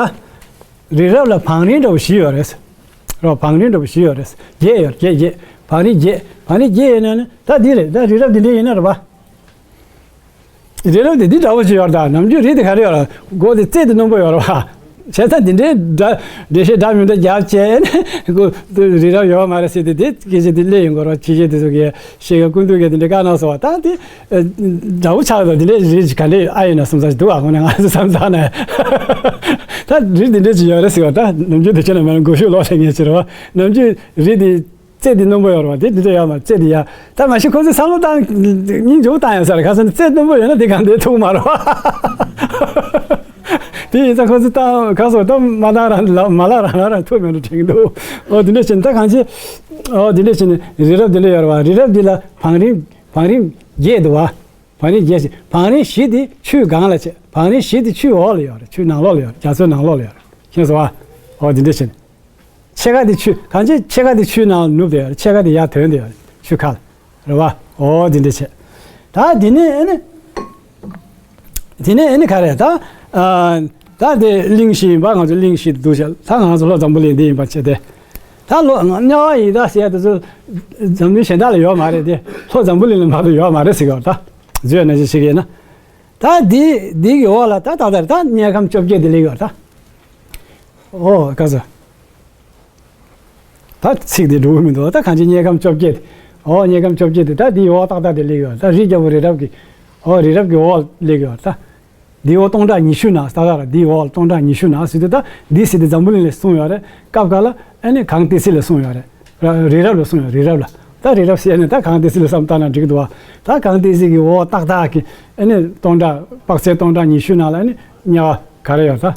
རི་རབ་ལ་བང་རིམ་འདྲ་བོ་བཞི་ཡོད་རེད། རོ། བང་རིམ་འདྲ་བོ་བཞི་ཡོད་རེད། བརྒྱད་ཡོད། བརྒྱད་བརྒྱད། བང་རིམ་བརྒྱད། བང་རིམ་བརྒྱད་ཡོད་ན་ནི་ད་འདི་རེད། ད་རི་རབ་འདི་འདྲས་ཡིན་ན་རེད་པ། རི་རབ་དེ་འདི་འདྲ་བོ་ཅིག་ཡོད་རེད། ད་ནམ་རྒྱུན་རི་དེ་ག་རེ་ཡོད་རེད། མགོ་དེ་རྩེ་དེ་རྣོན་པོ་ཡོད་རེད་པ། བྱས་ཙང་དེ་འདྲའི་འདྲ་འགྲེལ་བཤད་འདྲ་མི་འདྲ་རྒྱབ་བྱས་ནས་ཁོ་རི་རབ་ཡོད་མ་རེད་ཟེར་ཏེ། དེ་སྐད་ཆ་དེ་སླེབས་ཡོང་གི་རེད་པ། ཕྱི་རྒྱལ་དེ་ཚོ་གིས་ཤེས་གི། སྐུ་མདུན་གྱིས་དེ་འདྲ་བཀའ་གནང་སོང་བ། ད་དེ་འདྲ་བོ་ཆགས་འདུག་དེ་འདྲའི་རི་ག་འདྲ་ཨ་ཡིན་ན་བསམ་ས་ཞིག་འདུག་ཨ། དངོས་གནས་ང་ཚོ་བསམ་ཚར་ནས། ད་རི་དེ་འདྲ་ཅིག་ཡོད་རེད་ཟེར་བ། ད་ནམ་རྒྱུན་དེ་ཁྱོད་ནས་མ་ལ་མགོ་ཤུགས་ལོག་ལས་ངེས་ཅི་རེད་པ། ནམ་རྒྱུན་རི་དེ་རྩེ་དེ་རྣོན་པོ་ཡོད་རེད་པ། དེ་འདི་འདྲ་ཡོད་མ་རེད། རྩེ་དེ་ཡ། ད་མ་གཞི་ཁོ་ཚོས་བསམ་བློ་བཏང་། སྙིང་རྗེ་པོ་བཏང་ཡོད་ས་རེད། ག་ཟེར་ན་རྩེ་རྣོན་པོ་ཡོད་ན་དེ་གང་དེ་ཐུག་མ་རེད་པ། དེ་ཡིན་ཙང་ཁོ་ཚོས་བཏང་། ག་ཟེར། ད་མ་བཏང་རང་ལ། མ་ལ་རང་ལ་རང་ཐུག་མེད་འགྲོ་དྲན་གྱི་འདུག་འོ་དེ་འདྲ་བྱས་ནས། ད་གང་ཅི། འོ་དེ་འདྲ་བྱས་ནས་རི་རབ་དེ་འདྲ་ཡོད་རེད་པ། རི་རབ་འདི་ལ་བང་རིམ། བང་རིམ་བརྒྱད་འདུག་པ། བང་རིམ་བརྒྱད་ཅིག་བང་རིམ་བཞི་དེ་ཆུའི་སྒང་ལ་བྱས། བང་རིམ་བཞི་དེ་ཆུའི་འོག་ལ་ཡོད་རེད། ཆུའི་ནང་ལོགས་ལ་ཡོད་རེད། རྒྱ་མཚོའི་ནང་ལོགས་ལ་ཡོད་རེད། མཁྱེན་སོང་ཨ། འོ་དེ་འདྲ་བྱས་ནས། ཕྱེད་ཀ་དེ་ཆུ། གང་ཅི། ཕྱེད་ཀ་དེ་ཆུའི་ནང་ལ་ནུབ་བསྡད་ཡོད་རེད། ཕྱེད་ཀ་དེ་ཡར་ཐོན་བསྡད་ཡོད་རེད། ཆུ་ཁ་ལ། རེད་པ། འོ་དེ་འདྲ་བྱས། ད་དེ་ནས་ཨེ་ནི། དེ་ནས་ཨེ་ནི་ག་རེ། ད། ཨ། ད་དེ་གླིང་བཞི་ཡིན་པ། ང་ཚོ་གླིང་བཞི་འདུག་བྱས། ད་ང་ཚོ་ལྷོ་འཛམ་བུ་གླིང་འདི་ཡིན་པ་བྱས་ཏེ། ད་ལྷོ་དམྱལ་བ་ཡི་དྭགས་ཟེར་ཡ་དེ་ཚོ་འཛམ་གླིང་གཞན་དག་ལ་ཡོད་མ་རེད་དེ། ལྷོ་འཛམ་བུ་གླིང་ལ་མ་གཏོགས་ཡོད་མ་རེད་ཟེར་གི་ཡོད་རེད། ད་བཟོས་ན་ཅི་ཞིག་ཡིན་ན། ད་འདི་འདི་གི་འོག་ལ་ད་ཏག་ཏག་རེད། ད་དམྱལ་ཁམས་བཅོ་བརྒྱད་དེ་སླེབས་ཡོད་རེད་ད། ཨོ་ག་ཟེར། ད་ཚིག་དེ་འགྲོ་གི་མི་འདུག་ད་གང་ཅི་དམྱལ་ཁམས་བཅོ་བརྒྱད་དེ། ཨོ་དམྱལ་ཁམས་བཅོ་བརྒྱད་དེ་ད་འདིའི་འོག་ཏག་ཏག་དེ་སླེབས་ཡོད་རེད། ད་རི་རྒྱལ་པོ་རི་རབ་ཀྱི། ཨོ་རི་རབ་ཀྱི་འོག་སླེབས་ཡོད་རེད་ད། འདིའི་འོག་སྟོང་ཕྲག་ཉི་ཤུ་ནང་ཏག་ཏག་རེད། འདིའི་འོག་སྟོང་ཕྲག་ཉི་ཤུ་ནང་ཟེར་དུས། ད་འདི་ཟེར་དུས་འཛམ་བུ་གླིང་ལ་གསུངས་ཡོད་རེད། སྐབས་འགའ་ལ་ཨ་ནི་གངས་ཏི་སེ་ལ་གསུངས་ཡོད་རེད། ར་རི་རབ་ལ་གསུངས་ཡོད། རི་རབ་ལ། ད་རི་རབ་ཟེར་ནས་ད་གངས་ཏི་སེ་ལ་བསམ་བཏང་ན་འགྲིག་གི་འདུག་བ། ད་གངས་ཏི་སེ་གི་འོག་ཏག་ཏག་གི་ཨ་ནི་སྟོང་ཕྲག། དཔག་ཚད་སྟོང་ཕྲག་ཉི་ཤུ་ནང་ལ་ཨ་ནི་དམྱལ་བ་ག་རེ་ཡོད་ད།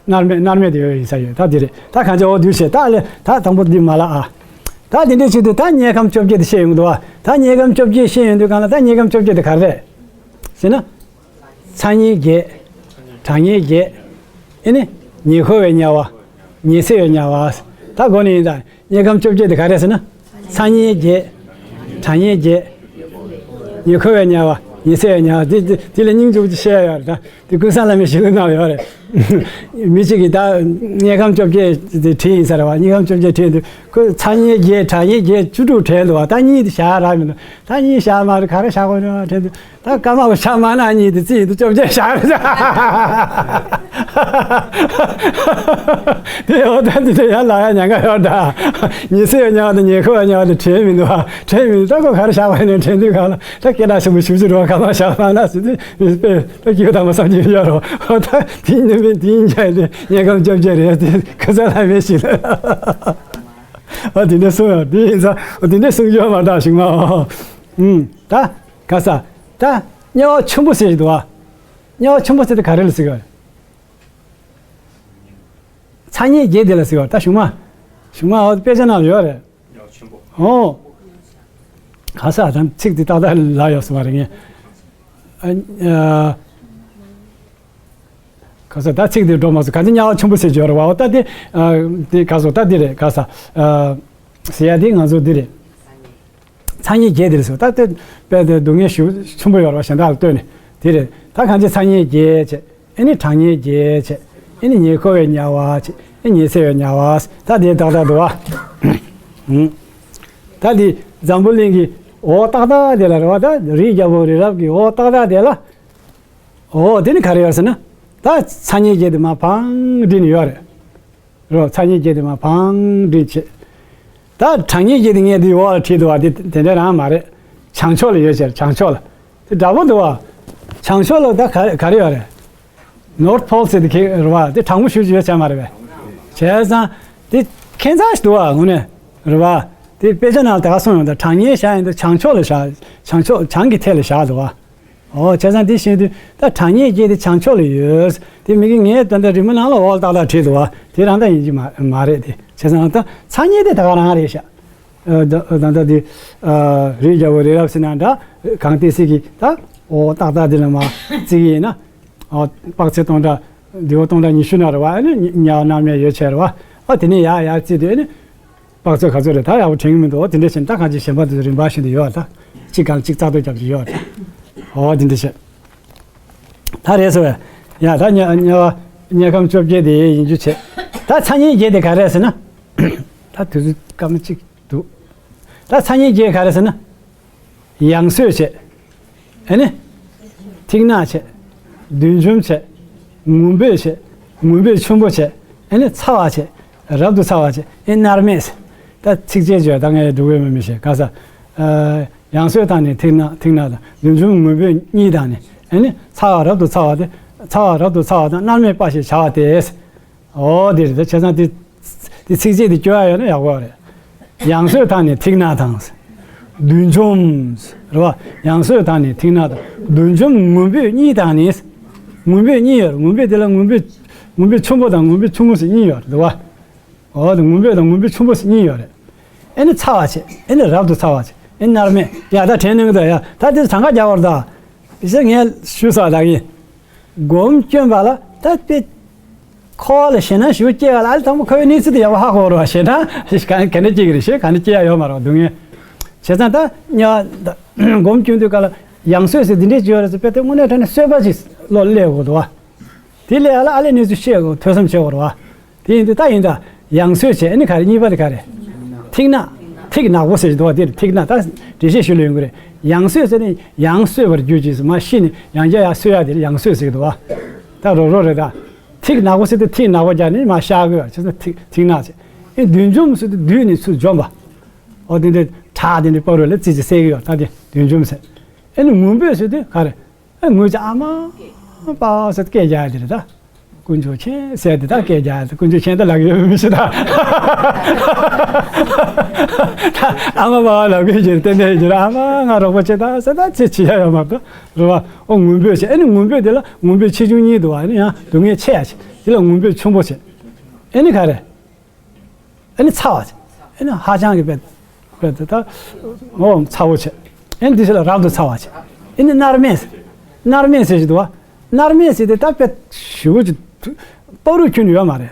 མནར་མེད། མནར་མེད་དེ་ཡོད་ཡིན་ས་ཡོད། ད་འདི་རེད། ད་གང་ཅི་འོ་འདུག་བྱས། ད་ལས་ད་དང་པོ་འདི་མ་ལ་ཨ། ད་འདི་འདྲས་བྱེད་དུས་ད་དམྱལ་ཁམས་བཅོ་བརྒྱད་དེ་བཤད་ཡོང་གི་འདུག་བ། ད་དམྱལ་ཁམས་བཅོ་བརྒྱད་བཤད་ཡོང་དུས་གང་ལ། ད་དམྱལ་ཁམས་བཅོ་བརྒྱད་དེ་ག་རེ་རེད་ཟེར་ན། ཚ་དམྱལ་བརྒྱད། གྲང་དམྱལ་བརྒྱད། ཨེ་ནི། ཉེ་འཁོར་བའི་དམྱལ་བ། ཉི་ཚེ་བའི་དམྱལ་བ། ད་གོ་ནི་ཡིན་ད། དམྱལ་ཁམས་བཅོ་བརྒྱད་དེ་ག་རེ་ཟེར་ན། ཚ་དམྱལ་བརྒྱད། གྲང་དམྱལ་བརྒྱད། ཉེ་འཁོར་བའི་དམྱལ་བ། ཉི་ཚེ་བའི་དམྱལ་བ། དེ་དེ་དེ་ལ་སྙིང་རྗེ་པོ་ཅིག་བཤད་ཡ་ཡོད་རེད་ད། དེ་ཀུན་བཟང་བླ་མས་ཞུ་གནང་ཡོད་རེད། མི་གཅིག་གིས་ད་དམྱལ་ཁམས་བཅོ་བརྒྱད་དེ་བྲིས་ཡིན་ས་རེད་བ། དམྱལ་ཁམས་བཅོ་བརྒྱད་བྲིས་དུས་ཁོས་ཚ་དམྱལ་བརྒྱད། གྲང་དམྱལ་བརྒྱད། བཅུ་དྲུག་བྲིས་འདུག་བ། ད་གཉིས་དེ་བཞག་རག་མི་འདུག་ད་གཉིས་བཞག་མ་རེད། ག་རེ་བཞག་དགོས་རེད་བ་དྲན་དུས། ད་ཀརྨ་པ་ཤ་མ་ན་གཉིས་དེ་རྩིས་ཡིན་དུས་བཅོ་བརྒྱད་བཞག་རེད། དེ་འོ་ད་དེ་དེ་ཡང་ལབ་ཡ་ཉེན་ཁ་ཡོད་ད། ཉི་ཚེ་བའི་དམྱལ་བ་དང་ཉེ་འཁོར་བའི་དམྱལ་བ་དེ་བྲིས་མི་འདུག་བ། བྲིས་མི་འདུག་ད་ཁོ་ག་རེ་བཞག་པ་ཡིན་ནས་དྲན་དུས་གང་ལ། ད་སྐད་གྲགས་ཆེན་པོ་ཞེ་པོ་ཅིག་རེད་བ། ཀརྨ་པ་ཤ་མ་ན་ཟེར་དུས། མི་དཔེ་ད་སྐྱེས་བུ་དམ་པ་བསམ་གྱི་ཡོད་རེད། འོ་ད་དེའི་ཉེས་དམིགས་དེའི་ཉེས་དེ་དམྱལ་ཁམས་བཅོ་བརྒྱད་རེད་དེ། ཁ་སང་ལ་མེད་ཞིག་ལ། ཨ་དེ་འདྲ་གསུངས་ཡོད། དེ་ཡིན་ཙང་དེ་འདྲ་གསུངས་རྒྱུ་མ་གཏོགས་ཞིག་མ། ཨུམ། ད་ག་ས། ད་དམྱལ་བ་ཆེན་པོ་ཟེར་གྱི་འདུག་བ། དམྱལ་བ་ཆེན་པོ་ཟེར་དེ་ག་རེ་ལ་ཟེར་གྱི་ཡོད། ཚ་དམྱལ་བརྒྱད་དེ་ལ་ཟེར་གྱི་ཡོད། ད་གཞུག་མ། གཞུག་མ་འོ་དཔེ་ཆ་ནང་ལ་ཡོད་རེད། དམྱལ་བ་ཆེན་པོ། ཨོ། ག་ས། ད་ཚིག་དེ་ཏག་ཏག་ལབ་ཡོད་ས་མ་རེད་ངས། ཨ། ཨ། ག་ས། ད་ཚིག་དེ་འགྲོ་མ་སོང་། ག་ཚོད་དམྱལ་བ་ཆེན་པོ་ཟེར་གྱི་ཡོད་རེད་བ། འོ་ད་དེ། ཨ། དེ་ག་ས། ད་དེ་རེད། ག་ས། ཨ། ཟེར་ཡ་དེ་ང་ཚོ་དེ་རེད། ཚ་དམྱལ་བརྒྱད་དེ་རེད་ཟེར། ད་དེ་དཔེ་དེ་སྡུག་བསྔལ་ཞེ་པོ་ཆེན་པོ་ཡོད་རེད་བ། གཞན་དག་ལ་ལྟོས་ནས། དེ་རེད། ད་གང་ཅི་ཚ་དམྱལ་བརྒྱད་བྱས། ཨེ་ནི་གྲང་དམྱལ་བརྒྱད་བྱས། ཨེ་ནི་ཉེ་འཁོར་བའི་དམྱལ་བ་བྱས། ཨེ་ཉི་ཚེ་བའི་དམྱལ་བ། ད་དེ་ཏག་ཏག་འདུག་བ། ད་དེ་འཛམ་བུ་གླིང་གི་འོག་ཏག་ཏག་དེ་ལ་རེད་བ། ད་རི་རྒྱལ་པོ་རི་རབ་ཀྱི་འོག་ཏག་ཏག་དེ་ལ། འོ་དེ་ནི་ག་རེ་ཡོད་ཟེར་ན། ད་ཚ་དམྱལ་བརྒྱད་དེ་མར་བང་སྒྲིག་ནས་ཡོད་རེད། རོ། ཚ་དམྱལ་བརྒྱད་དེ་མར་བང་སྒྲིག་བྱས། ད་གྲང་དམྱལ་བརྒྱད་དེ་ངས་འདི་འོག་ལ་བྲིས་འདུག་བ། དེ་དེ་འདྲ་རང་མ་རེད། བྱང་ཕྱོགས་ལ་ཡོད་ཟེར། བྱང་ཕྱོགས་ལ། དེ་འདྲ་པོ་འདུག་བ། བྱང་ཕྱོགས་ལ་ད་ག་ག་རེ་ཡོད་རེད། ནོར་ཐི་ཕོལ་ཟེར་དེ་ཁེ་རེད་བ། དེ་གྲང་མོ་ཞེ་པོ་ཅིག་ཡོད་ས་མ་རེད་པས། བྱས་ཙང་དེ་ཁྱད་མཚར་ཞིག་འདུག་བ། དངོས་གནས་རེད་བ། དེ་དཔེ་ཆ་ནང་ལ་ད་ག་གསུངས་ཡོང་། ད་གྲང་དམྱལ་བཞག་ཡིན་དུས་བྱང་ཕྱོགས་ལ་བཞག་བྱང་ཕྱོགས། བྱང་གི་ཐད་ལ་བཞག་འདུག་བ། ཨོ་བྱས་ཙང་དེ་བཞིན་དུ་ད་དྲང་ངེས་བརྒྱད་དེ་བྱང་ཕྱོགས་ལ་ཡོད། དེ་མི་གི་ངས་ད་ལྟ་རི་མོ་ནང་ལ་འོག་ཏག་ཏག་བྲིས་འདུག་བ། དེ་རང་ད་ཡིན་གྱི་མ་མ་རེད། དེ་བྱས་ཙང་ད་མཚན་ཉིད་དེ་ད་ག་རང་རེད་ཤག་ཨ་ད་ད་ལྟ་དེ་ཨ་རི་རྒྱལ་པོ་རི་རབ་ཟེར་ན་འདྲ། གངས་ཏི་སེ་གི་ད་འོག་ཏག་ཏག་དེ་ལ་མ་བརྩི་གི་ཡིན་ན། ཨོ་དཔག་ཚད་སྟོང་ཕྲག་འདི་བ་སྟོང་ཕྲག་ཉི་ཤུ་ན་རེད་བ། ཨ་ནི་ཉ་ནར་མེད་ཡོད་ཆེ་རེད་བ། ཨ་དེ་ནས་ཡར་ཡར་བརྩིས་དུས་ཨ་ནི། དཔག་ཚོད་ག་ཚོད་རེད། ད་ཡག་པོ་དྲན་གྱི་མི་འདུག་དེ་འདྲ་བྱས་ན་ད་གང་ཅི་གཞན་པ་དེ་ཚོ་རིམ་པ་བཞིན་དུ་ཡོད་ད། གཅིག་གང་གཅིག་རྩ་གཏོར་རྒྱབ་ཀྱི་ཡོད་ད། འོ་དེ་འདྲ་བྱས། ད་རེད་ཟེར་བས། ཡ་ད་དམྱལ་དམྱལ་བ་དམྱལ་ཁམས་བཅོ་བརྒྱད་དེ་ཡིན་རྒྱུ་བྱས། ད་མཚན་ཉིད་བརྒྱད་དེ་ག་རེད་ཟེར་ན། ད་དུས་ཚོད་སྐར་མ་གཅིག་འདུག་ད་མཚན་ཉིད་བརྒྱད་ག་རེད་ཟེར་ན། ཡང་གསོས་བྱས། ཨེ་ནི། ཐིག་ནག་བྱས། བདུད་འཇོམས་བྱས། ངུ་འབོད་བྱས། ངུ་འབོད་ཆེན་པོ་བྱས། ཨེ་ནི་ཚ་བ་བྱས། རབ་ཏུ་ཚ་བ་བྱས། ཨེ་མནར་མེད། ད་ཚིགས་བཅད་བརྗོད་ད་ངས་འགྲོ་གི་མི་མི་ཤེས་ག་ས། ཡང་གསོས་དང་ནི་ཐིག་ནག་ཐིག་ནག་དང་བདུད་འཇོམས་ངུ་འབོད་གཉིས་དང་ནི། ཨེ་ནི་ཚ་བ་རབ་ཏུ་ཚ་བ་སྟེ། ཚ་བ་རབ་ཏུ་ཚ་བ་དང་མནར་མེད་པ་ཞེས་བྱ་བ་སྟེ། ཨོ་དེ་རེད། ད་བྱས་ཙང་དེ་དེ་ཚིགས་བཅད་དེ་སྐྱོར་ཡ་ཡོད་ན་ཡག་པོ་རེད། ཡང་གསོས་དང་ནི་ཐིག་ནག་དང་། བདུད་འཇོམས་རེད་བ། ཡང་གསོས་དང་ནི་ཐིག་ནག་དང་བདུད་འཇོམས་ངུ་འབོད་གཉིས་དང་ནི། ངུ་འབོད་གཉིས་ཡོད་རེད། ངུ་འབོད་དེ་ལ་ངུ་འབོད་ངུ་འབོད་ཆེན་པོ་དང་ངུ་འབོད་ཆུང་ངུ་ཟེར་གཉིས་ཡོད་རེད་བ། འོ་དེ་ངུ་འབོད་དང་ངུ་འབོད་ཆེན་པོ་ཟེར་གཉིས་ཡོད་རེད། ཨེ་ནི་ཚ་བ་བྱས། ཨེ་ནི་རབ་ཏུ་ཚ་བ་བྱས། ཨེ་མནར་མེད། ཡ་ད་དྲན་གནང་གི་འདུག་ཡ་ད་དེ་གྲངས་ཀ་རྒྱག་པར་ད། ཡིན་ཟེར་ངས་ཞུ་ས་ལགས་ཡིན། སྒོམ་སྐྱོན་པ་ལ་ད་དཔེ། འཁོར་བ་ལ་ཞེད་སྣང་ཞེ་པོ་སྐྱེ་བ་ལ་ཨ་ལས་དང་པོ་འཁོར་བའི་གནས་ཚུལ་དེ་ཡག་པོ་ཧ་གོ་རོགས། ཞེད་སྣང་ག་འདྲ་སྐྱེ་གི་རེད། ཞེད་ག་འདྲ་སྐྱེ་ཡ་ཡོད་མ་རེད་སྡུག་བསྔལ། བྱས་ཙང་ད་དམྱལ་བ་སྒོམ་སྐྱོན་དུས་ག་ལ་ཡང་གསོས་ཟེར་འདི་འདྲས་ཅིག་ཡོད་རེད་ཟེར་དཔེ་དེ་དངོས་གནས་དྲང་གནས་གསོས་པ་ཅིག་བློ་སླེབས་དགོས་འདུག་བ། དེ་སླེབས་ཡ་ལ་ཨ་ལས་གནས་ཚུལ་ཤེས་དགོས་ཐོས་བསམ་བྱེད་དགོས་རེད་བ། དེ་ཡིན་དུས་ད་ཡིན་ད། ཡང་གསོས་བྱས་ཨ་ནི་ག་རེ་གཉིས་པ་དེ་ག་རེ། ཐིག་ནག་ཐིག་ནག་པོ་ཟེར་གྱི་འདུག་བ། དེར་ཐིག་ནག་ད་འགྲེལ་བཤད་ཞུ་ལ་ཡོང་གི་རེད། ཡང་གསོས་ཟེར་ནས་ཡང་གསོས་པར་གྱུར་ཅིག་ཟེར་མ་ཤི་ནས་ཡང་བསྐྱར་ཡང་གསོས་ཡ་དེར་ཡང་གསོས་ཟེར་གྱི་འདུག་བ། ད་རོ་རོ་རེད་ད། ཐིག་ནག་པོ་ཟེར་དུས་ཐིག་ནག་པོ་རྒྱག་ནས་མ་ཤ་གི་བ་ཆ་ཚ་ཐིག་ཐིག་ནག་ཟེར། ཨེ་བདུད་འཇོམས་ཟེར་དུས་བདུད་ནས་ཚུར་འཇོམས་པ། འོ་དེ་འདྲའི་ཁྲག་དེ་འདྲའི་བ་རུ་ལ་ཙི་ཙི་བསད་གི་ཡོད་ད་དེ་བདུད་འཇོམས་ཟེར། ཨེ་ནི་ངུ་འབོད་ཟེར་དུས་ག་རེ། ཨ་ངུས་ཀྱང་ཨ་མ་པ་ཟེར་སྐད་རྒྱག་ཡ་དེ་རེད་ད། དཀོན་མཆོག་མཁྱེན་ཟེར་དེ་ད་སྐད་རྒྱག་ཡ་དེ་དཀོན་མཆོག་མཁྱེན་ད་ལབ་ཡོད་མི་ཤེས་ད། ཨ་མ་པ་ལབ་གི་ཡོད་ཏན་ཏན་ཡོད་ཨ་མ་ང་རོགས་པ་བྱེད་ད་ཟེར་ད་ཚེ་ཕྱི་ཡ་ཡོད་མ་གཏོགས་རེད་བ། ཨོ་ངུ་འབོད་བྱེད། ཨ་ནི་ངུ་འབོད་དེ་ལ་ངུ་འབོད་ཆེ་ཆུང་གཉིས་འདུག་བ། ཨ་ནི་ཡང་སྡུག་བསྔལ་ཆེ་ཡ་བྱེད་དེ་ལ་ངུ་འབོད་ཆེན་པོ་བྱེད། ཨ་ནི་ག་རེ། ཨ་ནི་ཚ་བ་བྱེད། ཨ་ནི་ཧ་ཅང་གི་དཔེ་དཔེ་དེ་ད་ངོ་བོ་ཚ་བོ་བྱེད། ཨ་ནི་དེ་ཚོ་ལ་རབ་ཏུ་ཚ་བ་བྱེད། ཨ་ནི་མནར་མེད་ཟེར། མནར་མེད་ཟེར་གྱི་འདུག་བ། མནར་མེད་ཟེར་དེ་ད་དཔེ་ཞེ་པོ་ཅིག་སྤ་རོ་ཁྱོན་ནས་ཡོད་མ་རེད།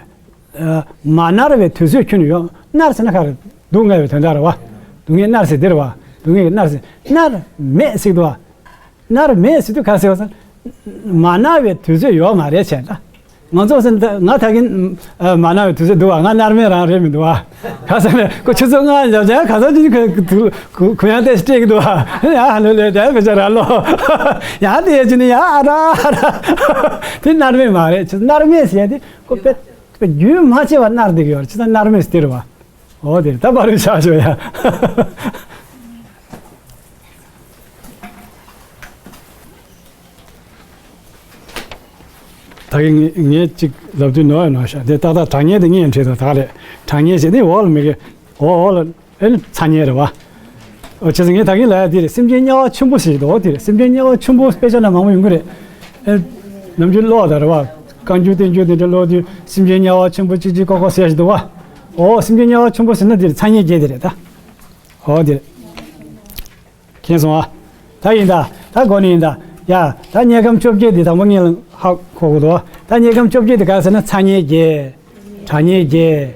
ཨ་མ་མནར་བའི་དུས་ཚོད་ཁྱོན་ནས་ཡོད། མནར་ཟེར་ན་ག་རེ། སྡུག་བསྔལ་བའི་དོན་དག་རེད་བ། སྡུག་བསྔལ་མནར་ཟེར་དེ་རེད་བ། སྡུག་བསྔལ་གྱི་མནར་ཟེར། མནར་མེད་ཟེར་གྱི་འདུག་བ། མནར་མེད་ཟེར་དུས་ག་ཟེར་བ་ཟེར། མ་མནར་བའི་དུས་ཚོད་ཡོད་མ་རེད་བྱས་ད། ང་ཚོ་ཟེར་ད་ང་ད་གིན་ཨ་མ་མནར་བའི་དུས་ཚོད་འདུག་བ། ང་མནར་མེད་རང་རེད་མི་འདུག་བ། ག་ཟེར་ནས་ཁོ་ཆུ་ཚོད་ལྔ་འཇབ་ཅང་ག་ས་ཅིག་གུ་གུ་གུ་ཡང་ཏེ་སྤྲད་ཀྱི་འདུག་བ། ཡ་ཧ་ལོ་ལེ་དེ་བེ་ཅ་ར་ལོ། ཡ་དེ་ཡ་ཅི་ནི་ཡ་ཨ་ར་ཨ་ར། དེ་མནར་མེད་མ་རེད། ཆུ་མནར་མེད་ཟེར་ཡ་དེ་ཁོ་དཔེ་དཔེ་རྒྱུན་མ་ཆད་པ་མནར་བསྡད་ཀྱི་ཡོད་རེད། ཆུ་ཚ་མནར་མེད་ཟེར་དེ་རེད་བ། འོ་དེ་ད་པར་རིས་ཆགས་ཤོག་ཡ། ད་གིན་ངས་ངས་ཅིག་ལབ་དུས་ནོར་ཡ་ནོར་ཤག་དེ་ཏག་ཏག་དྲང་ངེས་དེ་ངས་བྲིས་དང་ད་རེད། དྲང་ངེས་ཞེས་དེ་འོག་ལ་མི་དགེ་འོག་འོག་ལ་ཨེ་ནི་མཚན་ཉིད་རེད་བ། འོ་བྱས་ཙང་ངས་ད་གིན་ལབ་ཡ་དེ་རེད། སེམས་ཅན་དམྱལ་བ་ཆེན་པོ་ཞེས་འོ་དེ་རེད། སེམས་ཅན་དམྱལ་བ་ཆེན་པོ་དཔེ་ཆ་ན་མང་པོ་ཡོང་གི་རེད། ཨེ་ནམ་རྒྱུན་ཀློག་ད་རེད་བ། བཀའ་འགྱུར་བསྟན་འགྱུར་དེ་འདྲ་ཀློག་དུས་སེམས་ཅན་དམྱལ་བ་ཆེན་པོ་ཅིག་ཅིག་ཀོ་ཀོ་ཟེར་ཞིག་འདུག་བ། འོ་སེམས་ཅན་དམྱལ་བ་ཆེན་པོ་ཟེར་ན་དེ་རེད། མཚན་ཉིད་བརྒྱད་དེ་རེད་ད། འོ་དེ་རེད། མཁྱེན་སོང་ཨ། ད་ཡིན་ད། ད་གོ་ནི་ཡིན་ད། ཡ་ད་དམྱལ་ཁམས་བཅོ་བརྒྱད་དེ་དང་པོ་ངས་ཧ་གོ་གི་འདུག་ད་དམྱལ་ཁམས་བཅོ་བརྒྱད་དེ་ག་རེ་ཟེར་ན་མཚན་ཉིད་བརྒྱད། གྲངས་ངེས་བརྒྱད།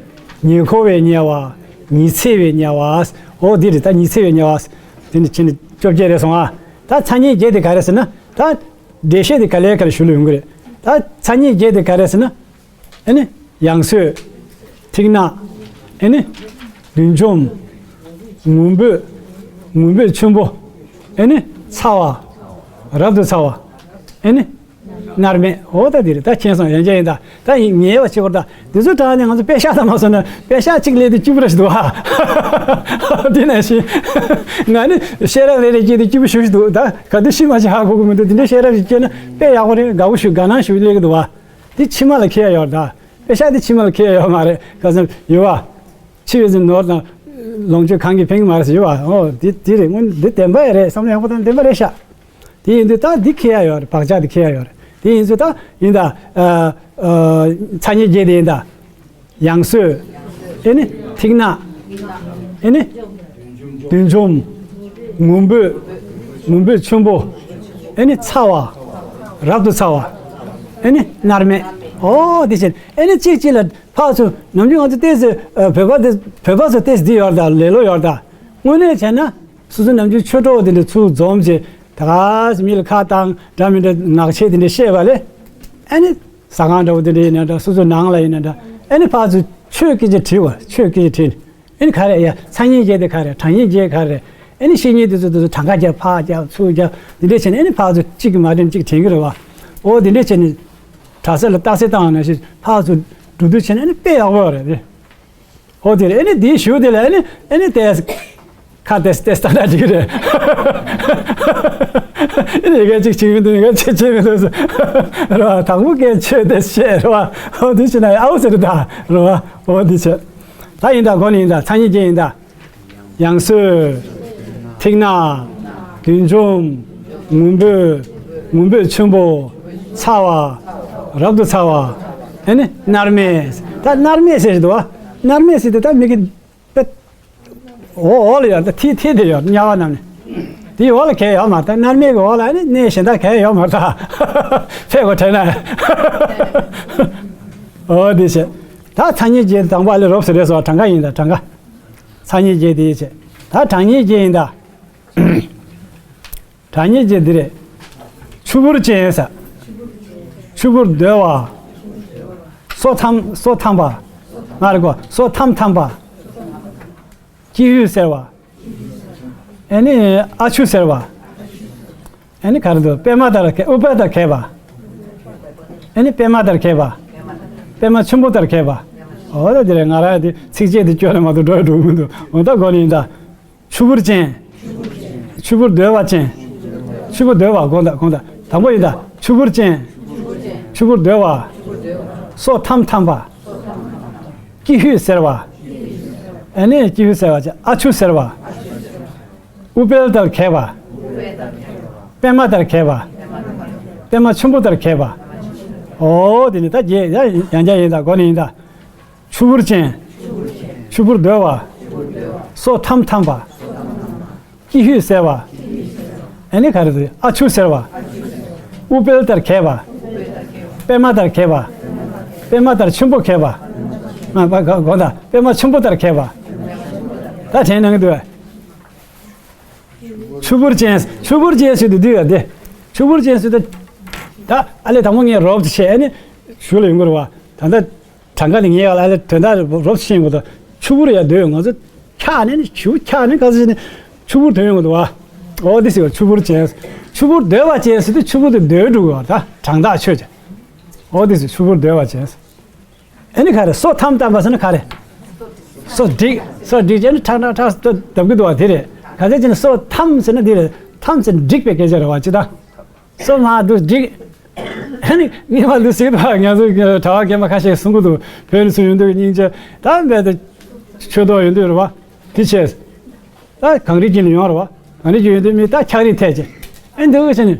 ཉེ་འཁོར་བའི་དམྱལ་བ། ཉི་ཚེ་བའི་དམྱལ་བ། འོ་འདི་རེད་ད་ཉི་ཚེ་བའི་དམྱལ་བ། དེ་ནི་ཕྱི་ནི་བཅོ་བརྒྱད་རེད་སོང་ཨ། ད་མཚན་ཉིད་བརྒྱད་དེ་ག་རེ་ཟེར་ན་ད། འགྲེལ་བཤད་དེ་ག་ལེ་ག་ལེ་ཞུ་ལ་ཡོང་གི་རེད། ད་མཚན་ཉིད་བརྒྱད་དེ་ག་རེ་ཟེར་ན། ཨེ་ནི། ཡང་གསོས། ཐིག་ནག་ཨེ་ནི། བདུད་འཇོམས། ངུ་འབོད། ངུ་འབོད་ཆེན་པོ། ཨེ་ནི། ཚ་བ། རབ་ཏུ་ཚ་བ། ཨེ་ནི། མནར་མེད། འོ་ད་འདི་རེད། ད་མཁྱེན་སོང་། ཡང་བསྐྱར་ཡིན་ད། ད་ཡིན་ཉེ་བ་ཆེ་བར་ད། འདི་ཚོ་དྲངས་ནས་ང་ཚོ་པད་ཤག་ད་མ་སོང་ན་པད་ཤག་གཅིག་ལས་དེ་སྐྱིད་པོ་ར་ཞིག་འདུག་ཨ། དེ་ནང་བཞིན། ང་ནི་ཤེས་རབ་རེ་རེ་སྐྱེས་ཏེ་སྐྱིད་པོ་ཞིག་འདུག་ད་ག་དུས་ཤི་མ་ཤི་ཧ་གོ་གི་མི་འདུག་དེ་འདྲའི་ཤེས་རབ་ཞིག་སྐྱེས་ན་དཔེ་ཡག་པོ་རེད། དགའ་པོ་ཞིག་དགའ་སྣང་ཞིག་སླེབས་ཀྱི་འདུག་བ། དེ་ཕྱི་མ་ལ་ཁེལ་ཡ་ཡོད་རེད་ད། པད་ཤག་དེ་ཕྱི་མ་ལ་ཁེལ་ཡ་ཡོད་མ་རེད། ག་ཚོད་ཡོད་བ། འཆི་བའི་ཚེ་ནོར་དང་། ལོངས་སྤྱོད་གང་གིས་ཕན་གྱི་མ་རེད་ཟེར་ཡོད་བ། ཨོ་དེ་དེ་རེད། སྔོན་འདི་བདེན་པ་ཡ་རེད། བསམ་བློ་ཡག་པོ་བཏང་བདེན་པ་རེད་ཤག་དེ་ཡིན་དུས་ད་འདི་འཁྱེར་ཡ་ཡོད་རེད། བག་ཆགས་འདི་འཁྱེར་ཡ་ཡོད་རེད། དེ་ཡིན་དུས་ད་ཡིན་ད། ཨ་ཨ་མཚན་ཉིད་བརྒྱད་དེ་ཡིན་ད། ཡང་སོས། ཨེ་ནི་ཐིག་ནག་ཨེ་ནི་བདུད་འཇོམས། ངུ་འབོད། ངུ་འབོད་ཆེན་པོ། ཨེ་ནི་ཚ་བ། རབ་ཏུ་ཚ་བ། ཨེ་ནི་མནར་མེད། ཨོ་དེ་བྱས་ཨེ་ནི་གཅིག་གཅིག་ལ་ཕར་ཚུར་ནམ་རྒྱུན་ང་ཚོ་ཏོག་ཙམ་ཨ་བོད་པ་དེ་བོད་པ་ཚོ་ཏོག་ཙམ་འདི་ཡོད་རེད་ད། ལེ་ལོ་ཡོད་རེད་ད། དངོས་གནས་བྱས་ན་སོ་སོ་ནམ་རྒྱུན་ཆོས་གྲོགས་དེ་འདྲ་ཚུར་འཛོམས་བྱས་ད་ག་མི་ལ་ཁ་བཏང་འདྲ་མི་འདྲ་ངག་བཤད་དེ་འདྲ་བཤད་པ་ལས། ཨེ་ནི་ཟ་ཁང་འདྲ་བོ་དེ་འདྲ་ཡིན་ན་འདྲ། སོ་སོ་ནང་ལ་ཡིན་ན་འདྲ། ཨེ་ནི་ཕར་ཚུར་ཆོས་སྐད་ཆ་དྲིས་པ། ཆོས་སྐད་ཆ་དྲིས་ནས་ཨེ་ནི་ག་རེ་ཡ་མཚན་ཉིད་བརྒྱད་དེ་ག་རེ། གྲངས་ངེས་བརྒྱད་ག་རེ། ཨེ་ནི་བཤེས་གཉེན་དེ་ཚོ་དེ་ཚོ་གྲངས་ཀ་རྒྱབ་ཕར་རྒྱབ་ཚུར་རྒྱབ་འདི་འདྲ་བྱས་ནས་ཨེ་ནི་ཕར་ཚུར་གཅིག་གིས་མ་དྲན་གཅིག་དྲན་གྱི་རེད་བ། ཨོ་དེ་འདྲ་བྱས་ནས་གྲྭ་ས་ལ་རྟགས་གསལ་བཏང་བ་ནང་བཞིན་ཕར་ཚུར་འགྲོ་དུས་བྱས་ནས་ཨེ་ནི་དཔེ་ཡག་པོ་རེད། ཨོ་དེ་རེད། ཨེ་ནི་དེའི་གཞུག་དེ་ལ་ཨེ་ནི་ཨེ་ནི་ཏོག་ཙམ་ཁ་ཏོག་ཙམ་ཏོག་ཙམ་ལྟ་ན་འགྲིག་གི་རེད། ཨེ་ནི་ཡ་ག་གཅིག་བྱེད་མི་འདུག་ཡ་ག་གཅིག་བྱེད་མི་འདུག་ཟེར། རེད་བ། དང་པོ་སྐད་ཆོས་དེ་བཤད། རེད་བ། ཨོ་དེ་བྱས་ན་ཨའུ་ཟེར་ད། རེད་བ། ཨོ་དེ་བྱས། ད་ཡིན་ད། གོ་ནི་ཡིན་ད། མཚན་ཉིད་བརྒྱད་ཡིན་ད། ཡང་སོས། ཐིག་ནག་བདུད་འཇོམས། ངུ་འབོད། ངུ་འབོད་ཆེན་པོ། ཚ་བ། རབ་ཏུ་ཚ་བ། ཨེ་ནི་མནར་མེད། ད་མནར་མེད་ཟེར་གྱི་འདུག་བ། མནར་མེད་ཟེར་དུས་ད་མི་གི་པད། འོ་འོག་ལ་ཡོད་ད། ཐིག་ཐིག་དེ་ཡོད། དམྱལ་བ་རྣམས་ནི། དེའི་འོག་ལ་གས་ཡོད་མ་རེད། མནར་མེད་ཀྱི་འོག་ལ་ཨེ་ནི་གནས་གཞན་དག་གས་ཡོད་མ་རེད་ད། ཕེབས་དགོས་དྲན་ན། འོ་དེ་བྱས། ད་མཚན་ཉིད་བརྒྱད་དང་པོ་ཨ་ལས་རོབ་ཙམ་རེད་སོ། གྲངས་ཀ་ཡིན་ད། གྲངས་ཀ་མཚན་ཉིད་བརྒྱད་དེ་བྱས། ད་གྲངས་ངེས་བརྒྱད་ཡིན་ད། གྲངས་ངེས་བརྒྱད་འདི་རེད། ཆུ་བུར་ཅན་ཟེར། ཆུ་བུར་རྡོལ་བ། སོ་ཐམ། སོ་ཐམ་པ། ང་རེ་གོ། སོ་ཐམ་ཐམ་པ། ཀྱི་ཧུད་ཟེར་བ། ཨེ་ནི་ཨ་ཆུ་ཟེར་བ། ཨེ་ནི་ག་རེ་འདུག་པད་མ་ལྟར་གས། ཨུཏྤལ་ལྟར་གས་པ། ཨེ་ནི་པད་མ་ལྟར་གས་པ། པད་མ་ཆེན་པོ་ལྟར་གས་པ། འོ་ད་འདི་རེད། ང་རང་འདི་ཚིགས་བཅད་འདི་སྐྱོར་ནས་མ་གཏོགས་འགྲོ་ཡ་འགྲོ་གི་མི་འདུག་འོ་ད་གོ་ནི་ཡིན་ད། ཆུ་བུར་ཅན། ཆུ་བུར་རྡོལ་བ་ཅན། ཆུ་བུར་རྡོལ་བ། དགོངས་དག་དགོངས་དག་དང་པོ་ཡིན་ད། ཆུ་བུར་ཅན། ཆུ་བུར་རྡོལ་བ། སོ་ཐམ་ཐམ་པ། ཀྱི་ཧུད་ཟེར་བ། ཨེ་ནི་ཀྱི་ཧུད་ཟེར་བ་ཅན། ཨ་ཆུ་ཟེར་བ། ཨུཏྤལ་ལྟར་གས་པ། པད་མ་ལྟར་གས་པ། པད་མ་ཆེན་པོ་ལྟར་གས་པ། འོ་དེ་ནི་ད་བརྒྱད་ཡང་བསྐྱར་ཡིན་ད། གོ་ནི་ཡིན་ད། ཆུ་བུར་ཅན། ཆུ་བུར་རྡོལ་བ། སོ་ཐམ་ཐམ་པ། ཀྱི་ཧུད་ཟེར་བ། ཨེ་ནི་ག་རེ་ཟེར། ཨ་ཆུ་ཟེར་བ། ཨུཏྤལ་ལྟར་གས་པ། པད་མ་ལྟར་གས་པ། པད་མ་ལྟར་ཆེན་པོ་གས་པ། ང་པ་ག་གོ་ད། པད་མ་ཆེན་པོ་ལྟར་གས་པ། ད་དྲན་གནང་གི་འདུག་ཆུ་བུར་ཅན། ཆུ་བུར་ཅན་ཟེར་དུས་འདི་ཡ་དེ། ཆུ་བུར་ཅན་ཟེར་དུས། ད་ཨ་ལས་དང་པོ་ངས་རོབ་ཙམ་བྱས། ཨེ་ནི་གཞུག་ལ་ཡོང་གི་རེད་བ། ད་ལྟ་གྲངས་ཀ་ནི་ངས་ཡག་ལ་ལས་དོན་དག་རོབ་ཙམ་ཤེས་དགོས་དོ། ཆུ་བུར་ཡ་འདོད་ང་ཚོ་འཁྱག་ནས་ནི་ཆུ་འཁྱག་ནས་ག་ཚོད་ནི་ཆུ་བུར་འདོད་ཡོང་གི་འདུག་བ། འོ་དེ་ཟེར་བ་ཆུ་བུར་ཅན། ཆུ་བུར་རྡོལ་བ་ཅན་ཟེར་དུས་ཆུ་བུར་དེ་རྡོལ་འགྲོ་གི་བ། ད་གྲངས་ཐག་ཆོད་ཅན། འོ་དེ་ཟེར་ཆུ་བུར་རྡོལ་བ་ཅན། ཨེ་ནི་ག་རེ། སོ་ཐམ་ཐམ་པ་ཟེར་ན་ག་རེ། སོ་འགྲིག་སོ་འགྲིག་ཅན་ནི་ཁྲག་ཁྲག་ཁྲག་བརྡབ་གི་འདུག་བ་དེ་རེད། ག་ཚོད་ཅན་སོ་ཐམ་ཟེར་ན་དེ་རེད། ཐམ་ཟེར་ན་འགྲིག་པའི་སྐད་ཆ་རེད་བ་ཅི་ད། སོ་མ་འདུག་འགྲིག་ཨ་ནི་ངས་མ་འདུག་ཟེར་བ། ང་ཚོ་གྲྭ་པ་རྒན་པ་ཁ་ཤས་གསུང་གི་འདུག་བོད་ནས་ཚུར་ཡོང་དུས་སྙིང་རྗེ་ད་རྦད་དེ་ཆོས་ཐོག་ཡོང་དུས་རེད་བ། དེ་བྱས། ད་གངས་རི་དཀྱིལ་ནས་ཡོང་རེད་བ། གངས་རི་དཀྱིལ་ཡོང་དུས་མི་ད་འཁྱག་རིས་ཐེག་ཅིག་ཨེ་འདུག་བྱས་ནས་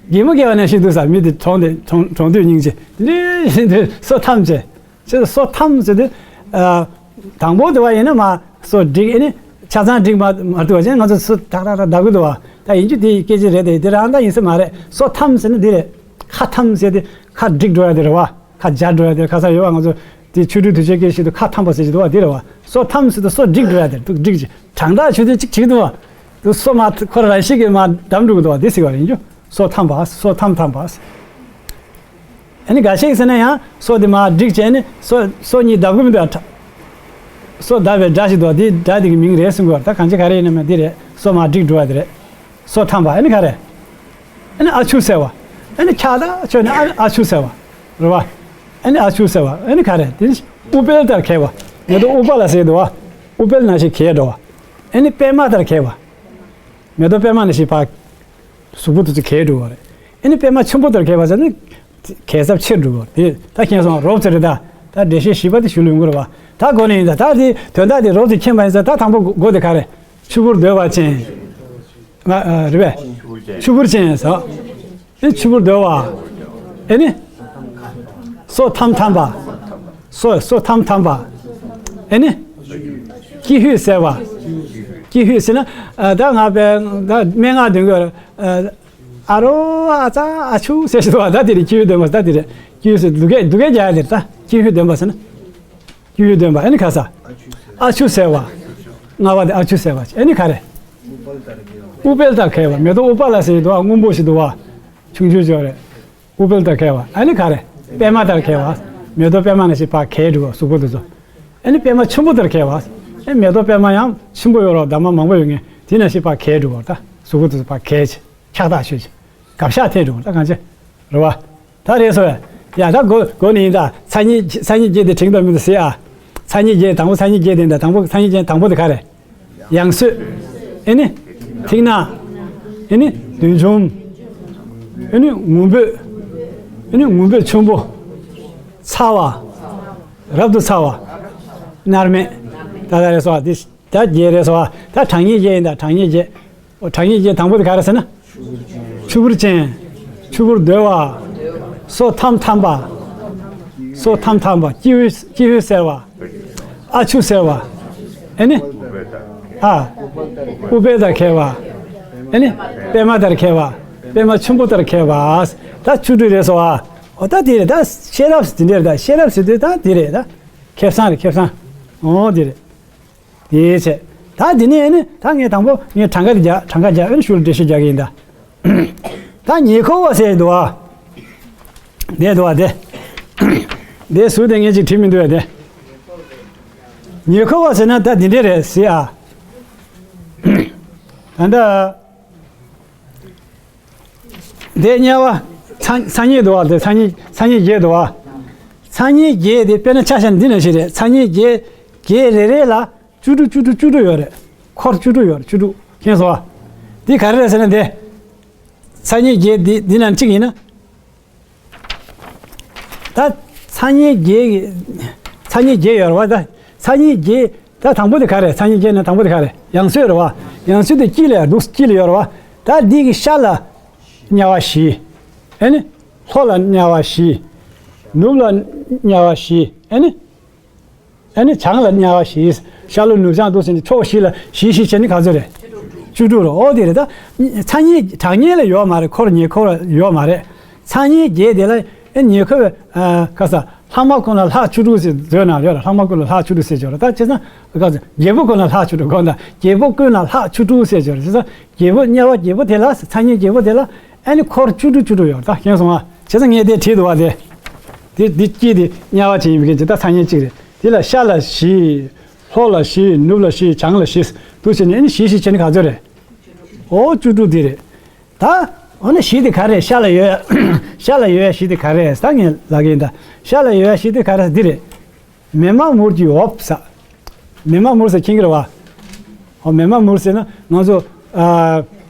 གད་མོ་བགད་པ་ནང་བཞིན་འདུག་ས། མི་དེ་གྲོངས་དེ་གྲོངས་གྲོངས་དུས་སྙིང་རྗེ་འདི་འདྲ་བཞིན་དུ་སོ་ཐམ་བྱས། ཅེས་སོ་ཐམ་ཟེར་དུས། ཨ། དང་པོ་དེ་བ་ཡིན་ན་མ་སོ་འགྲིག་ཨེ་ནི་ཆ་ཚང་འགྲིག་མ་མ་ཐུབ་པ་ཅན་ང་ཚོ་སུ་ཐག་ཐག་ཐག་བརྡབ་གི་འདུག་བ། ད་ཡིན་རྒྱུ་དེ་སྐད་ཆ་རེད་དེ། དེ་རང་ད་ཡིན་ས་མ་རེད། སོ་ཐམ་ཟེར་ན་འདི་རེད། ཁ་ཐམ་ཟེར་དེ་ཁ་འགྲིག་འགྲོ་ཡ་དེ་རེད་བ། ཁ་འཇག་འགྲོ་ཡ་དེ་རེད། ཁ་ས་ཡོད་བ། ང་ཚོ་དེ་ཆོས་དྲུག་དུས་ཆེན་སྐད་བཤད་དུས་ཁ་ཐམ་པ་ཟེར་གྱི་འདུག་བ། དེ་རེད་བ། སོ་ཐམ་ཟེར་དུས་སོ་འགྲིག་འགྲོ་ཡ་དེ་འདུག་འགྲིག་ཅིག་གྲངས་ཐག་ཆོད་དུས་གཅིག་བྱེད་ཀྱི་འདུག་བ། དུ་སོ་མ་ཁོ་རང་ཤི་གི་མ་བསྡམས་འགྲོ་གི་འདུག་བ། དེ་ཟེར་བ་ཡིན་རྒྱུ། སོ་ཐམ་པ། སོ་ཐམ་ཐམ་པ། ཨ་ནི་འགའ་ཤས་ཟེར་ན་ཡང་སོ་དེ་མ་འགྲིག་བྱས་ནས་སོ་སོ་གཉིས་བརྡབ་གི་མི་འདུག་ཨ། སོ་བརྡབ་པའི་སྒྲ་ཞིག་འདུག་ཨ། དེ་སྒྲ་དེ་གི་མིང་རེད་གསུང་གི་བ། ད་གང་ཅི་ག་རེ་ཡིན་ན་མ་དེ་རེད། སོ་མ་འགྲིག་འགྲོ་བ་དེ་རེད། སོ་ཐམ་པ། ཨ་ནི་ག་རེ། ཨ་ནི་ཨ་ཆུ་ཟེར་བ། ཨ་ནི་འཁྱག་ཐག་ཆོད་ནས་ཨ་ཨ་ཆུ་ཟེར་བ། རེད་བ། ཨ་ནི་ཨ་ཆུ་ཟེར་བ། ཨ་ནི་ག་རེ། དེ་ནི་ཨུཏྤལ་ལྟར་གས་པ། མེ་ཏོག་ཨུཏྤ་ལ་ཟེར་འདུག་བ། ཨུཏྤལ་ནང་བཞིན་གས་འགྲོ་བ། ཨ་ནི་པད་མ་ལྟར་གས་པ། མེ་ཏོག་པད་མ་ནང་བཞིན་ཕར་གཟུགས་པོ་དེ་ཚོ་གས་འགྲོ་བ་རེད། ཨ་ནི་པད་མ་ཆེན་པོ་ལྟར་གས་པ་ཟེར་ན། གས་ཚབས་ཆེར་འགྲོ་བ་རེད། ད་ཁྱེད་སོང་རོབ་ཙམ་རེད་ད། ད་འགྲེལ་བཤད་ཞིབ་པ་དེ་ཞུ་ལུས་དགོས་རེད་བ། ད་གོ་ནས་ཡིན་ད། ད་དེ་དོན་དག་དེ་རོབ་ཙམ་མཁྱེན་པ་ཡིན་ཙང་། ད་དང་པོ་གོ་དེ་ག་རེད། ཆུ་བུར་རྡོལ་བ་ཅན། ང་ཨ་རེད་པས། ཆུ་བུར་ཅན་ཟེར། ཨེ་ཆུ་བུར་རྡོལ་བ། ཨེ་ནི། སོ་ཐམ་ཐམ་པ། སོ་སོ་ཐམ་ཐམ་པ། ཨེ་ནི། ཀྱི་ཧུད་ཟེར་བ། ཀྱི་ཧུད་ཟེར་ན། ཨ་ད་ང་པའི་ད་སྨྲེ་སྔགས་འདོན་དགོས། ཨ་རོ་ཨ་ཙ་ཨ་ཆུ་ཟེར་ཞིག་འདུག་བ། ད་དེ་རེད། ཀྱི་ཧུད་འདོན་པ་ད་དེ་རེད། ཀྱི་ཧུད་ཟེར་འདུག་གས་འདུག་གས་རྒྱག་ཡ་དེ་རེད། ད་ཀྱི་ཧུད་འདོན་པ་ཟེར་ན། ཀྱི་ཧུད་འདོན་པ། ཨེ་ནི་ག་ས། ཨ་ཆུ་ཟེར་བ། ལྔ་པ་དེ་ཨ་ཆུ་ཟེར་བ། ཨེ་ནི་ག་རེ། ཨུཏྤལ་ལྟར་མཁས་པ། མེ་ཏོག་ཨུཏྤལ་ཟེར་ཞིག་འདུག་བ། སྔོན་པོ་ཞིག་འདུག་བ། ཆུང་ཆུང་ཅིག་རེད། ཨུཏྤལ་ལྟར་མཁས་པ། ཨེ་ནི་ག་རེ། པད་མ་ལྟར་མཁས་པ། མེ་ཏོག་པད་མ་ནང་བཞིན་ཕར་གས་འགྲོ་བ་གཟུགས་པོ་དེ་ཚོ། ཨེ་ནི་པད་མ་ཆེན་པོ་ལྟར་མཁས་པ། ཨེ་མེ་ཏོག་པད་མ་ཡང་ཆེན་པོ་ཡོད་རེད། འདབ་མ་མང་པོ་ཡོད་མཁན་དེ་ནང་བཞིན་ཕར་གས་འགྲོ་བ། ད་གཟུགས་པོ་དེ་ཚོ་ཕར་གས་བྱས། ཁྱག་ཐག་ཆོད་ཅིང་། གབ་ཤ་ཐེབས་འགྲོ་ད་གང་ཅི། རེད་བ། ད་རེད་སོ། ཡ་ད་གོ་གོ་ནི་ཡིན་ད། མཚན་ཉིད་མཚན་ཉིད་བརྒྱད་དེ་དྲན་འདུག་མི་འདུག་ཟེར་ཨ། མཚན་ཉིད་བརྒྱད་དང་པོ་མཚན་ཉིད་བརྒྱད་དེ་ད་དང་པོ་མཚན་ཉིད་བརྒྱད་དང་པོ་དེ་ག་རེ། ཡང་སོས། ཨེ་ནི། ཐིག་ནག་ཨེ་ནི། བདུད་འཇོམས། ཨེ་ནི་ངུ་འབོད། ཨེ་ནི་ངུ་འབོད་ཆེན་པོ། ཚ་བ། རབ་ཏུ་ཚ་བ། མནར་མེད། ད་ད་རེད་སོ་ཨ། འདི་ད་བརྒྱད་རེད་སོ་ཨ། ད་གྲངས་ངེས་བརྒྱད་ཡིན་ད་གྲངས་ངེས་བརྒྱད། ཨོ་གྲངས་ངེས་བརྒྱད་དང་པོ་དེ་ག་རེ་ཟེར་ན། ཆུ་བུར་ཅན། ཆུ་བུར་རྡོལ་བ། སོ་ཐམ་ཐམ་པ། སོ་ཐམ་ཐམ་པ། ཀྱི་ཧུད་ཀྱི་ཧུད་ཟེར་བ། ཨ་ཆུ་ཟེར་བ། ཨེ་ནི། ཨ། ཨུཏྤལ་ལྟར་མཁས་པ། ཨེ་ནི། པད་མ་ལྟར་མཁས་པ། པད་མ་ཆེན་པོ་ལྟར་མཁས་པ། ད་བཅུ་དྲུག་རེད་སོ་ཨ། ཨོ་ད་དེ་རེད། ད་ཤེས་རབ་ཟེར་དེ་འདྲ་རེད། ད་ཤེས་རབ་ཟེར་དུས་ད་དེ་རེད་ད། ཁེ་བཟང་རེད་ཁེ་བཟང་། ཨོ་དེ་རེད། དེའི་ཚེ། ད་འདི་ནས་ནི་ད་ངས་དང་པོ་ངས་གྲངས་ཀ་རྒྱག་གྲངས་ཀ་རྒྱག་ཨེ་ནི་ཤུལ་འགྲེལ་བཤད་རྒྱག་གི་ཡིན་ད། ད་ཉེ་འཁོར་བ་ཟེར་འདུག་ཨ། དེ་འདུག་ཨ་དེ། དེ་ཟུར་དེ་ངས་ཅིག་བྲིས་མི་འདུག་ཨ་དེ། ཉེ་འཁོར་བ་ཟེར་ན་ད་འདི་འདྲས་རེད་ཟེར་ཨ། ད་ལྟ། དེ་དམྱལ་བ། མཚན་མཚན་ཉིད་འདུག་བ། དེ་མཚན་ཉིད་མཚན་ཉིད་བརྒྱད་འདུག་བ། མཚན་ཉིད་བརྒྱད་དེ་དཔེར་ན་ཆ་བཞག་ན་འདི་ནང་བཞིན་རེད། མཚན་ཉིད་བརྒྱད། བརྒྱད་རེ་རེ་ལ་བཅུ་དྲུག་བཅུ་དྲུག་བཅུ་དྲུག་ཡོད་རེད། འཁོར་བཅུ་དྲུག་ཡོད་རེད། བཅུ་དྲུག་མཁྱེན་སོང་བ། འདི་ག་རེ་རེད་ཟེར་ན་འདི། མཚན་ཉིད་བརྒྱད་འདི་འདི་ནང་གཅིག་ཡིན་ན། ད་མཚན་ཉིད་བརྒྱད་ཀྱི། མཚན་ཉིད་བརྒྱད་ཡོད་རེད་བ། ད་མཚན་ཉིད་བརྒྱད། ད་དང་པོ་དེ་ག་རེ། མཚན་ཉིད་བརྒྱད་ནང་དང་པོ་དེ་ག་རེ། ཡང་སོས་རེད་བ། ཡང་སོས་དེ་དཀྱིལ་ལ་ཡར་འདུག་དཀྱིལ་ལ་ཡོད་རེད་བ། ད་འདི་གི་ཤར་ལ་དམྱལ་བ་བཞི། ཨེ་ནི། ལྷོ་ལ་དམྱལ་བ་བཞི། ནུབ་ལ་དམྱལ་བ་བཞི། ཨེ་ནི། ཨེ་ནི་བྱང་ལ་དམྱལ་བ་བཞི། ཤར་ལྷོ་ནུབ་བྱང་འདུག་ཟེར་ནས་ཕྱོགས་བཞི་ལ་བཞི་བཞི་བྱས་ནས་ག་ཚོད་རེད། བཅུ་དྲུག་རེད། ཨོ་དེ་རེད་ད། མཚན་ཉིད་གྲངས་ངེས་ལ་ཡོད་མ་རེད། འཁོར་ཉེ་འཁོར་ཡོད་མ་རེད། མཚན་ཉིད་བརྒྱད་དེ་ལ་ཨེ་ཉེ་འཁོར་བའི་ཨ་ག་ས་ལྷག་མ་ཀུན་ལ་ལྷག་བཅུ་དྲུག་ཟེར་བཟོས་ན་ཡོད་རེད། ལྷག་མ་ཀུན་ལ་ལྷག་བཅུ་དྲུག་ཟེར་ཆོག་རེད། ད་བྱས་ཙང་ག་ས་བརྒྱད་པོ་ཀུན་ལ་ལྷག་བཅུ་དྲུག་གོ་ན་བརྒྱད་པོ་ཀུན་ལ་ལྷག་བཅུ་དྲུག་ཟེར་ཆོག་རེད། བྱས་ཙང་བརྒྱད་པོ་དམྱལ་བ་བརྒྱད་པོ་དེ་ལ་མཚན་ཉིད་བརྒྱད་པོ་དེ་ལ་ཨེ་ནི་འཁོར་བཅུ་དྲུག་བཅུ་དྲུག་ཡོད་རེད། ད་མཁྱེན་སོང་ཨ། བྱས་ཙང་ངས་དེ་བྲིས་འདུག་བ་དེ། དེ་དེ་དཀྱིལ་དེ་དམྱལ་བ་ཅན་ཡིན་པའི་རྐྱེན་གྱིས་ད་མཚན་ཉིད་གཅིག་རེད། དེ་ལ་ཤར་ལ་བཞི། ལྷོ་ལ་བཞི། ནུབ་ལ་བཞི། བྱང་ལ་བཞི། འདུག་བྱས་ནས་ཨེ་ནི་བཞི་བཞི་བྱས་ནས་ག་ཚོད་རེད། ཨོ་བཅུ་དྲུག་དེ་རེད། ད་འོ་ན་བཞི་དེ་ག་རེ་རེད། ཤར་ལ་ཡོད། ཤར་ལ་ཡོད་བཞི་དེ་ག་རེ་རེད། ད་ངས་ལབ་ཀྱི་ཡིན་ད། ཤར་ལ་ཡོད་བཞི་དེ་ག་རེ་རེད། འདི་རེད། མེ་དམར་མུར་གྱི་འོབས་ས། མེ་དམར་མུར་ཟེར་མཁྱེན་གྱི་རེད་བ། ཨོ་མེ་དམར་མུར་ཟེར་ན་ང་ཚོ་ཨ་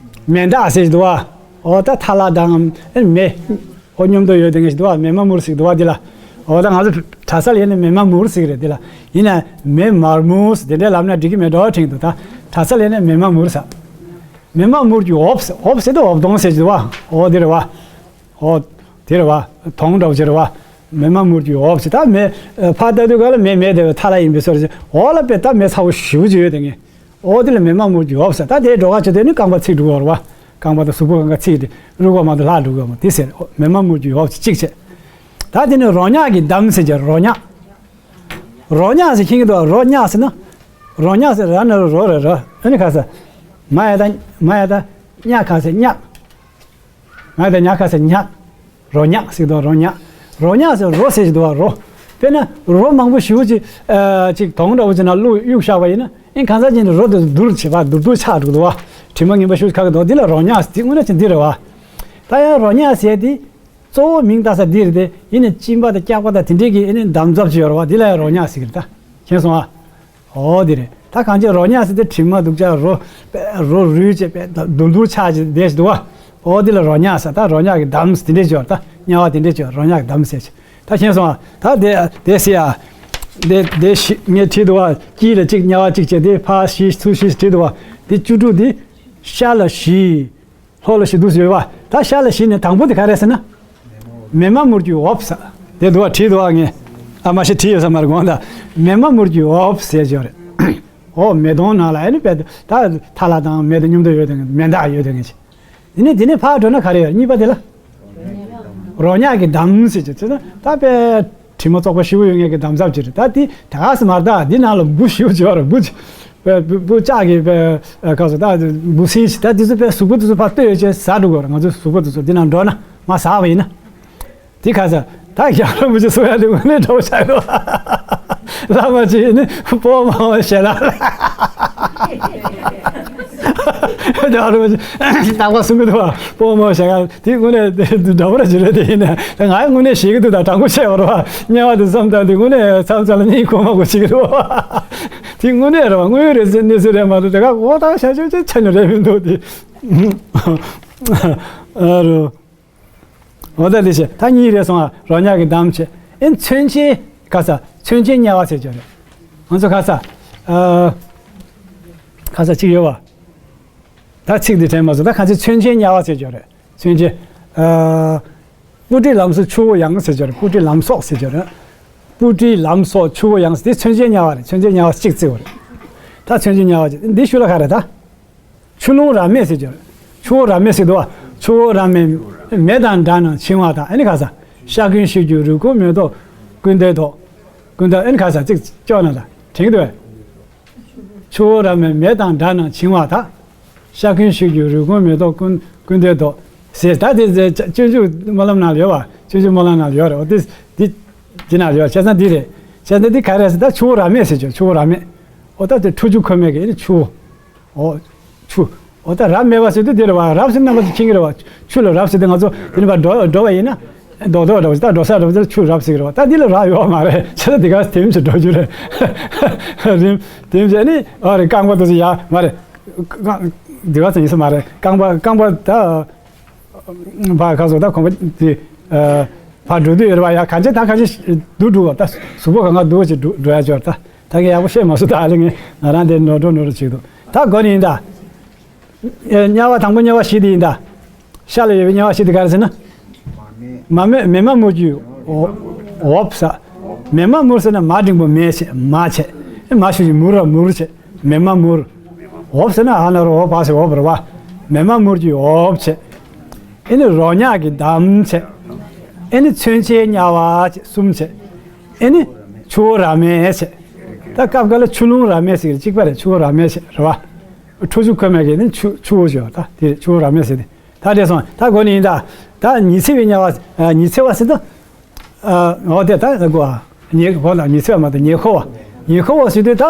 མེ་མདའ་ཟེར་གྱི་འདུག་བ། ཨོ་ད་ཐ་ལ་དང་ཨེ་མེ། ཨོ་མཉམ་དུ་ཡོད་དེ་ངེས་ཤིག་འདུག་བ། མེ་དམར་མུར་ཟེར་གྱི་འདུག་བ་འདི་ལ། ཨོ་ད་ང་ཚོ་གྲྭ་ས་ལ་ཡིན་ན་མེ་དམར་མུར་ཟེར་གྱི་རེད་འདི་ལ། ཡིན་ན་མེ་དམར་མུར་ཟེར་དེ་འདྲའི་ལབ་ན་འགྲིག་གི་མེད་འགྲོ་དྲན་འདུག་ད་གྲྭ་ས་ལ་ཡིན་ན་མེ་དམར་མུར་ཟེར། མེ་དམར་མུར་གྱི་འོབས་ཟེར། འོབས་ཟེར་དུས་འོབས་དོང་ཟེར་གྱི་འདུག་བ། ཨོ་འདི་རེད་བ། ཨོ། དེ་རེད་བ། དོང་འདྲ་བོ་ཅིག་རེད་བ། མེ་དམར་མུར་གྱི་འོབས་ཟེར། ད་མེ་ཕར་ལྟ་དུས་ག་ལ་མེ་མེད་དེ་བའི་ཐ་ལ་ཡིན་པའི་བཟོ་འདྲ་ཅིག་འོག་ལ་དཔེ་ད་མེ་ཚ་བོ་ཞེ་པོ་ཅིག་ཡོད་དེ་ངས། ཨོ་དེ་ལ་མེ་དམར་མུར་གྱི་འོབས་ཟེར། ད་དེའི་འགྲོ་ཁ་བྱེད་དུས་ནི་རྐང་པ་ཚིག་འགྲོ་གི་ཡོད་རེད་བ། རྐང་པ་དང་གཟུགས་པོ་གང་ག་ཚིག་དེ་རུལ་བ་མ་གཏོགས་ལྷག་འགྲོ་གི་ཡོད་མ་རེད། དེ་ཟེར་མེ་དམར་མུར་གྱི་འོབས་ཟེར་གཅིག་བྱས། ད་དེ་ནི་རོ་མྱགས་ཀྱི་འདམ་ཟེར་གྱི་རོ་མྱགས། རོ་མྱགས་ཟེར་མཁྱེན་གྱི་འདུག་རོ་མྱགས་ཟེར་ན། རོ་མྱགས་ཟེར་ར་ན་རོ་རོ་རེད་ར། ཨ་ནི་ག་ས། མ་ཡ་ད་མ་ཡ་ད་མྱ་ག་ས་མྱག་མ་ཡ་ད་མྱ་ག་ས་མྱག་རོ་མྱགས་ཟེར་གྱི་འདུག་རོ་མྱགས། རོ་མྱགས་ཟེར་རོ་ཟེར་གྱི་འདུག་བ། རོ། དཔེར་ན་རོ་མང་པོ་ཞེ་པོ་ཅིག་ཨ་ཅིག་དོང་འདྲ་བོ་ཅིག་ནང་བླུགས་གཡུགས་བཞག་པ་ཡིན་ན་ཨེ་གང་ཟག་ཅིག་ནི་རོ་དེ་དུར་བྱེད་པ་དུར་དུར་ཆགས་འགྲོ་གི་འདུག་བ། དྲི་མ་ངན་པ་ཞེ་པོ་ཅིག་ཁ་གི་འདུག་འདི་ལ་རོ་མྱགས་ཟེར། དེ་དངོས་གནས་ཅིག་འདི་རེད་བ། ད་ཡང་རོ་མྱགས་ཟེར་དེ། གཙོ་བོ་མིང་བཏགས་ས་འདི་རེད་དེ། ཡིན་ནའི་གཅིན་པ་དང་སྐྱག་པ་དང་དེ་འདྲས་ཀྱི་ཨེ་ནི་འདམ་རྫབ་ཅིག་ཡོད་རེད་བ། འདི་ལ་ཡང་རོ་མྱགས་ཟེར་གི་རེད་ད། མཁྱེན་སོང་ཨ། ཨོ་དེ་རེད། ད་གང་ཅི་རོ་མྱགས་ཟེར་དེ་དྲི་མ་དུག་ཅག་རོ། རོ་རུལ་བྱས་པས་དུར་དུར་ཆགས་ཅིག་བསྡད་ཅིག་འདུག་བ། ཨོ་དེ་ལ་རོ་མྱགས་ཟེར། ད་རོ་མྱགས་ཀྱི་འདམ་དེ་འདྲས་ཅིག་ཡོད་རེད་ད། དམྱལ་བ་དེ་འདྲས་ཅིག་ཡོད་རོ་མྱགས་ཀྱི་འདམ་ཟེར་ཅིག་ད་མཁྱེན་སོང་ཨ། ད་དེ་དེ་ཟེར་ཨ། དེ་དེ་ཞི་ངས་བྲིས་འདུག་བ། དཀྱིལ་ལ་གཅིག་དམྱལ་བ་གཅིག་བྱས་དེ་ཕར་བཞི་ཚུར་བཞི་བྲིས་འདུག་བ། དེ་བཅུ་དྲུག་དེ། ཤར་ལ་བཞི། ལྷོ་ལ་བཞི་འདུག་ཟེར་བ། ད་ཤར་ལ་བཞི་ནས་དང་པོ་དེ་ག་རེ་ཟེར་ན། མེ་མ་མུར་གྱི་འོབས་ཟེར། དེ་འདུག་བ། བྲིས་འདུག་བ་ངས། ཨ་མ་ཤི་བྲིས་ཡོད་ས་མ་རེད་དགོངས་དག་མེ་མ་མུར་གྱི་འོབས་ཟེར་གྱི་ཡོད་རེད། འོ་མེ་དོང་ནང་ལ་ཨ་ནི་དཔེ་ད་ཐ་ལ་དང་མེ་དང་མཉམ་དུ་ཡོད་དེ་མེ་མདའ་ཡོད་དེ་ངས། དེ་ནས་དེ་ནས་ཕར་འགྲོ་ན་ག་རེ་ཡོད། གཉིས་པ་དེ་ལ། རོ་མྱགས་ཀྱི་འདམ་ཟེར་གྱི་ཚེ་ན་ད་དཔེ་དྲི་མ་བཙོག་པ་ཞེ་པོ་ཡོད་མཁན་གྱི་འདམ་རྫབ་ཅིག་རེད། ད་དེ་ད་ག་སེ་མར་ད་འདི་ནང་ལ་འབུ་ཞེ་པོ་ཅིག་ཡོད་རེད། འབུ་ཅིག་དཔེ་འབུ་འབུ་ལྕགས་ཀྱི་དཔེ་ག་ཚོད་ད་འབུ་སྲིན་ཞིག་ད་དེ་ཚོ་དཔེ་གཟུགས་པོ་དེ་ཚོ་ཕར་ལྟོས་ཡོད་ཅེས་ཟ་འགྲོ་དགོས་རེད། ང་ཚོའི་གཟུགས་པོ་དེ་ཚོ་འདི་ནང་འགྲོ་ན་མ་ཟ་བ་ཡིན་ན། དེ་ག་ས་ད་རྒྱ་རོ་མི་ཅིག་གསུང་ཡ་དེ་དངོས་གནས་འགྲོ་བྱ་གོ། བླ་མ་ཅིག་ནི་པོ་མ་བ་ཞེ་ལ། རྒྱ་རོ་མི་ཅིག་རྟག་པར་གསུང་གི་འདུག་བ། པོ་མ་བ་ཞེ་ལ་དེ་དངོས་གནས་འདྲ་པོ་ར་ཅིག་རེད། དེ་ཡིན་ན་ད་ང་ཡང་དངོས་གནས་ཞེད་ཀྱི་འདུག་ད་དྲང་པོ་བཤད་པ་རེད་བ། དམྱལ་བ་དེ་བསམ་སྟངས་དེ་དངོས་གནས་མཚམས་མཚམས་ལ་སྙིང་ཁོང་མ་གོ་བྱེད་ཀྱི་འདུག་བ། དེ་དངོས་གནས་རེད་བ། དངོས་ཡོད་རེད་ཟེར་གནས་ཚུལ་རེད་མ་གཏོགས་དེ་ག་འོ་ད་བྱ་ཆོག་ཆ་ཆ་ནས་རེད་མི་འདུག་དེ། ཨ་རོ། འོ་ད་ལི་ཤེ་ད་གཉིས་རེད་སོང་ཨ། རོ་མྱགས་ཀྱི་འདམ་བྱས། ཨེ་མཚོན་ཆའི་ག་ས་མཚོན་ཆའི་དམྱལ་བ་ཟེར་གྱི་རེད། ང་ཚོ་ག་ས་ཨ་ག་ས་གཅིག་ཡོད་བ། ད་ཚིག་འདི་དྲན་མ་སོང་། ད་ག་ཚོད་མཚོན་ཆའི་དམྱལ་བ་ཟེར་གྱི་རེད། མཚོན་ཆའི་ཨ་སྤུ་གྲིའི་ལམ་སོགས་ཆུ་བོ་ཡང་ཟེར་གྱི་རེད། སྤུ་གྲིའི་ལམ་སོགས་ཟེར་གྱི་རེད། སྤུ་གྲིའི་ལམ་སོགས་ཆུ་བོ་ཡང་ཟེར་དེ་མཚོན་ཆའི་དམྱལ་བ་རེད། མཚོན་ཆའི་དམྱལ་བ་གཅིག་བརྩི་བ་རེད། ད་མཚོན་ཆའི་དམྱལ་བ་ཅིག་འདི་ཤུ་ལ་ག་རེད་ད། ཆུ་ཀླུང་རབ་མེད་ཟེར་གྱི་རེད། ཆུ་བོ་རབ་མེད་ཟེར་འདུག་བ། ཆུ་བོ་རབ་མེད་མེ་དང་འདྲ་རྣམས་འཆིང་བ་དང་། ཨེ་ནི་ག་ས། ཤ་འཁོན་ཤུགས་ཀྱིས་རུས་ཁུངས་མེ་ཏོག་ཀུན་ལྡན་མདོག་ཀུན་ལྡན་ཨེ་ནི་ག་ས་ཅིག་ཅོག་ན་ད་དྲན་གྱི་འདུག་བས། ཆུ་བོ་རབ་མེད་མེ་དང་འདྲ་རྣམས་འཆིང་བ་དང་། ཤ་འཁོན་ཤུགས་ཀྱིས་རུས་ཁུངས་མེ་ཏོག་ཀུན་ཀུན་ལྡན་མདོག་ཟེར་ད་དེ་སྤྱོད་འཇུག་སྨོན་ལམ་ནང་ལ་ཡོད་བ། སྤྱོད་འཇུག་སྨོན་ལམ་ནང་ལ་ཡོད་རེད། འོ་དེ་དེ་དེ་ནང་ལ་ཡོད། བྱས་ཙང་འདི་རེད། བྱས་ཙང་འདི་ག་རེ་ཟེར་ད་ཆུ་བོ་རབ་མེད་ཟེར་ཆོག་ཆུ་བོ་རབ་མེད། འོ་ད་དེ་ཁྲོ་ཆུ་ཁོལ་མེད་ཀྱི་ཨེ་ནི་ཆུ་བོ། འོ། ཆུ། འོ་ད་རབ་མེད་པ་ཟེར་དུས་འདི་རེད་བ། རབ་ཟེར་རྣམ་པ་ཅིག་མཁྱེན་གྱི་རེད་བ། ཆུ་ལ་རབ་ཟེར་དུས་ང་ཚོ་དེ་ནི་བ་འགྲོ་འགྲོ་བ་ཡིན་ན། རྡོག་རྡོག་འདྲ་བ་ཞིག་ད་འགྲོ་ས་འདྲ་བ་ཞིག་ཆུ་རབ་ཟེར་གྱི་རེད་བ། ད་འདི་ལ་རབ་ཡོད་མ་རེད། བྱས་ན་འདི་ག་དེམ་ཞིག་འགྲོ་རྒྱུ་རེད། རིམ་དེམ་ཞིག་ནི་ཨ་རེ་རྐང་པ་དེ་ཚོ་ཡ་མ་རེད། རྐང་འདི་ག་ཚོ་ཡིན་ས་མ་རེད། རྐང་པ་རྐང་པ་ད། ཕ་ཁ་སོ་ད་ཁོང་པ་དེ། ཕ་འགྲོ་དུས་ཡོད་རེད་བ། ཡ་གང་ཅི་ད་གང་ཅི་འདུག་འགྲོ་བ་ད་གཟུགས་པོ་གང་ག་འདུག་ཅིག་འགྲོ་འགྲོ་ཡ་ཅོར་ད། ད་གི་ཡག་པོ་བཤད་མ་སོང་། ད་ཨ་ལེ་ངས་ང་རང་དེ་ནོར་འགྲོ་ནོར་འགྲོ་བྱེད་འདུག་ད་དགོས་ནི་ཡིན་ད། དམྱལ་བ་དང་པོ་དམྱལ་བ་བཞི་དེ་ཡིན་ད། ཤར་ལ་ཡོད་པའི་དམྱལ་བ་བཞི་དེ་ག་རེ་ཟེར་ན། མ་མེ་མེ་མ་མུར་གྱི་འོ་འོབས་ཟེར། མེ་མ་མུར་ཟེར་ན་མ་འབྲིང་པོ་མེ་བྱས་མ་བྱས། མ་ཞུ་ཞིག་མུར་ར་མུར་བྱས། མེ་མ་མུར། འོབས་ཟེར་ན་ཨ་ན་རོ་འོ་བ་ཟེར་འོབས་རེད་བ། མེ་མ་མུར་གྱི་འོབས་བྱས། ཨེ་ནི་རོ་མྱགས་ཀྱི་འདམ་བྱས། ཨེ་ནི་མཚོན་ཆའི་དམྱལ་བ་བྱས་གསུམ་བྱས། ཨེ་ནི་ཆུ་བོ་རབ་མེད་བྱས། ད་སྐབས་འགའ་ལ་ཆུ་ཀླུང་རབ་མེད་ཟེར་གྱི་གཅིག་པ་རེད། ཆུ་བོ་རབ་མེད་བྱས་རེད་བ། ཁྲོ་ཆུ་ཁོལ་མེད་ཀྱི་ནི་ཆུ་ཆུ་བོ་ཞེས་པ་ད་དེ་ཆུ་བོ་རབ་མེད་ཟེར་ཏེ། ད་དེ་སོང་ད་དགོས་ནི་ཡིན་ད། ད་ཉི་ཚེ་བའི་དམྱལ་བ། ཨ་ཉི་ཚེ་བ་ཟེར་ད། ཨ་འོ་དེ་ད་ད་གོ་ཨ། ཉེ་འཁོར་ལ་ཉི་ཚེ་བ་མ་གཏོགས་ཉེ་འཁོར་བ། ཉེ་འཁོར་བ་ཟེར་དུས་ད་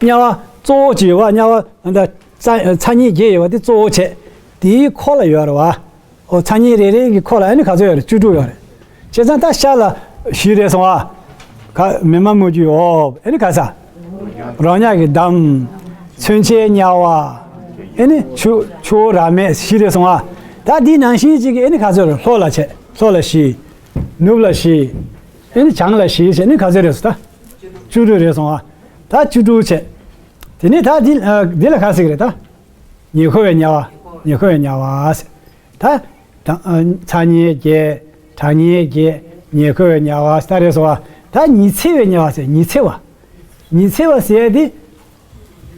དམྱལ་བ་གཙོ་བོ་གཅིག་ཡོད་བ། དམྱལ་བ་ད་ཚ་ཚ་མྱེས་བརྒྱད་ཡོད་བ་དེ་གཙོ་བོ་བྱས། དེའི་འཁོར་ལ་ཡོད་རེད་བ། འོ་ཚ་མྱེས་རེ་རེ་གི་འཁོར་ལ་ཨ་ནི་ག་ཚོད་ཡོད་རེད། བཅུ་དྲུག་ཡོད་རེད། བྱས་ཙང་ད་ཤར་ལ་བཞི་རེད་སོང་ཨ། ག་མེ་མ་མུར་གྱི་འོབས། ཨེ་ནི་ག་ས། རོ་མྱགས་ཀྱི་འདམ། མཚོན་ཆའི་དམྱལ་བ། ཨེ་ནི་ཆུ་ཆུ་བོ་རབ་མེད་བཞི་རེད་སོང་ཨ། ད་འདི་ནང་བཞིན་གཅིག་གི་ཨེ་ནི་ག་ཚོད་རེད། ལྷོ་ལ་བྱས་ལྷོ་ལ་བཞི། ནུབ་ལ་བཞི། ཨེ་ནི་བྱང་ལ་བཞི་བྱས་ནི་ག་ཚོད་རེད་སོང་ད། བཅུ་དྲུག་རེད་སོང་ཨ། ད་བཅུ་དྲུག་བྱས། དེ་ནི་ད་འདི་འདི་ལ་ག་ཟེར་གི་རེད་ད། ཉེ་འཁོར་བའི་དམྱལ་བ། ཉེ་འཁོར་བའི་དམྱལ་བ་ཟེར། ད། ད་ཚ་མྱེས་བརྒྱད། གྲང་མྱེས་བརྒྱད། ཉེ་འཁོར་བའི་དམྱལ་བ་ཟེར་རེད་སོང་བ། ད་ཉི་ཚེ་བའི་དམྱལ་བ་ཟེར། ཉི་ཚེ་བ། ཉི་ཚེ་བ་ཟེར་ཡ་དེ།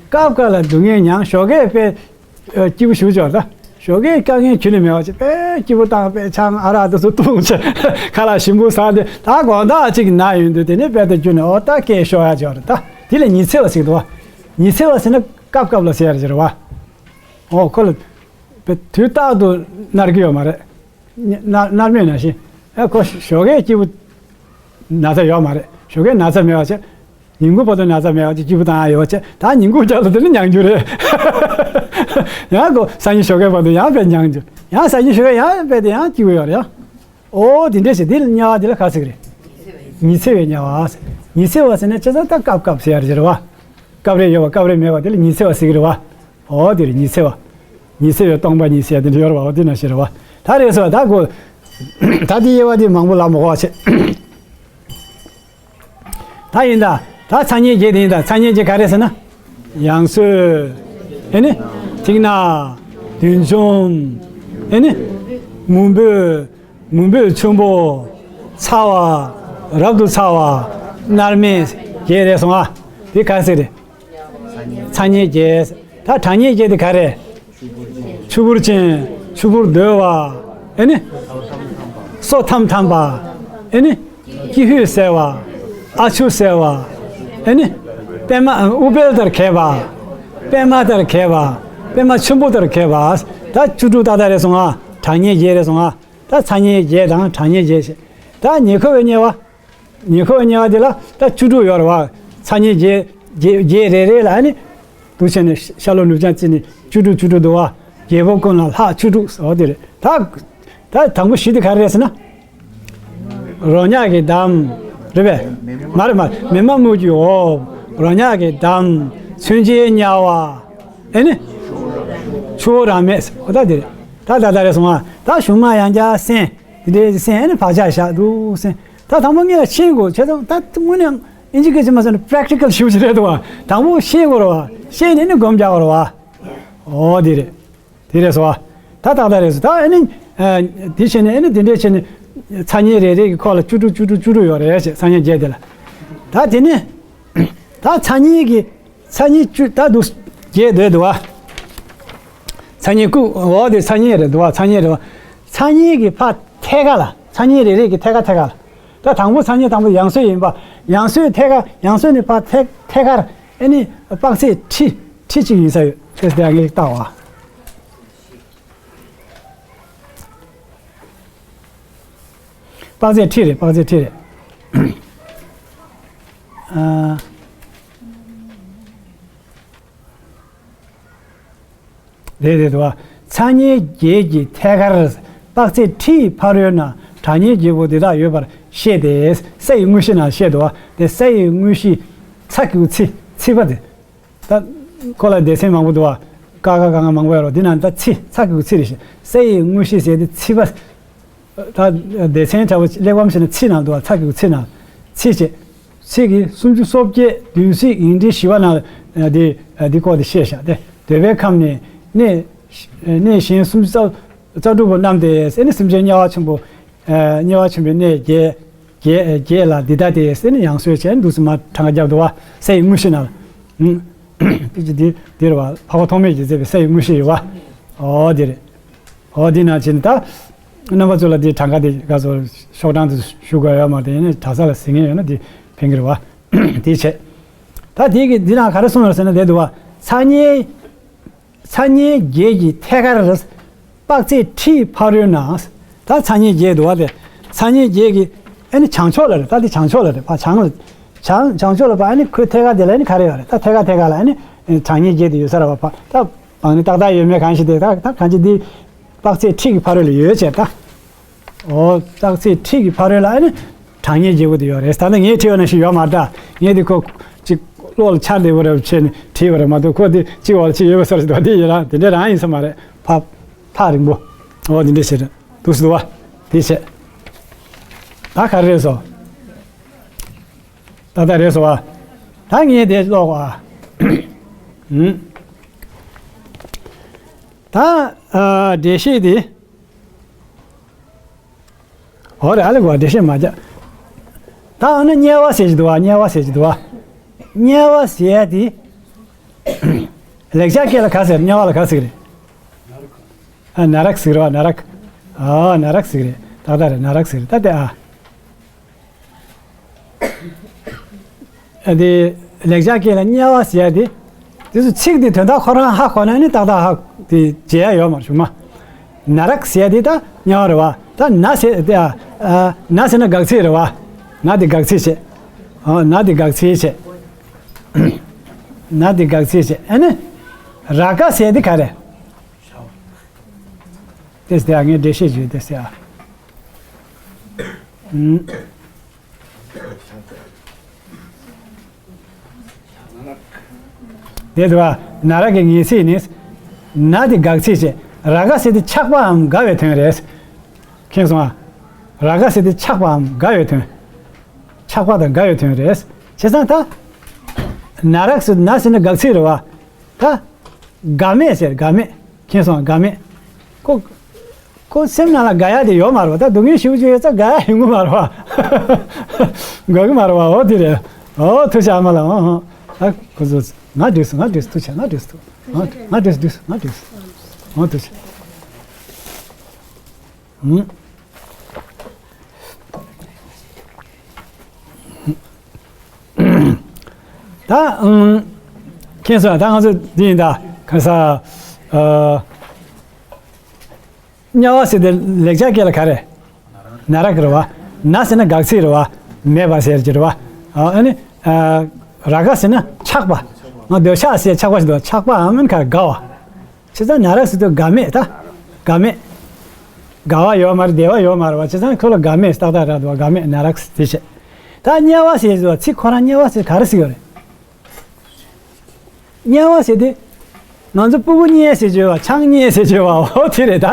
སྐབས་འགའ་ལ་སྡུག་བསྔལ་མྱངས། ཞོགས་ཀས་དཔེ་སྐྱིད་པོ་ཞེ་པོ་ཅིག་ཡོད་རེད་ད། ཞོགས་ཀས་དཀའ་ངལ་ཁྱོན་ནས་མེད་པ་ཅིག་དཔེ་སྐྱིད་པོ་བཏང་། དཔེ་ཆང་ཨ་རག་དེ་ཚོ་བཏུང་བྱས་ཁ་ལག་ཞིམ་པོ་ཟ་སྟེ་ད་དགོང་དག་ཅིག་ན་ཡོང་དུས་དེ་ནས་དཔེ་དེ་རྒྱུ་ནས་འོ་ད་སྐད་ཤོར་ཡ་ཅིག་ཡོད་རེད་ད། དེ་ལ་ཉི་ཚེ་བ་ཟེར་འདུག་བ། ཉི་ཚེ་བ་ཟེར་ན་སྐབས་སྐབས་ལ་ཟེར་ཡ་ཅིག་རེད་བ། འོ་ཁོ་ལ་དཔེ་དུས་རྟག་ཏུ་མནར་གྱི་ཡོད་མ་རེད། མནར་མནར་མེད་ནང་བཞིན། ཨེ་ཁོ་ཞོགས་ཀས་སྐྱིད་པོ་ན་ཚ་ཡོད་མ་རེད། ཞོགས་ཀས་ན་ཚ་མེད་པ་བྱས། ཉིན་གུང་བར་དུ་ན་ཚ་མེད་པ་བྱས་སྐྱིད་པོ་བཏང་ཡ་ཡོད་བྱས། ད་ཉིན་གུང་རྒྱབ་ལ་དེ་ནི་མྱང་རྒྱུ་རེད། ཡང་ཁོ་སང་ཉིན་ཞོགས་ཀས་བར་དུ་ཡང་དཔེ་མྱང་རྒྱུ། ཡང་སང་ཉིན་ཞོགས་ཀས་ཡང་དཔེ་དེ་ཡང་སྐྱིད་པོ་ཡོད་རེད་ཡ། ཨོ་དེ་འདྲས་ཞིག་དེ་ལ་དམྱལ་བ་དེ་ལ་ག་ཟེར་གི་རེད། ཉི་ཚེ་བའི་དམྱལ་བ་ཟེར། ཉི་ཚེ་བ་ཟེར་ན་བྱས་ཙང་ད་སྐབས་སྐབས་ཟེར་ཡ་རེད་བ། སྐབས་རེ་ཡོད་པ་སྐབས་རེ་མེད་པ་དེ་ལ་ཉི་ཚེ་བ་ཟེར་གི་རེད་བ། འོ་དེ་རེད་ཉི་ཚེ་བ། ཉི་ཚེ་བའི་སྟོང་པ་ཉིད་ཟེར་ཡ་དེ་འདྲ་ཡོད་རེད་བ། འོ་དེ་ནང་བཞིན་རེད་བ། ད་རེད་སོ་ད་གོ་ད་དེ་དབྱེ་བ་དེ་མང་པོ་ལབ་མ་དགོས་པ་བྱས། ད་ཡིན་ད། ད་ཚ་དམྱལ་བརྒྱད་དེ་ཡིན་ད། ཚ་དམྱལ་བརྒྱད་ག་རེ་ཟེར་ན། ཡང་སོས། ཨེ་ནི། ཐིག་ནག། བདུད་འཇོམས། ཨེ་ནི། མུན་པོས། མུན་པོས་ཆུན་པོ། ཚ་བ། རབ་ཏུ་ཚ་བ། མནར་མེད་བརྒྱད་རེད་སོང་ཨ། དེ་ག་ཟེར་རེད། ཚ་དམྱལ་བརྒྱད། ད་གྲང་དམྱལ་བརྒྱད་དེ་ག་རེད། ཆུ་བུར་ཅན། ཆུ་བུར་རྡོལ་བ། ཨེ་ནི། སོ་ཐམ་ཐམ་པ། ཨེ་ནི། ཀྱི་ཧུད་གསལ་བ། ཨ་ཆུ་གསལ་བ། ཨེ་ནི། པད་མ་ཨུཏྤལ་ལྟར་གས་པ། པད་མ་ལྟར་གས་པ། པད་མ་ཆེན་པོ་ལྟར་གས་པ། ད་བཅུ་དྲུག་ཏག་ཏག་རེད་སོང་ཨ། གྲང་དམྱལ་བརྒྱད་རེད་སོང་ཨ། ད་ཚ་དམྱལ་བརྒྱད་དང་གྲང་དམྱལ་བརྒྱད་བྱས། ད་ཉེ་འཁོར་བའི་དམྱལ་བ། ཉེ་འཁོར་བའི་དམྱལ་བ་དེ་ལ་ད་བཅུ་དྲུག་ཡོད་རེད་བ། ཚ་དམྱལ་བརྒྱད་བརྒྱད་བརྒྱད་རེ་རེ་ལ་ཨ་ནི། འདུག་བྱས་ནས་ཤ་ལོ་ནུབ་བྱང་བརྩིས་ནས་བཅུ་དྲུག་བཅུ་དྲུག་འདུག་བ། རྒྱལ་པོ་ཀུན་ལ་ལྷག་བཅུ་དྲུག་ཟེར་བ་དེ་རེད་ད། ད་དང་པོ་བཞི་དེ་ག་རེ་རེད་ཟེར་ན། རོ་མྱགས་ཀྱི་འདམ། རེད་པས། མ་རེད་མ་རེད། མེ་མ་སྨུག་གི་འོབས། རོ་མྱགས་ཀྱི་འདམ། མཚོན་ཆའི་དམྱལ་བ། ཨེ་ནི། ཆུ་བོ་རང་མེད་ཟེར་བ་ད་དེ་རེད། ད་ད་ད་རེད་སོང་ཨ། ད་གཞུང་མ་ཡང་བསྐྱར་གསན། དེ་འདྲའི་གསན་ཨེ་ནི་བག་ཆགས་བཞག་འདུག་གསན། ད་དང་པོ་ངས་ཤེས་དགོས་བྱས་ཙང་ད་དངོས་གནས་ཨིན་ཇི་སྐད་ཆ་མ་ཟེར་ན་པེ་རེག་ཊི་ཀལ་ཞེ་པོ་ཅིག་རེད་འདུག་བ། དང་པོ་ཤེས་དགོས་རེད་བ། ཤེས་ནས་ནི་སྒོམ་རྒྱག་དགོས་རེད་བ། འོ་དེ་རེད། དེ་རེད་སོ། ད་ཏག་ཏག་རེད་སོ། ད་ཨ་ནི། ཨ། དེ་བྱས་ནས་ཨ་ནི་དེ་འདྲས་བྱས་ནས། ཚ་དམྱལ་རེ་རེ་གི་ཁོག་ལ་བཅུ་དྲུག་བཅུ་དྲུག་བཅུ་དྲུག་ཡོད་རེད་ཅེས་ཚ་དམྱལ་བརྒྱད་དེ་ལ། ད་དེ་ནས། ད་ཚ་དམྱལ་གི། ཚ་དམྱལ་བཅུ་ད་འདུག་བརྒྱད་སྡོད་འདུག་བ། ཚ་དམྱལ་བཅུ། འོ་དེ་ཚ་དམྱལ་རེད་འདུག་བ། ཚ་དམྱལ་གི་ཕར་ཐད་ཀ་ལ། ཚ་དམྱལ་རེ་རེ་གི་ཐད་ཀ་ཐད་ཀ་ལ། ད་དང་པོ་ཚ་དམྱལ་དང་པོ་ཡང་གསོལ་ཡིན་པ། ཡང་གསོལ་ཐད་ཀ་ཡང་གསོལ་ནས་ཕར་ཐད་ཐད་ཀར་ཨ་ནི་དཔག་ཚད་ཁྲི། ཁྲི་གཅིག་ཡིན་ས་ཡོད། དེ་དེ་ཡང་ངས་བལྟ་བ། དཔག་ཚད་ཁྲི་རེད། དཔག་ཚད་ཁྲི་རེད། ཨ། རེད་རེད་འདུག་བ། ཚ་དམྱལ་བརྒྱད་ཀྱི་ཐད་ཀར་དཔག་ཚད་ཁྲི་ཡི་ཕ་རོལ་ན་གྲང་དམྱལ་བརྒྱད་པོ་འདི་དག་ཡོད་པར་བཤད་དེ། ས་ཡི་དངོས་གཞི་ནང་བཤད་འདུག་བ། དེ་ས་ཡི་དངོས་གཞི་ཚ་གི་གུ་ཚི། ཚི་པ་དེ། ད་ཁོ་ལ་སྡེ་ཚན་མང་པོ་འདུག་བ། ཀ་ཁ་ག་ང་མང་པོ་ཡོད་རེད། འདི་ནང་ད་ཚི། ཚ་གི་གུ་ཚི་རེད་ཤག། ས་ཡི་དངོས་གཞི་ཟེར་དེ་ཚི་པ། ད་སྡེ་ཚན་འདྲ་བོ་གླེགས་བམ་བྱས་ན་ཚི་ནང་འདུག་བ། ཚ་གི་གུ་ཚི་ནང་། ཚི་བྱས། ཚིག་གི་སུམ་ཅུ་སོ་བརྒྱད་བདུན་ཚིགས་ཡིག་འབྲེལ་བཞི་པ་ནང་ལ་འདི་འདི་སྐོར་དེ་བཤད་བཞག་སྟེ། འདོད་པའི་ཁམས་ནས་གནས་གནས་གཞན་སུམ་ཅུ་རྩ་རྩ་དྲུག་པོ་རྣམས་ཏེ་ཟེར་ནས་སེམས་ཅན་དམྱལ་བ་ཆེན་པོ། དམྱལ་བ་ཆེན་པོའི་གནས་བརྒྱད་བརྒྱད་བརྒྱད་ལ་འདི་ལྟ་སྟེ་ཟེར་ནས་ཡང་གསོལ་བྱས་འདུག་སེ་མར་གྲངས་ཀ་བརྒྱབ་འདུག་བ། ས་ཡི་དངོས་གཞི་ནང་ལ། དེ་ཅི་འདི་འདིར་བ་འཕགས་པ་ཐོགས་མེད་ཀྱིས་མཛད་པའི་ས་ཡི་དངོས་གཞི་ཡོད་བ། འོ་འདི་རེད། འོ་འདི་ནང་བཞིན་ད། རྣམ་པ་ཚོ་ལ་འདི་གྲངས་ཀ་འདི་ག་ཚོད་ཤོག་གྲངས་དུ་ཞུ་དགོས་ཡོད་མ་རེད། ཡིན་ནའི་གྲྭ་ས་ལ་གཟིགས་མཁན་ཡོད་ན་འདི་ཕན་གི་རེད་བ། དེ་བྱས། ད་དེ་གི་འདི་ནང་ག་རེ་གསུངས་ཡོད་ཟེར་ན་དེ་འདུག་བ། ཚ་དམྱལ། ཚ་དམྱལ་བརྒྱད་ཀྱི་ཐད་ཀར་དཔག་ཚད་ཁྲིའི་ཕ་རོལ་ན། ད་ཚ་དམྱལ་བརྒྱད་འདུག་བ་དེ། ཚ་དམྱལ་བརྒྱད་ཀྱི་ཨ་ནི་བྱང་ཕྱོགས་ལ་རེད། ད་དེ་བྱང་ཕྱོགས་ལ་རེད། ཕ་བྱང་ལ། བྱང་བྱང་ཕྱོགས་ལ་ཕ་ཨ་ནི་ཁོའི་ཐད་ཀ་དེ་ལ་ཨ་ནི་ག་རེ་ཡོད་རེད། ད་ཐད་ཀ་ཐད་ཀ་ལ་ཨ་ནི་གྲང་དམྱལ་བརྒྱད་དེ་ཡོད་ས་རེད་བ། ཕ་ད་བང་ནི་ཏག་ཏག་ཡོད་མེད་གང་ཞིག་དེ་ད་ད་གང་ཅི་འདི། དཔག་ཚད་ཁྲི་གི་ཕ་རོལ་ལ་ཡོད་ཅེས་ད། འོ། དཔག་ཚད་ཁྲི་གི་ཕ་རོལ་ལ་ཨ་ནི་གྲང་དམྱལ་བརྒྱད་པོ་དེ་ཡོད་རེད། ད་ནི་ངས་བྲིས་པ་ནང་བཞིན་ཡོད་མ་རེད་ད། ངས་དེ་ཁོ་ཅིག་བློ་ལ་འཆར་བདེ་བོ་རེ་བྱས་ནས་བྲིས་པ་རེད་མ་གཏོགས། ཁོ་དེ་གཅིག་འོག་ལ་གཅིག་ཡོད་པ་སོར་ཞིག་འདུག་བ། དེ་ཡི་རང་དེ་འདྲ་རང་ཡིན་ས་མ་རེད། ཕ། ཐག་རིང་པོ། འོ་དེ་འདྲ་བྱས་རེད་འདུག་སེ་འདུག་བ། དེ་བྱས། ད་ག་རེ་རེད་སོ། ད་ད་རེད་སོ་བ། ད་ངས་དེ་ཀློག་བ། ཨུམ། ད། ཨ། འགྲེལ་བཤད་དེ། འོ་རེད། ཨ་ལེ་གོ་འགྲེལ་བཤད་མ་རྒྱག། ད་འོ་ན་དམྱལ་བ་ཟེར་གྱི་འདུག་བ། དམྱལ་བ་ཟེར་གྱི་འདུག་བ། དམྱལ་བ་ཟེར་ཡ་དེ། ལེགས་སྦྱར་སྐད་ལ་ག་ཟེར། དམྱལ་བ་ལ་ག་ཟེར་གི་རེད། ཨ། ན་རག་ཟེར་གི་རེད་བ། ན་རག། ཨ། ན་རག་ཟེར་གི་རེད། ཏག་ཏག་རེད། ན་རག་ཟེར་གི་རེད། ད་དེ་ཨ། ཨ། དེ་ལེགས་སྦྱར་སྐད་ལ་དམྱལ་བ་ཟེར་ཡ་དེ། དེ་ཚོ་ཚིག་དེ་དོན་དག་ཁོ་རང་ཧ་གོ་ན་ནི་ཏག་ཏག་ཧ་དེ་བརྗེད་ཡ་ཡོད་མ་རེད་གཞུག་མ། ན་རག་ཟེར་ཡ་དེ་ད་དམྱལ་བ་རེད་བ། ད་ན་ཟེར་དེ། ཨ། ཨ། ན་ཟེར་ན་དགག་ཚིག་རེད་བ། ན་དེ་དགག་ཚིག་བྱས། ཨ། ན་དེ་དགག་ཚིག་བྱས། ན་དེ་དགག་ཚིག་བྱས། ཨ་ནི། ར་ག་ཟེར་ཡ་དེ་ག་རེ། དེ་ཟེར་ཡ་ངས་འགྲེལ་བཤད་བརྗོད་དེ་ཟེར་ཡ། ཨུམ། དེ་དུ་བ། ན་རག་གི་ངེས་ཚིག་ནི། ན་དེ་དགག་ཚིག་བྱས། ར་ག་ཟེར་དེ་ཆགས་པའམ་དགའ་བའི་དོན་རེད། མཁྱེན་སོང་ཨ། ར་ག་ཟེར་དེ་ཆགས་པའམ་དགའ་བའི་དོན། ཆགས་པ་དང་དགའ་བའི་དོན་རེད། བྱས་ཙང་ད། ན་རག་ཟེར་ན་ཟེར་ན་དགག་ཚིག་རེད་བ། ད། དགའ་མེད་ཟེར། དགའ་མེད། མཁྱེན་སོང་ཨ། དགའ་མེད། ཁོ། ཁོ་སེམས་ནང་ལ་དགའ་ཡག་དེ་ཡོད་མ་རེད་པ། ད་སྡུག་བསྔལ་ཞེ་པོ་ཅིག་ཡོད་ཙང་དགའ་ཡག་ཡོང་གི་མ་རེད་པ། དགའ་གི་མ་རེད་པ། འོ་དེ་རེད། འོ་ཐུགས་རྗེ་ཆེ་ཨ་མ་ལགས། འོ་འོ། ད་ཁོ་ཚོ་ང་འགྲིག་སོང་། ང་འགྲིག་སོང་། ཐུགས་རྗེ་ཆེ། ང་འགྲིག་སོང་། ང་ང་འགྲིག་སོང་། ཐུགས་རྗེ་ཆེ། ང་འགྲིག་སོང་། འོ་ཐུགས་རྗེ་ཆེ། ཨུམ། ད་ཨང་། མཁྱེན་སོང་། ད་ང་ཚོ་འདི་ཡིན་ད། ག་ས། ཨ། དམྱལ་བ་ཟེར་དེ་ལེགས་སྦྱར་སྐད་ལ་ག་རེ། ན་རཀ་རེད་པ། ན་ཟེར་ན་དགག་ཚིག་རེད་པ། མེད་པ་ཟེར་གྱི་རེད་པ། ཨ་ནི། ཨ། རཀ་ཟེར་ན་ཆགས་པ། ང་འདོད་ཆགས་ཟེར་ཆགས་པ་ཞིག་འདུག་ཆགས་པའམ་ཁ་དགའ་བ། བྱས་ཙང་ན་རཀ་ཟེར་དུས་དགའ་མེད་ད། དགའ་མེད། དགའ་བ་ཡོད་མ་རེད། བདེ་བ་ཡོད་མ་རེད་པ། བྱས་ཙང་ཁོ་ལ་དགའ་མེད་ཏག་ཏག་རེད་འདུག་དགའ་མེད་ན་རཀ་ཟེར་བྱས། ད་དམྱལ་བ་ཟེར་དུས་ཚིག་ཁོ་རང་དམྱལ་བ་ཟེར་ག་རེ་ཟེར་ཡོད་རེད། དམྱལ་བ་ཟེར་དུས། ང་ཚོ་སྤུ་གུ་མཉེལ་ཟེར་བརྗོད་པ། ཆང་མཉེལ་ཟེར་བརྗོད་པ། འོ་དེ་རེད་ད།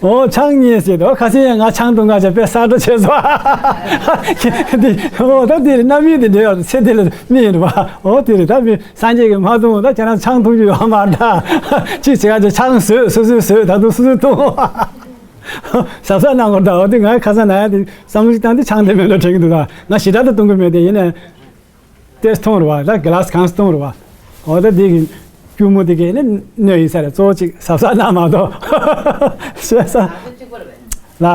འོ་ཆང་མཉེལ་ཟེར་དུས་ཁ་སང་ཡང་ང་ཆང་འཐུང་ག་བྱས་དཔེ་གསར་འགྲོ་བྱས་སོང་། འདི་འོ་ད་འདི་རེད། རྣམ་དབྱེ་འདི་འདྲ་ཡོད་ཚེ་འདི་ལ་མི་ཡིན་པ། འོ་དེ་རེད་ད། མི་སངས་རྒྱས་ཀྱིས་མ་གསུངས་པ། ད་ཁྱེད་རང་ཆང་འཐུང་རྒྱུ་ཡོད་མ་རེད་ད། ཅི་བྱེད་ག་བྱས་ཆང་ཟོས། སོ་སོས་ཟོས། ད་དུང་སོ་སོས་འཐུང་། གཟབ་གཟབ་གནང་དགོས་ད། འོ་དེ་ང་ཁ་སང་ན་ཡ་དེ་བསམ་བློ་ཞིག་བཏང་དུས་ཆང་དེ་མེད་འགྲོ་དྲན་གྱི་འདུག་ད་ང་ཞེ་དྲག་ཏུ་འཐུང་གི་མེད་དེ། ཡིན་ནའི། ཏེས་འཐུང་རེད་པ། ད་གི་ལཱ་སི་གང་འཐུང་རེད་པ། འོ་ད་འདི་གི་སྐྱུར་མོ་འདི་གི་ནི་སྣོད་ཡིན་ས་རེད། གཙོ་བོ་གཅིག་གཟབ་གཟབ་གནང་མ་གཏོགས། ཤེས་ས། ལ།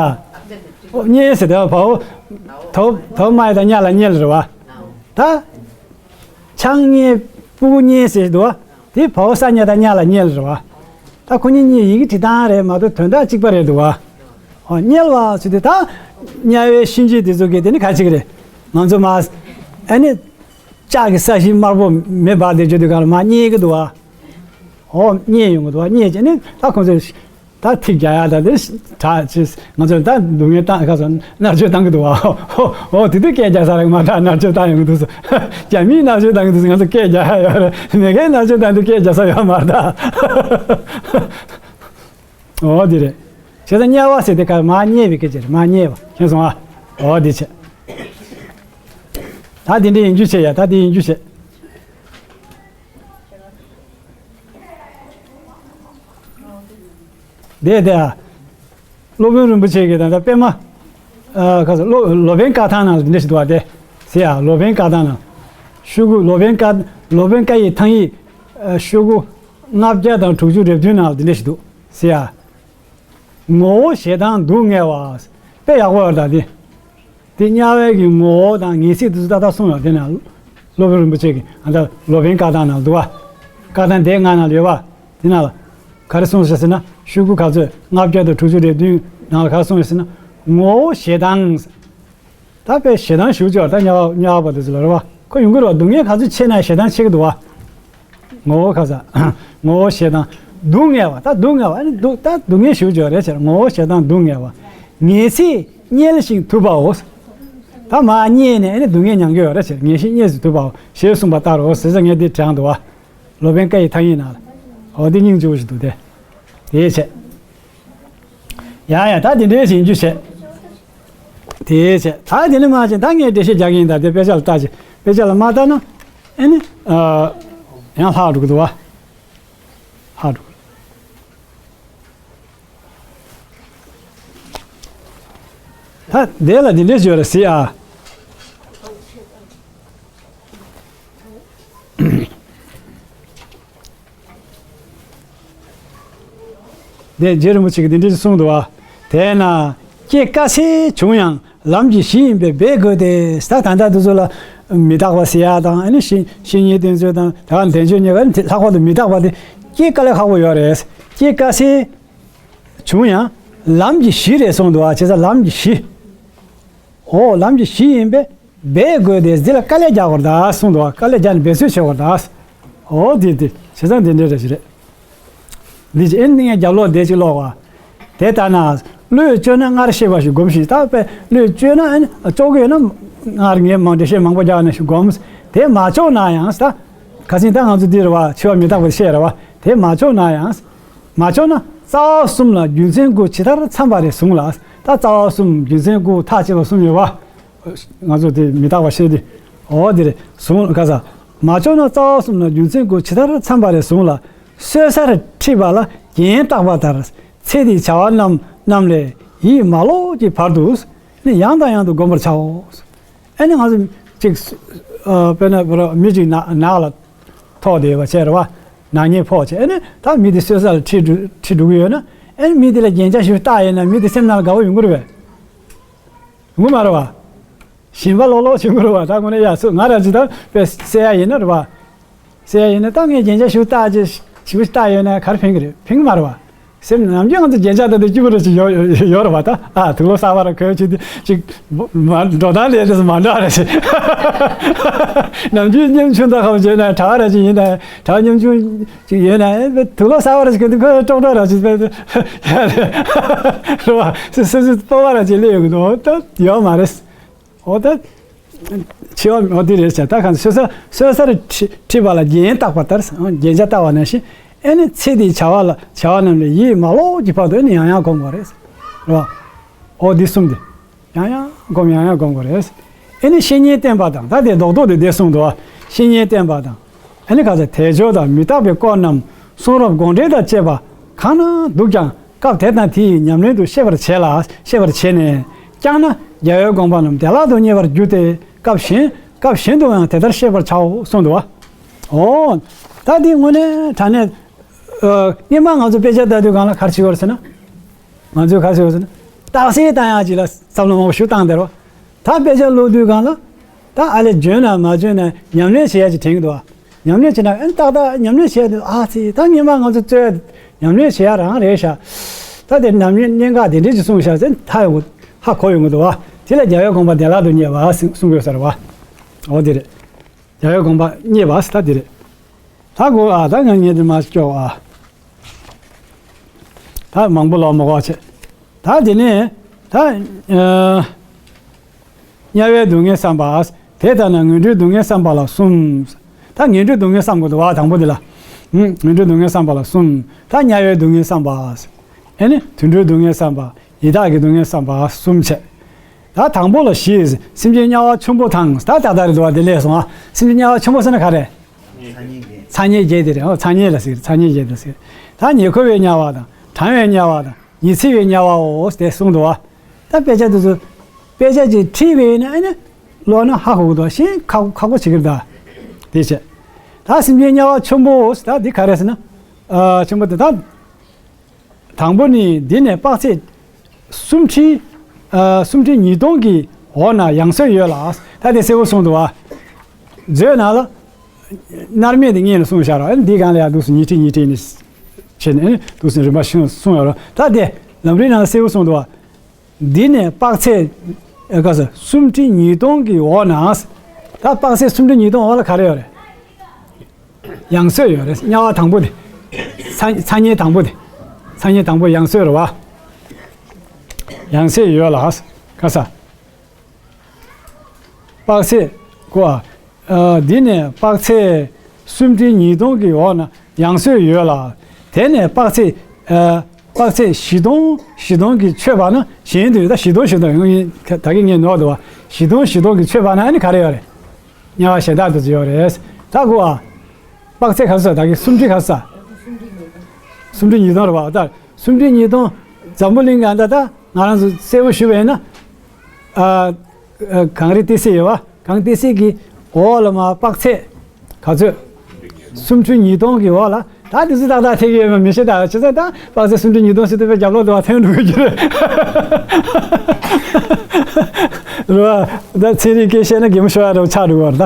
འོ་མཉེལ་ཟེར་དེ་བ་བའོ། དོ་དོ་མ་ཡི་ད་དམྱལ་ལ་མཉེལ་རེད་པ། ད། ཆང་མཉེལ། སྤུ་གུ་མཉེལ་ཟེར་འདུག་པ། དེ་བའོ་ས་དམྱལ་ད་དམྱལ་ལ་མཉེལ་རེད་པ། ད་ཁོ་གཉིས་གཉིས་ཡི་གེ་བྲིས་སྟངས་རེད་མ་གཏོགས་དོན་དག་གཅིག་པ་རེད་འདུག་པ། འོ་མཉེལ་བ་ཟེར་དུས་ད། དམྱལ་བའི་གཤིན་རྗེ་དེ་ཚོ་གི་དེ་ནི་ག་ཅིག་རེད། ང་ཚོ་མ། ཨ་ནི། ལྕགས་ཀྱི་ས་གཞི་དམར་པོ་མེ་འབར་དེ་བརྗོད་དུས་ག་ལ་མར་མཉེལ་གྱི་འདུག་པ། འོ་མཉེལ་ཡོང་གི་འདུག་པ། མཉེལ་བྱས་ནས་ད་ཁོང་ཚོས་ད་ཐིག་རྒྱག་ཡག་ད་དེ་དྲག་ཅིག་ང་ཚོས་ད་སྡུག་བསྔལ་བཏང་ག་སོང་མནར་གཅོད་བཏང་གི་འདུག་པ། འོ་དེ་དུས་སྐད་རྒྱག་ས་རེད་མ་གཏོགས་མནར་གཅོད་བཏང་ཡོང་གི་འདུག་སོ། རྒྱ་མིས་མནར་གཅོད་བཏང་གི་འདུག་སོ། ང་ཚོ་སྐད་རྒྱག་ཡག་ཡོད་རེད། མི་སྒེར་མནར་གཅོད་བཏང་དུས་སྐད་རྒྱག་ས་ཡོད་མ་རེད་ད། འོ་དེ་རེད། བྱས་ཙང་དམྱལ་བ་ཟེར་དེ་ག་མར་མཉེལ་བའི་སྐད་ཆ་རེད། མར་མཉེལ་བ། མཁྱེན་སོང་ཨ། འོ་དེ་བྱས། ད་དེ་འདྲ་ཡིན་རྒྱུ་བྱས་ཡ། ད་དེ་ཡིན་རྒྱུ་བྱས། དེ་དེ་ཨ། སློབ་དཔོན་རིན་པོ་ཆེ་གིས་ད་ལྟ་པད་མ། ཨ་ག་ས་སློབ་སློབ་དཔོན་བཀའ་ཐང་ནང་ལ་འདི་འདྲ་ཞིག་འདུག་པ་དེ། ཟེར་ཡ། སློབ་དཔོན་བཀའ་ཐང་ནང་། ཤོག་གུ་སློབ་དཔོན་བཀའ་སློབ་དཔོན་བཀའ་ཡི་ཐང་ཡིག་ཨ་ཤོག་གུ་ལྔ་བརྒྱ་དང་དྲུག་ཅུ་རེ་བདུན་ནང་ལ་འདི་འདྲ་ཞིག་འདུག་ཟེར་ཡ། ངོ་བོ་ཞེ་སྡང་སྡུག་བསྔལ་བ། དཔེ་ཡག་པོ་ཡོད་རེད་ད་འདི། དེ་དམྱལ་བའི་གི་ངོ་བོ་དང་ངེས་ཚིག་དེ་ཚོ་ཏག་ཏག་གསུངས་ཡོད། དེ་ནང་སློབ་དཔོན་རིན་པོ་ཆེ་གིས་ཨ་ད་སློབ་དཔོན་བཀའ་ཐང་ནང་འདུག་པ། བཀའ་ཐང་སྡེ་ལྔ་ནང་ལ་ཡོད་པ། དེ་ནང་ལ་ག་རེ་གསུངས་ཤག་ཟེར་ན། ཤོག་གུ་ག་ཚོད། ལྔ་བརྒྱ་དང་དྲུག་ཅུ་རེ་བདུན་ནང་ལ་ག་རེ་གསུངས་ཤག་ཟེར་ན། ངོ་བོ་ཞེ་སྡང་། ད་དཔེ་ཞེ་སྡང་ཞེ་པོ་ཅིག་ཡོད་རེད་ད། དམྱལ་བ་དམྱལ་བ་པ་དེ་ཚོ་ལ་རེད་པ། ཁོ་ཡོང་གི་རེད་པ། སྡུག་བསྔལ་ག་ཚོད་ཆེ་ན་ཞེ་སྡང་ཆེ་གི་འདུག་པ། ངོ་བོ་ག་ས། ངོ་བོ་ཞེ་སྡང་། སྡུག་བསྔལ་བ། ད་སྡུག་བསྔལ་བ། ཨ་ནི་སྡུག་ད་སྡུག་བསྔལ་ཞེ་པོ་ཅིག་ཡོད་རེད་ཟེར། ངོ་བོ་ཞེ་སྡང་སྡུག་བསྔལ་བ། ངེས་ཚིག་མཉེལ་ཞིང་དུབ་པའོ། ད་མར་མཉེལ་ནས་ཨ་ནི་སྡུག་བསྔལ་མྱང་གི་ཡོད་རེད་ཟེར། ངེས་ཤིང་མཉེལ་ཞིང་དུབ་པའོ་ཞེས་གསུངས་པ་ལྟར་རོ་ཟེར་ཟེར་ངས་འདི་དྲངས་འདུག་པ། སློབ་དཔོན་བཀའ་ཡི་ཐང་ཡིག་ནང་ལ། འོ་འདི་སྙིང་རྗེ་པོ་ཞིག་འདུག་སྟེ། དེའི་ཆེད། ཡ་ཡ། ད་དེ་འདྲའི་ཞིག་ཡིན་རྒྱུ་བྱས། དེའི་ཆེད། ད་དེ་ནི་མ་བྱས། ད་ངས་འགྲེལ་བཤད་རྒྱག་གི་ཡིན། ད་དེ་དཔེ་ཆ་ལ་ལྟ་ཅིག་དཔེ་ཆ་ལ་མ་ལྟ་ན་ཨེ་ནི་ཨ་ཡང་ལྷག་འགྲོ་གི་འདུག་པ། ལྷག་འགྲོ་གི། ད་དེ་ལ་དེ་འདྲའི་ཞིག་ཡོད་རེད་ཟེར་ཨ། དེ་རྗེ་རིན་པོ་ཆེ་གིས་འདི་འདྲ་ཞིག་གསུངས་འདུག་པ། དེས་ན་སྐྱེ་དཀའ་ཚེགས་བྱུང་ཡང་ལམ་གྱི་གཞི་ཡིན་པས་འབད་དགོས་ཏེ། ད་ད་ལྟ་འདི་ཚོ་ལ་མི་རྟག་པ་ཟེར་ཡ་དང་། ཨ་ནི་བཤེས་བཤེས་གཉེན་བསྟེན་ཚུལ་དང་། ད་ག་བསྟེན་ཆོས་གཉིས་ཀ་ནི་ལྷག་པར་དུ་མི་རྟག་པ་དེ་སྐྱེ་དཀའ་ལས་ཁག་པོ་ཡོད་རེད། སྐྱེ་དཀའ་ཚེགས་བྱུང་ཡང་ལམ་གྱི་གཞི་རེད་གསུངས་འདུག་པ། བྱས་ཙང་ལམ་གྱི་གཞི། འོ་ལམ་གྱི་གཞི་ཡིན་པས། འབད་དགོས་ཏེ། འདི་ལ་དཀའ་ལས་རྒྱག་དགོས་རེད་ད་གསུངས་འདུག་པ། དཀའ་ལས་རྒྱག་ནས་འབད་རྩོལ་བྱེད་དགོས་རེད་ད། འོ་དེ་དེ་བྱས་ཙང་དེ་འདྲ་རེད་ཞིག་རེད། འདི་ཅི་ཨེ་ནི་ངས་རྒྱབ་ལོག་བསྡད་ཅིག་ཀློག་པ། དེ་ལྟར་ན། བློས་བཅོས་ན་སྔར་ཤེས་པ་ཞིག་སྒོམས་ཤིག་ད་དཔེ་བློས་བཅོས་ན་ཨེ་ནི་ལྕོགས་ཀྱི་ཡོད་ན་སྔར་ངས་མང་འགྲེལ་བཤད་མང་པོ་རྒྱག་ནས་ཞིག་སྒོམས། དེ་མ་ལྕོགས་ན་ཡང་ད། ཁ་སང་ད་ང་ཚོ་འདི་རེད་པ། འཆི་བ་མི་རྟག་པ་བཤད་རེད་པ། དེ་མ་ལྕོགས་ན་ཡང་། མ་ལྕོགས་ན་རྩ་བ་གསུམ་ལ་རྒྱུ་མཚན་དགུ་ཇི་ལྟར་འཚམ་པ་རེ་ཟུང་ལ། ད་རྩ་བ་གསུམ་རྒྱུ་མཚན་དགུ་ཐག་བཅད་པ་གསུམ་ཡོད་པ། ང་ཚོ་དེ་མི་རྟག་པ་བཤད་དེ། འོ་དེ་རེད་ཟུང་ག་ས། མ་ལྕོགས་ན་རྩ་བ་གསུམ་ལ་རྒྱུ་མཚན་དགུ་ཇི་ལྟར་འཚམ་པ་རེ་ཟུང་ལ། གསོད་སར་ཁྲིད་པ་ལ་ རྒྱན་བཏགས་པ་ལྟར། ཚེ་འདིའི་བྱ་བ་རྣམས་རྣམས་ལས་ཡིད་མ་ལོག་གི་བར་དུ་ནི་ཡང་དང་ཡང་དུ་བསྒོམ་པར་བྱའོ། ཨ་ནི་ང་ཚོ་ཅིག་ཨ་དཔེར་ན་བར་མི་ཅིག་ན་ནགས་ལ་ཐོག་བསྡད་པ་བྱས་རེད་བ། ནག་ཉེས་ཕོག་བྱས། ཨ་ནི་ད་མི་དེ་གསོད་ས་ལ་ཁྲིད་འགྲོ་ཁྲིད་འགྲོ་གི་ཡོད་ན། ཨ་ནི་མི་དེ་ལ་རྒྱན་ཆ་ཞིག་བཏགས་ཡོད་ན་མི་དེ་སེམས་ནང་ལ་དགའ་བོ་ཡོང་གི་རེད་པས། ཡོང་གི་མ་རེད་བ། ཞེན་པ་ལོག་ལོག་བྱེད་དགོས་རེད་བ། ད་དངོས་གནས་ཡ་སུ་ང་རང་ཅིག་ད་དཔེ་བསད་ཡ་ཡིན་ན་རེད་བ། བསད་ཡ་ཡིན་ན་ད་ངས་རྒྱན་ཆ་ཞིག་བཏགས་ཅིག་ཞིག་བཏགས་ཡོད་ན་ག་རེ་ཕན་གི་རེད། ཕན་གི་མ་རེད་བ། སེམས་ནམ་རྒྱུན་ང་ཚོ་རྒྱན་ཆ་ད་དུ་སྐྱིད་པོ་རེ་ཞིག་ཡོད་ཡོད་ཡོད་རེད་བ། ད་ཨ་དུག་ལོག་གསར་པ་རེ་གོན་ཅིག་དེ་ཅིག་མ་འགྲོ་སྟངས་ལས་དེ་མ་འདྲ་རེ་ཞིག་ནམ་རྒྱུན་སྙེམས་ཆུང་ད་ཁ་བ་བྱས་ན་གྲྭ་བ་རེ་ཞིག་ཡིན་ན་གྲྭ་བ་སྙེམས་ཆུང་ཅིག་ཡོད་ན་དུག་ལོག་གསར་པ་རེ་ཞིག་གོན་དུས་ཁོ་ཀྲོག་ཀྲོག་རེ་ཞིག་རེད་བ། སུ་སུ་སུ་སྤོབས་པ་རེ་ཞིག་སླེབས་ཡོང་གི་འདུག་ད་ཡོད་མ་རེད། འོ་ད། འཆི་བ་འོ་དེ་རེད་ཟེར། ད་གང་གསོད་ས་གསོད་སར་ཁྲི་ཁྲིད་པ་ལ་རྒྱན་བཏགས་པ་ལྟར། རྒྱན་ཆ་བཏགས་པ་ནང་བཞིན། ཨེ་ནི་ཚེ་འདིའི་བྱ་བ་ལ་བྱ་བ་རྣམས་ལས་ཡིད་མ་ལོག་གི་བར་དུ་ཨེ་ནི་ཡང་ཡང་སྒོམ་དགོས་རེད། རེད་བ། འོ་འདི་གསུམ་དེ། ཡང་ཡང་སྒོམ་ཡང་ཡང་སྒོམ་དགོས་རེད། ཨེ་ནི་བཤེས་གཉེན་བསྟེན་པ་དང་། ད་དེ་རྡོག་རྡོག་དེ་དེ་གསུངས་འདུག་བ། བཤེས་གཉེན་བསྟེན་པ་དང་། ཨ་ནི་ག་ཚོད་དལ་འབྱོར་དང་མི་རྟག་པའི་སྐོར་རྣམས་གསུང་རབ་དགོངས་འགྲེལ་དང་བཅས་པ་གང་ན་འདུག་ཀྱང་སྐབས་དེ་དང་དེ་ཡི་ཉམས་ལེན་དུ་ཤེས་པར་བྱས་ལ། ཤེས་པར་བྱས་ནས་བསྐྱངས་ན་རྒྱལ་བའི་དགོངས་པ་རྣམས་བདེ་བླག་ཏུ་རྙེད་པར་འགྱུར་ཏེ། སྐབས་གཞན་སྐབས་གཞན་དུ་ཡང་དེ་ལྟར་ཤེས་པར་བྱའོ་གསུངས་འདུག་བ། འོ། ད་འདི་དངོས་གནས་དྲང་གནས། ཨ་སྔོན་མ་ང་ཚོ་དཔེ་ཆ་ལྟ་དུས་སྒང་ལ་ག་རེ་བྱེད་ཀྱི་ཡོད་རེད་ཟེར་ན། ང་ཚོས་ག་རེ་བྱེད་ཀྱི་ཡོད་ཟེར་ན། རྟགས་གསལ་བཏང་ཡག་ཅིག་ལ་བསམ་བློ་མང་པོ་ཞིག་བཏང་བསྡད་རོགས། ད་དཔེ་ཆ་ཀློག་དུས་སྒང་ལ། ད་ཨ་ལས་འཇོན་ན་མ་འཇོན་ན་ཉམས་ལེན་བྱེད་ཡ་ཅིག་དྲན་གྱི་འདུག་བ། ཉམས་ལེན་བྱེད་ན་ཨ་ནི་ཏག་ཏག་ཉམས་ལེན་བྱེད་ཡ་དེ། ཨ་ཙི་ད་སྔོན་མ་ང་ཚོ་རྩོད་ཉམས་ལེན་བྱེད་ཡ་རང་རེད་ཤག་ད་དེ་ཉམས་ལེན་གནད་འགག་དེ་འདྲས་ཅིག་གསུངས་ཤག་ཟེར་ཧ་ཡོང་གི། ཧ་གོ་ཡོང་གི་འདུག་བ། དེ་ལ་རྒྱལ་བའི་དགོངས་པ་བདེ་བླག་ཏུ་རྙེད་པ་གསུང་གི་ཡོད་ས་རེད་བ། འོ་དེ་རེད། རྒྱལ་བའི་དགོངས་པ་རྙེད་པ་ཟེར་ད་དེ་རེད། ད་གོ་ཨ། ད་ང་ངས་དེ་མ་སྐྱོ་ཨ། ད་མང་པོ་ལོག་མ་གོ་བྱེད། ད་དེ་ནས་ད་ཨ། དམྱལ་བའི་སྡུག་བསྔལ་བསམ་པ། དེ་ལྟ་ན་ངན་འགྲོའི་སྡུག་བསྔལ་བསམ་པ་ལ་གསུམ། ད་ངན་འགྲོའི་སྡུག་བསྔལ་བསམ་དགོས་འདུག་བ། དང་པོ་དེ་ལ། ཨུམ། ངན་འགྲོའི་སྡུག་བསྔལ་བསམ་པ་ལ་གསུམ། ད་དམྱལ་བའི་སྡུག་བསྔལ་བསམ་པ། ཨེ་ནི་དུད་འགྲོའི་སྡུག་བསྔལ་བསམ་པ། ཡི་དྭགས་ཀྱི་སྡུག་བསྔལ་བསམ་པ་གསུམ་བྱས། ད་དང་པོ་ལ་བཞི། སེམས་ཅན་དམྱལ་བ་ཆེན་པོ་དང་། ད་ད་ལྟ་རེད་འདུག་བ། དེ་ལས་སོང་ཨ། སེམས་ཅན་དམྱལ་བ་ཆེན་པོ་ཟེར་ན་ག་རེ། ཚ་དམྱལ་བརྒྱད་དེ་རེད། ཨོ་ཚ་དམྱལ་ལ་ཟེར། ཚ་དམྱལ་བརྒྱད་དེ་ཟེར། ད་ཉེ་འཁོར་བའི་དམྱལ་བ་དང་། གྲང་བའི་དམྱལ་བ་དང་། ཉི་ཚེ་བའི་དམྱལ་བའོ་དེ་གསུངས་འདུག་བ། ད་དཔེ་ཆ་དེ་ཚོ་དཔེ་ཆ་ཅིག་ཁྲིད་པ་ཡིན་ན་ཨེ་ནི་ཀློག་ན་ཧ་གོ་གི་འདུག་ཤིན་ཁག་ཁག་པོ་བྱེད་ཀྱི་རེད་ད། དེ་བྱས། ད་སེམས་ཅན་དམྱལ་བ་ཆེན་པོ་ད་འདི་ག་རེ་ཟེར་ན། ཨ་ཆེན་པོ་དེ་ད། དང་པོ་ནི་འདི་ནས་དཔག་ཚད་སུམ་ཁྲི། ཨ་སུམ་ཁྲི་ཉིས་སྟོང་གི་འོག་ན་ཡང་སོས་ཡོད་ལ། ད་དེ་གསལ་པོ་གསུངས་འདུག་བ། མཛོད་ནང་ལ། མནར་མེད་དེ་སྔོན་ལ་གསུངས་བཞག་ར། འདི་སྒང་ལ་ཡང་འདུག་སེ་ཉིས་ཁྲི་ཉིས་ཁྲི་ནས་བྱས་ནས་འདུག་སེ་རིམ་པ་བཞིན་གསུངས་ཡོད་ར། ད་དེ་ལམ་རིམ་ནང་ལ་གསལ་པོ་གསུངས་འདུག་བ། འདི་ནས་དཔག་ཚད། ཨ་ག་ས་སུམ་ཁྲི་ཉིས་སྟོང་གི་འོག་ན། ད་དཔག་ཚད་སུམ་ཁྲི་ཉིས་སྟོང་འོག་ལ་ག་རེ་ཡོད་རེད། ཡང་སོས་ཡོད་རེད། དམྱལ་བ་དང་པོ་དེ། ཚ་ཚ་དམྱལ་དང་པོ་དེ། ཚ་དམྱལ་དང་པོ་ཡང་སོས་རེད་བ། ཡང་སོས་ཡོད་ལ། ག་ས། དཔག་ཚད་གོ་ཨ། འདི་ནས་དཔག་ཚད་སུམ་ཁྲི་ཉིས་སྟོང་གི་འོག་ན་ཡང་སོས་ཡོད་ལ། དེ་ནས་དཔག་ཚད། ཨ་དཔག་ཚད་བཞི་སྟོང་བཞི་སྟོང་གི་ཆོད་པ་ན་གཞན་དུ་ཡོད། ད་བཞི་སྟོང་བཞི་སྟོང་ཡོང་ཡིན། ད་གིན་ངས་ནོར་འདུག་བ། བཞི་སྟོང་བཞི་སྟོང་གི་ཆོད་པ་ན་ཨ་ནི་ག་རེ་ཡོད་རེད། དམྱལ་བ་གཞན་དག་དེ་ཚོ་ཡོད་རེད། ད་གོ་ཨ། དཔག་ཚད་ག་ཚོད་ད་གིན་སུམ་ཁྲི་ག་ཚོད། སུམ་ཁྲི་ཉིས་སྟོང་རེད་བ། ད་སུམ་ཁྲི་ཉིས་སྟོང་འཛམ་བུ་གླིང་ག་ད་ད་ང་རང་ཚོ་གསལ་པོ་ཞུ་བ་ཡིན་ན། ཨ་ཨ་གངས་རི་ཏི་སེ་ཡོད་བ། གངས་ཏི་སེ་གི་འོག་ལ་མར་དཔག་ཚད་ག་ཚོད། སུམ་ཁྲི་ཉིས་སྟོང་གི་འོག་ལ། ད་དེ་ཚོ་ཏག་ཏག་ཐེག་ཡོད་མ་མི་ཤེས། ད་བྱས་ཙང་ད་དཔག་ཚད་སུམ་ཁྲི་ཉིས་སྟོང་ཟེར་དུས་པའི་རྒྱབ་ལོག་དུ་བ་ཐོན་འགྲོ་གི་རེད། རེད་བ། ད་ཚན་རིག་སྐད་བཤད་ན་རྒན་པོ་ཤོར་བ་འདྲ་བོ་ཆགས་འགྲོ་གི་རེད་ད།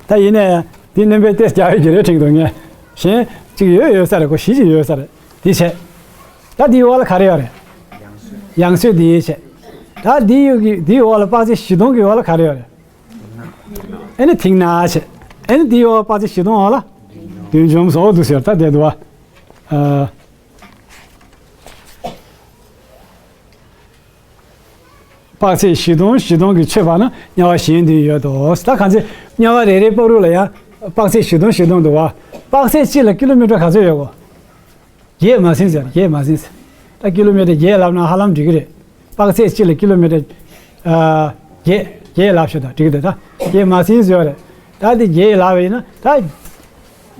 ད་ཡིན་ན་ཡང་དེ་སྣོན་པའི་ཏེས་རྒྱག་ཡོད་ཀྱི་རེད་དྲན་འདུག་ངས། གཞན་གཅིག་ཡོད་ཡོད་ས་རེད། གོ་བཞི་ཅིག་ཡོད་ས་རེད། དེ་བྱས། ད་དེའི་འོག་ལ་ག་རེ་ཡོད་རེད། ཡང་སོས་དེའི་བྱས། ད་དེའི་ཡོད་ཀྱི་དེའི་འོག་ལ་དཔག་ཚད་བཞི་སྟོང་གི་འོག་ལ་ག་རེ་ཡོད་རེད། ཨེ་ནི་ཐིག་ནག་བྱས། ཨེ་ནི་དེའི་འོག་དཔག་ཚད་བཞི་སྟོང་འོག་ལ། བདུད་འཇོམས་སོ་འདུག་ཟེར་ད་བསྡད་འདུག་བ། ཨ། དཔག་ཚད་བཞི་སྟོང་བཞི་སྟོང་གི་ཆོད་པ་ན་དམྱལ་བ་གཞན་དུ་ཡོད་དོ། ད་གང་ཚེ་དམྱལ་བ་རེ་རེའི་བར་དུ་ལ་ཡང་དཔག་ཚད་བཞི་སྟོང་བཞི་སྟོང་འདུག་བ། དཔག་ཚད་གཅིག་ལ་ཀི་ལོ་མི་ཊར་ག་ཚོད་ཡོད་གོ། བརྒྱད་མ་ཟིན་ཟེར། བརྒྱད་མ་ཟིན་ཟེར། ད་ཀི་ལོ་མི་ཊར་བརྒྱད་ལབ་ན་ཧ་ལམ་འགྲིག་གི་རེད། དཔག་ཚད་གཅིག་ལ་ཀི་ལོ་མི་ཊར། ཨ། བརྒྱད་བརྒྱད་ལབ་ཤོག་ད་འགྲིག་གི་འདུག་ད་བརྒྱད་མ་ཟིན་ཟེར་བ་རེད། ད་དེ་བརྒྱད་ལབ་པ་ཡིན་ན་ད།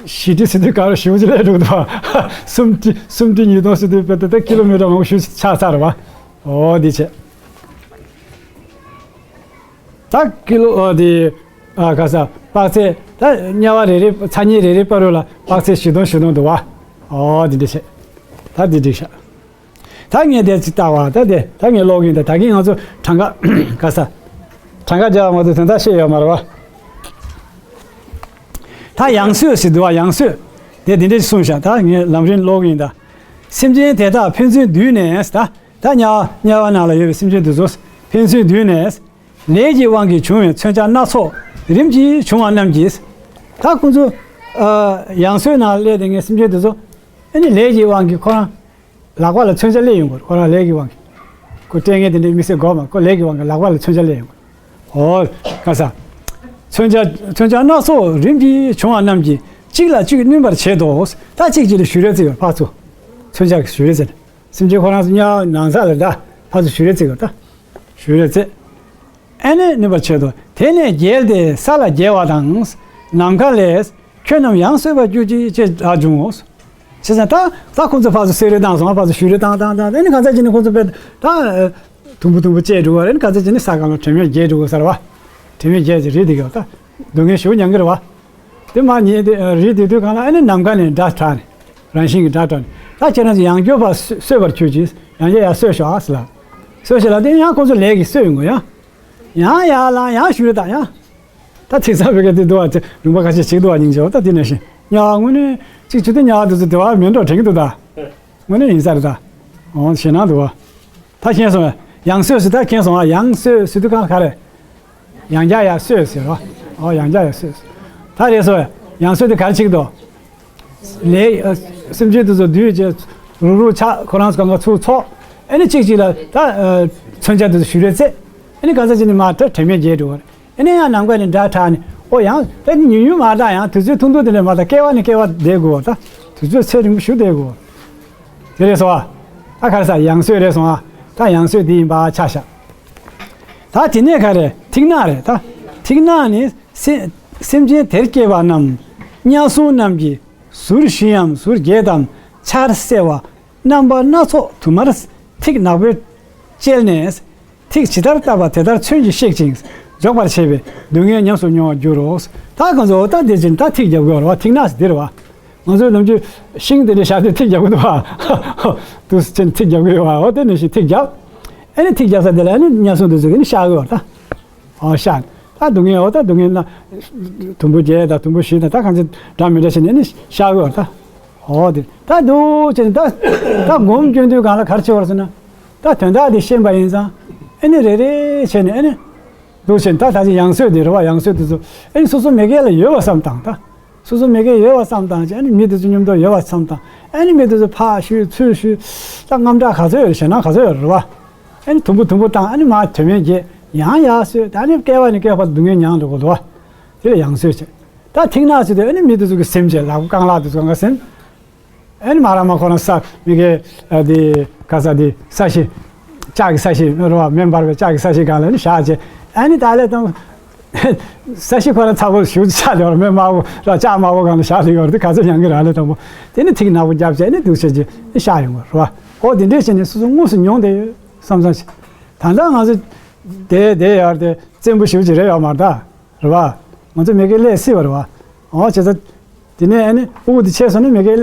བཞི་ཁྲི་ཟེར་དུས་ག་རེ་ཞེ་པོ་ཅིག་སླེབས་འགྲོ་འདུག་བ། གསུམ་ཁྲི་གསུམ་ཁྲི་ཉིས་སྟོང་ཟེར་དུས་དཔེ་ད་ལྟ་ཀི་ལོ་མི་ཊར་མང་པོ་ཞེ་པོ་ཅིག་ཆགས་ཚར་བ། འོ་འདི་བྱས། ད་ཀི་ལོ་འོ་དེ་ཨ་ག་ས་དཔག་ཚད་ད་དམྱལ་བ་རེ་རེ་ཚ་དམྱལ་རེ་རེ་བར་དུ་ལ་དཔག་ཚད་བཞི་སྟོང་བཞི་སྟོང་འདུག་བ། འོ་དེ་འདྲ་བྱས། ད་དེ་འགྲིག་ཤག་ད་ངས་དེ་ཅི་ལྟ་བ་ད་དེ་ད་ངས་ཀློག་གིན་ད་ད་གིན་ང་ཚོ་གྲངས་ཀ་ག་ས་གྲངས་ཀ་རྒྱག་མ་ཐུབ་དོན་དག་ཤེས་ཡོད་མ་རེད་བ། ད་ཡང་སོས་ཟེར་འདུག་བ། ཡང་སོས་དེ་དེ་འདྲ་ཞིག་གསུངས་ཤག་ད་ངས་ལམ་རིམ་ཀློག་གིན་ད། སེམས་ཅན་དེ་དག་ཕན་ཚུན་བསྡུས་ནས་ད། ད་དམྱལ་བ་དམྱལ་བ་ནང་ལ་ཡོད་པའི་སེམས་ཅན་དེ་ཚོ་ཕན་ཚུན་བསྡུས་ནས། ལས་ཀྱི་དབང་གིས་བྱུང་བའི་མཚོན་ཆ་སྣ་ཚོགས་རིམ་གྱིས་བྱུང་བ་རྣམས་ཀྱིས། ད་ཁོང་ཚོ་ཨ་ཡང་སོས་ནང་སླེབས་དེ་ངའི་སེམས་ཅན་དེ་ཚོ་ཨ་ནི་ལས་ཀྱི་དབང་གིས་ཁོ་རང་ལག་པ་ལ་མཚོན་ཆ་སླེབས་ཡོང་གི་རེད། ཁོ་རང་ལས་ཀྱི་དབང་གིས་ཁོ་སྤྲད་མཁན་དེ་འདྲའི་དམིགས་བསལ་དགོས་མ་རེད། ཁོ་ལས་ཀྱི་དབང་གིས་ལག་པ་ལ་མཚོན་ཆ་སླེབས་ཡོང་གི་རེད། འོ་ག་ས། མཚོན་ཆ་མཚོན་ཆ་སྣ་ཚོགས་རིམ་གྱིས་བྱུང་བ་རྣམས་ཀྱིས་གཅིག་ལ་གཅིག་བསྣུན་པར་བྱེད་དོ། ད་གཅིག་གཅིག་ལ་བཞུ་རེས་བརྩི་བར་ཕར་ཚུར། མཚོན་ཆ་གིས་བཞུ་རེས་བརྩི་ནས། སེམས་ཅན་ཁོ་རང་ཚོ་དམྱལ་བ་ནང་ས་ལ་ད་ཕར་ཚུར་བཞུ་རེས་བརྩི་དགོས་ད། བཞུ་རེས་བརྩི། ཨ་ནི་བསྣུན་པར་བྱེད་དོ། དེ་ནས་བརྒྱལ་ཏེ་ས་ལ་འགྱེལ་བ་དང་། ནམ་མཁའ་ལས། ཁྱོད་རྣམས་ཡང་གསོད་པར་གྱུར་ཅིག་ཅེས་སྒྲ་བྱུང་ངོ་། བྱས་ཙང་ད་ད་ཁོང་ཚོ་ཕར་ཚུར་བསད་རེས་བཏང་སོང་། ཕར་ཚུར་བཞུ་རེས་བཏང་བཏང་བཏང་། ཨ་ནི་གང་ཚ་ཅིག་ནི་ཁོང་ཚོ་དཔེ་ད་དུམ་བུ་དུམ་བུ་བཅད་འགྲོ་བ་རེད། གང་ཚ་ཅིག་ནི་ས་སྒང་ལ་དྲན་མེད་འགྱེལ་འགྲོ་དགོས་ས་རེད་བ། དྲན་མེད་འགྱེལ་ཅིག་རེད་དེ་ག་ད་སྡུག་བསྔལ་ཞེ་པོ་མྱང་གི་རེད་བ། དེ་མ་ཉེས་དེ་རེད་དེ་དུས་གང་ལ་ཨ་ནི་ནམ་མཁའ་ནས་སྒྲ་གྲགས་ནས། རང་བཞིན་གྱི་སྒྲ་གྲགས་ནས། ད་ཁྱེད་རང་ཚོ་ཡང་བསྐྱར་ཕར་གསོད་པར་གྱུར་ཅིག་ཡང་བསྐྱར་ཡར་གསོད་ཤོག་ཨ་ཟེར་ལ། གསོད་ཤོག་ལ་དེ་ཡང་ཁོང་ཚོ་ལས་ཀྱིས་གསོད་ཡོང་གི་ཡང་། ཡང་ཡར་ལངས་ཡང་བཞུ་རེས་བཏང་ཡང་། ད་ཐིག་ཚང་བོད་སྐད་དེ་འདུག་བ། དེ་རིམ་པ་ཁ་ཤས་ཤིག་འདུག་བ། སྙིང་རྗེ་བ། ད་དེ་ནང་བཞིན་དམྱལ་བ་དངོས་གནས་གཅིག་བྱུང་དུས་དམྱལ་བ་དེ་ཚོ་བདེ་བ་མེད་འགྲོ་དྲན་གྱི་འདུག་ད། དངོས་གནས་ཡིན་ས་རེད་ད། འོ་ཞེད་སྣང་འདུག་བ། ད་མཁྱེན་སོང་བས། ཡང་གསོད་ཟེར་ད་མཁྱེན་སོང་བ། ཡང་གསོད་ཟེར་དུས་གང་ག་རེད། ཡང་བསྐྱར་ཡར་གསོད་ཟེར་བ། འོ་ཡང་བསྐྱར་ཡར་གསོད་ཟེར། ད་རེད་སོ། ཡང་གསོད་དེ་ག་རེ་བྱེད་ཀྱི་འདུག་ལས་ཨ་སེམས་ཅན་དེ་ཚོ་བསྡུས་བྱས། རུག་རུག་ཆགས། ཁོ་རང་ཚོ་གང་ག་ཚུར་འཚོགས། ཨ་ནི་གཅིག་གཅིག་ལ་ད་ཨ་མཚོན་ཆ་དེ་ཚོ་གཞུ་རེས་རྩེད། ཨ་ནི་གང་ཟག་ཅིག་ནི་མར་ད་དྲན་མེད་འགྱེལ་འགྲོ་བ་རེད། ཨ་ནི་ཡང་ནམ་མཁའ་ནས་སྒྲ་གྲགས་ནས། ཨོ་ཡང་ད་ཉུང་ཉུང་མ་གཏོགས་ཡང་དུས་ཚོད་ཐུང་ཐུང་དེ་ལས་མ་གཏོགས་བསྐལ་བ་ནས་བསྐལ་བ་བསྡད་དགོས་པ། ད་དུས་ཚོད་ཚད་རིང་པོ་ཞིག་བསྡད་དགོས་པ་དེ་རེད་སོ། ཨ་ག་རེ་ཟ། ཡང་གསོད་རེད་སོང་ཨ། ད་ཡང་གསོད་འདི་ཡིན་པ་ཆ་བཞག་ད་དེ་ནས་ག་རེ། ཐིག་ནག་རེད་ད། ཐིག་ནག་ནི་སེ་སེམས་ཅན་དེར་སྐྱེས་པ་རྣམས། དམྱལ་སྲུང་རྣམས་ཀྱིས་ཟུར་བཞི་འམ་ཟུར་བརྒྱད་དམ་ཆར་བསལ་བ། རྣམ་པ་སྣ་ཚོགས་དུ་མར་ཐིག་ནག་པོས་བཅལ་ནས། ཐིག་ཇི་ལྟར་བཏབ་པ་དེ་ལྟར་ཚོན་གྱིས་གཤེགས་ཤིང་འཇོག་པར་བྱེད་པས་སྡུག་བསྔལ་ཉམས་སུ་མྱོང་བར་འགྱུར་རོ། ད་གང་ཚོ་ད་དེ་བཞིན་ད་ཐིག་རྒྱབ་དགོས་རེད་བ། ཐིག་ནག་ཟེར་དེ་རེད་བ། ང་ཚོའི་ནམ་རྒྱུན་ཤིང་དེ་འདྲ་བཞག་དུས་ཐིག་རྒྱབ་དགོས་འདུག་བ། དུས་ཆེན་ཐིག་རྒྱབ་དགོས་བ། འོ་དེ་ནང་བཞིན་ཐིག་རྒྱབ། ཨ་ནི་ཐིག་རྒྱབ་ས་དེ་ལ་ཨ་ནི་དམྱལ་སྲུང་དེ་ཚོ་གིས་ནི་བཤགས་དགོས་བ་ད། ཨོ་བཤགས། ད་སྡུག་བསྔལ་ཨོ་ད་སྡུག་བསྔལ་ན། དུམ་བུ་བརྒྱད་དང་དུམ་བུ་བཞི་དང་ད་གང་ཚེ་འདྲ་མི་འདྲ་བྱས་ནས་ཨ་ནི་བཤགས་དགོས་བ་ད། ཨོ་དེ་ད་འདུག་བྱས་ནས་ད་ད་སྒོམ་སྐྱོན་དུས་གང་ལ་ག་རེ་བྱེད་དགོས་ཟེར་ན། ད་དོན་དག་དེ་ཤེས་པ་ཡིན་ཙང་ཨ་ནི་རེ་རེ་བྱས་ནས་ཨ་ནི། འདུག་བྱས་ནས་ད་ད་ཅི་ཡང་གསོད་དེ་རེད་བ། ཡང་གསོད་དེ་ཚོ་ཨ་ནི་སོ་སོ་མི་སྒེར་ལ་ཡོད་པ་བསམ་བཏང་ད། སོ་སོ་མི་སྒེར་ཡོད་པ་བསམ་བཏང་བྱས་ཨ་ནི་མི་དེ་ཚོ་མཉམ་དུ་ཡོད་པ་བསམ་བཏང་། ཨ་ནི་མི་དེ་ཚོ་ཕར་བཞུད་ཚུར་བཞུད། ད་དངངས་སྐྲག་ག་ཚོད་ཡོད་རེད། ཞེད་སྣང་ག་ཚོད་ཡོད་རེད་བ། ཨ་ནི་དུམ་བུ་དུམ་བུ་བཏང་ཨ་ནི་མར་དྲན་མེད་བརྒྱལ། ཡང་ཡར་གསོད། ད་ཨ་ནི་བསྐལ་བ་ནས་བསྐལ་བར་སྡུག་བསྔལ་མྱངས་འགྲོ་དགོས་འདུག་བ། དེ་ལ་ཡང་གསོད་བྱས། ད་ཐིག་ནག་ཟེར་དུས་ཨ་ནི་མི་དེ་ཚོ་གི་སེམས་བྱས། ལག་པ་རྐང་ལག་དེ་ཚོ་གང་ག་སེམས། ཨ་ནི་མ་ར་མ་ཁོ་རང་ས་མི་གའི་ཨ་དེ་ག་ས་དེ་ས་གཞི། ལྕགས་ཀྱི་ས་གཞི་རེད་བ། མེ་འབར་བའི་ལྕགས་ཀྱི་ས་གཞི་སྒང་ལ་ཨ་ནི་བཞག་བྱས། ཨ་ནི་ད་ལས་དང་། ས་གཞི་ཁོ་རང་ཚ་པོ་ཞེ་པོ་ཆགས་བསྡད་པ་རེད། མེ་དམར་པོ་ར་ལྕགས་དམར་པོ་སྒང་ལ་བཞག་བསྡད་ཡོད་རེད། དེ་ག་ཚོད་མྱང་གི་རེད། ཨ་ལས་དང་པོ་དེ་ནི་ཐིག་ནག་པོ་བརྒྱབ་བྱས་ཨ་ནི་འདུག་བྱས་བྱས་ཨ་ནི་བཞག་ཡོང་བ་རེད་བ། ཨོ་དེ་འདྲས་བྱས་ནས་སོ་སོ་དངོས་སུ་མྱོང་བསྡད་ཡོད་བསམ་བསམ་བྱས། ད་ལྟ་ང་ཚོ་དེ་དེ་ཡར་དེ་བཙན་པོ་ཞེ་པོ་ཅིག་རེད་ཡོད་མ་རེད་ད། རེད་བ། ང་ཚོ་མི་སྒེར་ལས་སྲིད་པ་རེད་བ། འོ་བྱས་ཙང་། དེ་ནས་ཨ་ནི་ཕྲུ་གུ་དེ་ཆེ་སོང་ན་མི་སྒེར་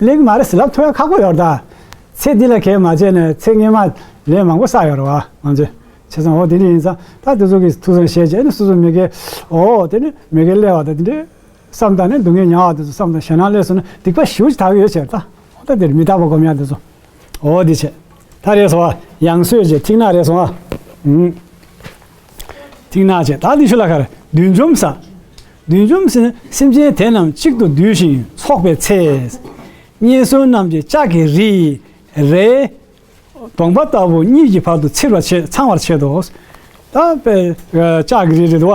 ལས་ཀྱི་མ་རེད་ཟེར་ལབ་ཐུབ་ཡ་ཁག་པོ་ཡོད་རེད་ད། ཚེ་འདི་ལ་གལ་མ་བྱས་ནས་ཚེ་སྔོན་མ་ལས་མང་པོ་བསགས་ཡོད་རེད་བ་ང་ཚོས། བྱས་ཙང་འོ་དེ་འདྲ་ཡིན་ཙང་ད་དེ་ཚོ་གིས་ཐུགས་བསམ་བཞེས་བྱས་ཨ་ནི་སོ་སོ་མི་སྒེར། འོ་དེ་ནི་མི་སྒེར་ལས་པ་དང་དེ་འདྲའི་བསམ་བཏང་ནས་སྡུག་བསྔལ་མྱངས་པ་དེ་ཚོ་བསམ་བཏང་ཞེད་སྣང་སླེབས་སོང་ན་སྡིག་པ་ཞེ་པོ་ཅིག་དག་གི་ཡོད་ཟེར་ད། འོ་ད་དེར་མི་རྟག་པ་སྒོམ་ཡ་དེ་ཚོ། འོ་དེ་བྱས། ད་རེད་སོང་ཨ། ཡང་གསོད་བྱས་ཐིག་ནག་རེད་སོང་ཨ། ཨུམ། ཐིག་ནག་བྱས་ད་འདི་ཤུ་ལ་ཁར་བདུད་འཇོམས་ས། བདུད་འཇོམས་ཟེར་ན་སེམས་ཅན་དེ་རྣམས་གཅིག་ཏུ་བསྡུས་ཤིང་འཚོགས་པའི་ཚེ། དམྱལ་སྲུང་རྣམས་ཀྱི་ལྕགས་ཀྱི་རི་རེ། གདོང་པ་ལྟ་བུ་གཉིས་ཀྱི་བར་དུ་འཚིར་བར་བྱེད་ཚང་བར་བྱེད་དོ། ད་དཔེ་ལྕགས་ཀྱི་རི་རེད་དོ།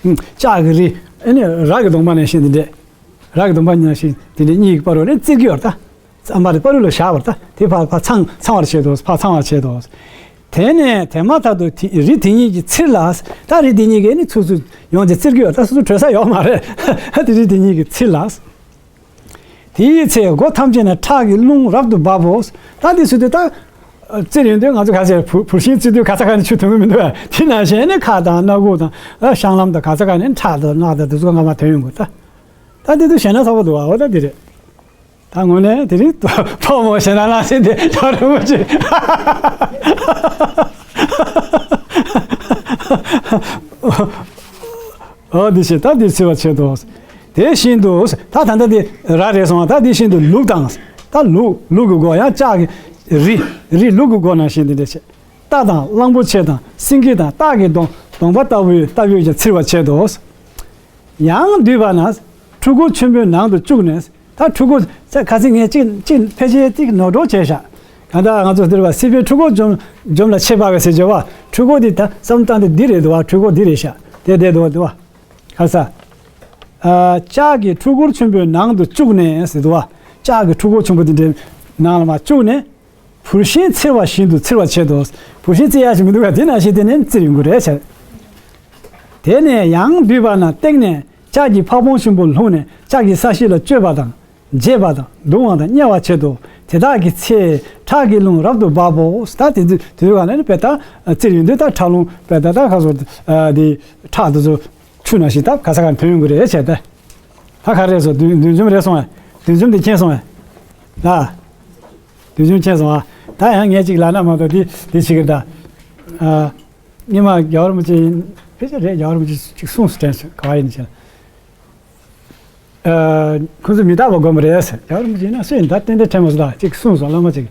ལྕགས་ཀྱི་རི་ཨ་ནི་ར་གི་གདོང་པ་ནང་བཞིན་དེ་འདྲས། ར་གི་གདོང་པ་ནང་བཞིན་དེ་འདྲས་གཉིས་ཀྱི་བར་དུ་ནི་བཙིར་གྱི་ཡོད་རེད་ད། ཨ་མ་རེད་བར་དུ་ལ་བཞག་པར་ད་དེ་ཕར་ཕར་ཚང་ཚང་བར་བྱེད་དོ། ཕར་ཚང་བར་བྱེད་དོ། དེ་ནས་དེ་མ་ཐག་ཏུ་དེ་རི་དེ་ཉིད་ཀྱི་ཚིར་ལ། ད་རི་དེ་ཉིད་ཀྱིས་ནི་ཚུར་ཚུར་ཡོང་སྟེ་བཙིར་གྱི་ཡོད། ད་སོ་སོ་བྲོས་ས་ཡོད་མ་རེད། དེ་རི་དེ་ཉིད་ཀྱི་ཚིར་ལ། དེ་ཡི་ཚེ་སྒོ་ཐམས་ཅད་ན་ཁྲག་གི་རླུང་རབ་ཏུ་འབབ་བོ། ད་དེ་ཚོ་དེ་ད་བཙིར་ཡོང་དུས་ང་ཚོ་ག་ཚད་བུར་བུར་ཤིང་བཙིར་དུས་ག་ས་ག་ནས་ཆུ་ཐོན་གི་མི་འདུག་བས། དེ་ནང་བཞིན་ནི་ཁ་དང་སྣ་ཁུག་དང་བཤང་ལམ་དང་ག་ས་ག་ནས་ཁྲག་དང་རྔ་དང་དེ་ཚོ་སྔ་མ་ཐོན་ཡོང་གི། ད་ད་དེ་ཚོ་ཞེད་སྣང་ཚ་པོ་འདུག་བ། འོ་ད་དེ་རེད། ད་དངོས་གནས་དེ་རིང་ཕོ་མོ་ཞེ་ན་ལ་སེ་དེ་ཡོད་རེད་མ་གཅིག་ཨོ་དེ་བཞིན་ད་དེ་བརྩི་བ་བྱེད་དོ། དེ་བཞིན་དུ་ད་ད་ལྟ་དེ་ར་རེད་སོང་བ། ད་དེ་བཞིན་དུ་ལུག་དང་། ད་ལུག་ལུག་གི་སྒོ་ཡང་ལྕགས་ཀྱི་རི་རི་ལུག་གི་སྒོ་ནང་བཞིན་དེ་འདྲ་བྱེད། རྟ་དང་གླང་པོ་ཆེ་དང་སེང་གེ་དང་སྟག་གི་གདོང་གདོང་པ་ལྟ་བུའི་ལྟ་བུའི་ཀྱང་ཚིར་བ་བྱེད་དོ། ཡང་འདུས་པ་ན་ཕྲུ་གུ་ཆེན་པོའི་ནང་དུ་བཅུག་ནས། ད་ཕྲུ་གུ་ཚེ་ཁ་སང་ངས་གཅིག་གཅིག་ཕལ་ཆེར་གཅིག་ནོར་འགྲོ་བྱས་ཤག་གང་ལྟར་ང་ཚོ་འདིར་བ་སྲིད་པའི་ཕྲུ་གུ་འཇོམས་འཇོམས་ལ་ཆད་པ་བས་ཟེར་བརྗོད་བ། ཕྲུ་གུ་འདི་ད་བསམ་སྟངས་འདི་འདི་རེད་འདུག་བ། ཕྲུ་གུ་འདི་རེད་ཤག་དེ་དེ་འདུག་བ་འདུག་བ། ག་ས། ཨ། ལྕགས་ཀྱི་ཕྲུ་གུར་ཆེན་པོའི་ནང་དུ་བཅུག་ནས་ཟེར་འདུག་བ། ལྕགས་ཀྱི་ཕྲུ་གུ་ཆེན་པོ་འདི་འདྲའི་ནང་ལ་མ་བཅུག་ནས། བུར་ཤིང་འཚིར་བ་བཞིན་དུ་འཚིར་བར་བྱེད་དོ། བུར་ཤིང་འཚིར་ཡག་ཞིག་མི་འདུག་ག་དེ་ནང་བཞིན་དེ་ནས་འཚིར་ཡོང་གི་རེད་ཟེར། དེ་ནས་ཡང་འདུས་པ་ན་སྟེང་ནས་ལྕགས་ཀྱི་ཕ་བོང་ཆེན་པོ་ལྷུང་ནས་ལྕགས་ཀྱི་ས་གཞི་ལ་གཅོད་པ་དང་འབྱེད་པ་དང་རྡུང་བ་དང་དམྱལ་བར་བྱེད་དོ། དེ་དག་གི་ཚེ་ཁྲག་གི་རླུང་རབ་ཏུ་འབབ་བོ། ད་དེ་དུས་དུས་ག་ལ་ནི་དཔེ་ད་འཚིར་ཡོང་དུས་ད་ཁྲག་རླུང་དཔེ་ད་ད་ག་སོ་དེ་ཁྲག་དེ་ཚོ། ཆུ་ནང་བཞིན་ད་ག་ས་ག་ཐོན་ཡོང་གི་རེད་བྱས་ཏེ། ད་ག་རེ་སོང་བདུད་བདུད་འཇོམས་རེད་སོང་བས། བདུད་འཇོམས་དེ་མཁྱེན་སོང་བས། ད། བདུད་འཇོམས་མཁྱེན་སོང་ཨ། ད་ཡང་ངས་ཅིག་ལབ་ན་མ་གཏོགས་འདི་འདི་བྱེད་ཀྱི་ད། ཨ། སྔོན་མ་རྒྱལ་བ་རིན་པོ་ཆེ་ཡིན་ཕལ་ཆེར་རེད། རྒྱལ་བ་རིན་པོ་ཆེ་ཅིག་གསུངས་སུ་དྲན་སོང་ག་བ་ཡིན་ཕྱིན། ཨ། ཁོ་ཚོ་མི་རྟག་པ་སྒོམ་རེད་ཟེར། རྒྱལ་བ་རིན་པོ་ཆེ་ཡིན་ན་སུ་ཡིན་ད་ཏན་ཏན་དྲན་མ་སོང་ད་ཅིག་གསུངས་སོང་བླ་མ་ཅིག་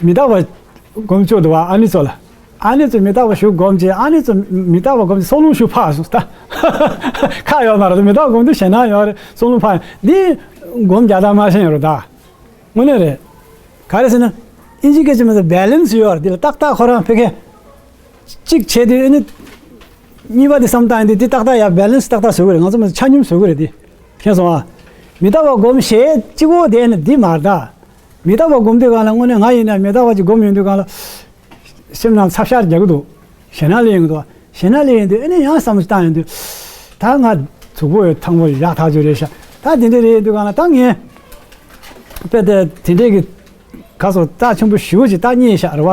མི་རྟག་པ་སྒོམ་ཆོག་འདུག་བ། ཨ་ནི་ཚོ་ལ། ཨ་ནི་ཚོ་མི་རྟག་པ་ཞུ་སྒོམ་བྱས། ཨ་ནི་ཚོ་མི་རྟག་པ་སྒོམ་བྱས་སྲོག་རླུང་ཞུ་ཕར་སོང་ད། ཁག་ཡོད་མ་རེད། མི་རྟག་པ་སྒོམ་དུས་ཞེད་སྣང་ཡོད་རེད། སྲོག་རླུང་ཕར་འདི་སྒོམ་རྒྱག་སྟངས་མ་ཤེས་ཡོད་རེད་ད། དངོས་གནས་རེད། ག་རེ་ཟེར་ན། ཨིན་ཇི་སྐད་ཆ་མ་ཟད་བེ་ལན་སི་ཡོད་རེད། འདི་ལ་ཏག་ཏག་ཁོ་རང་ཕ་གི་གཅིག་བྱས་དུས་ཨ་ནི། གཉིས་པ་འདི་བསམ་སྟངས་འདི་འདི་ཏག་ཏག་ཡ་བེ་ལན་སི་ཏག་ཏག་བཟོ་གི་རེད། ང་ཚོ་མ་ཆ་སྙོམས་བཟོ་གི་རེད་འདི། མཁྱེན་སོང་ཨ། མི་རྟག་པ་སྒོམ་ཞེས་གཅིག་པོ་དེ་ནི་འདི་མ་རེད་ད། མི་རྟག་པ་སྒོམ་དུས་སྒང་ལ་དངོས་གནས་ང་ཡིན་ན་མི་རྟག་པ་ཅིག་སྒོམ་ཡོང་དུས་སྒང་ལ། སེམས་ནང་ཚབ་ཤར་རྒྱག་གི་འདུག་ཞེད་སྣང་སླེབས་ཡོང་གི་འདུག་ཞེད་སྣང་སླེབས་ཡོང་དུས་ཨ་ནི་ཡང་བསམ་བློ་བཏང་ཡོང་དུས། ད་ང་གཟུགས་པོ་ཡོད་ཐང་པོ་ཡག་ཐག་ཆོད་རེད་ཤག་ད་དེ་འདྲ་རེད་དུས་སྒང་ལ་ད་ངས། དཔེ་དེ་དེ་འདྲའི་གི། ག་སོ་རྩ་ཆེན་པོ་ཞུ་ཅིག་ད་རྙེད་ཤག་རེད་བ།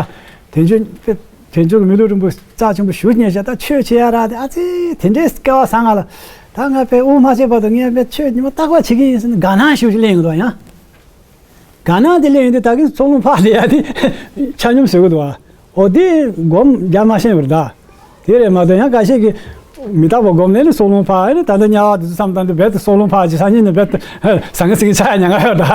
དེ་ཚོ་དཔེ། དེ་ཚོ་གི་མི་ལུས་རིན་པོ་རྩ་ཆེན་པོ་ཞུ་རྙེད་ཤག་ད་ཆོས་བྱེད་ཡ་ར་དེ་ཨ་ཙི་དེ་འདྲའི་སྐལ་བ་བཟང་ང་ལ། ད་ང་དཔེ་དབུགས་མ་ཆད་བར་དུ་ངས་དཔེ་ཆོས་ཉི་མ་རྟག་པར་བྱེད་ཀྱི་ཡིན་ཟེར་ནས་དགའ་སྣང་ཞུ་ཞིག་གླེང་གི་འདུག་ཡང་། དགའ་སྣང་དེ་སླེབས་ཡོང་དུས་ད་གིན་སྲོག་རླུང་ཕར་སླེབས་ཡ་དེ་ཆ་སྙོམས་བཟོ་གི་འདུག་བ། འོ་དེ་སྒོམ་རྒྱག་མ་ཤེས་པར་གདའ། དེ་རེད་མ་གཏོགས་ཡང་འགའ་ཤས་ཀྱིས་མི་རྟག་པ་སྒོམ་ལས་ནི་སྲོག་རླུང་ཕར་ཨ་ནི་ད་ལྟ་དམྱལ་བ་དེ་ཚོ་བསམ་བཏང་དུས་རྦད་དེ་སྲོག་རླུང་ཕར་གྱི་སང་ཉིན་ནས་རྦད་དེ་ཟང་ངེ་ཟིང་ངེ་ཆགས་ཡ་ཉེན་ཁ་ཡོད་གདའ།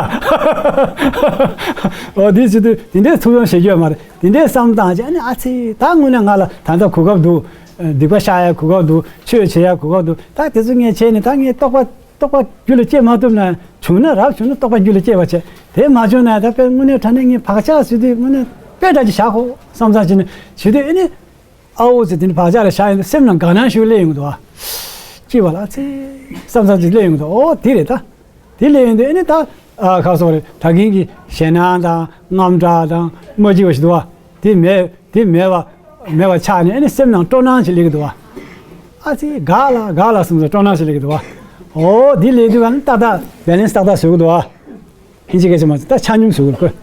འོ་དེ་བྱེད་དུས་དེ་འདྲའི་ཐུགས་སྣང་བྱེད་རྒྱུ་ཡོད་མ་རེད། དེ་འདྲའི་བསམ་བཏང་བྱས་ཨ་ནི་ཨ་ཙི་ད་དངོས་གནས་ང་ལ་ད་ལྟ་གོ་སྐབས་འདུག་སྡིག་པ་བཤགས་ཡ་གོ་སྐབས་འདུག་ཆོས་བྱེད་ཡ་གོ་སྐབས་འདུག་ད་དེ་ཚོ་ངས་བྱས་ནས་ད་ངས་རྟོགས་པ། རྟོགས་པ་རྒྱུད་ལ་སྐྱེ་མ་ཐུབ་ན་བྱུང་ན་རབ་བྱུང་ན་རྟོགས་པ་རྒྱུད་ལ་སྐྱེ་བ་བྱས། དེ་མ་བྱུང་ན་ད་དཔེ་དངོས་གནས་དྲང་གནས་ངས་བག་ཆགས་ཟེར་དུས་དངོས་གནས་དཔེ་འདྲ་ཅིག་བཞག་གོ་བསམ་བསམ་བྱས་ནས་བྱེད་དུས་ཨེ་ནི། ཨ་འོ་ཟེར་དེ་ནི་བག་ཆགས་ལ་བཞག་ཡིན་དུས་སེམས་ནང་དགའ་སྣང་ཞིག་སླེབས་ཡོང་གི་འདུག་ཨ། སྐྱིད་པ་ལ་ཚེ་བསམ་བསམ་ཅིག་སླེབས་ཡོང་གི་འདུག་འོ་དེ་རེད་ད། དེ་སླེབས་ཡོང་དུས་ཨེ་ནི་ད། ཨ་ཁ་སོ་རེད་ད་གིན་གྱི་ཞེད་སྣང་དང་དངངས་སྐྲག་དང་མ་སྐྱིད་པ་ཞིག་འདུག་ཨ། དེ་མེད། དེ་མེད་པ། མེད་པ་ཆགས་ནས་ཨ་ནི་སེམས་ནང་སྤྲོ་སྣང་ཞིག་སླེབས་ཀྱི་འདུག་བ། ཨ་ཙི་དགའ་ལ་དགའ་ལ་བསམ་སོང་སྤྲོ་སྣང་ཞིག་སླེབས་ཀྱི་འདུག་བ། འོ་འདི་སླེབས་དུས་ཨ་ནི་ཏག་ཏག་བེ་ལེན་སི་ཏག་ཏག་བཟོ་གི་འདུག་བ། ཨིན་ཇི་སྐད་ཆ་མ་ཚད་ད་ཆ་སྙོམས་བཟོ་གི་རེད་ཁོས།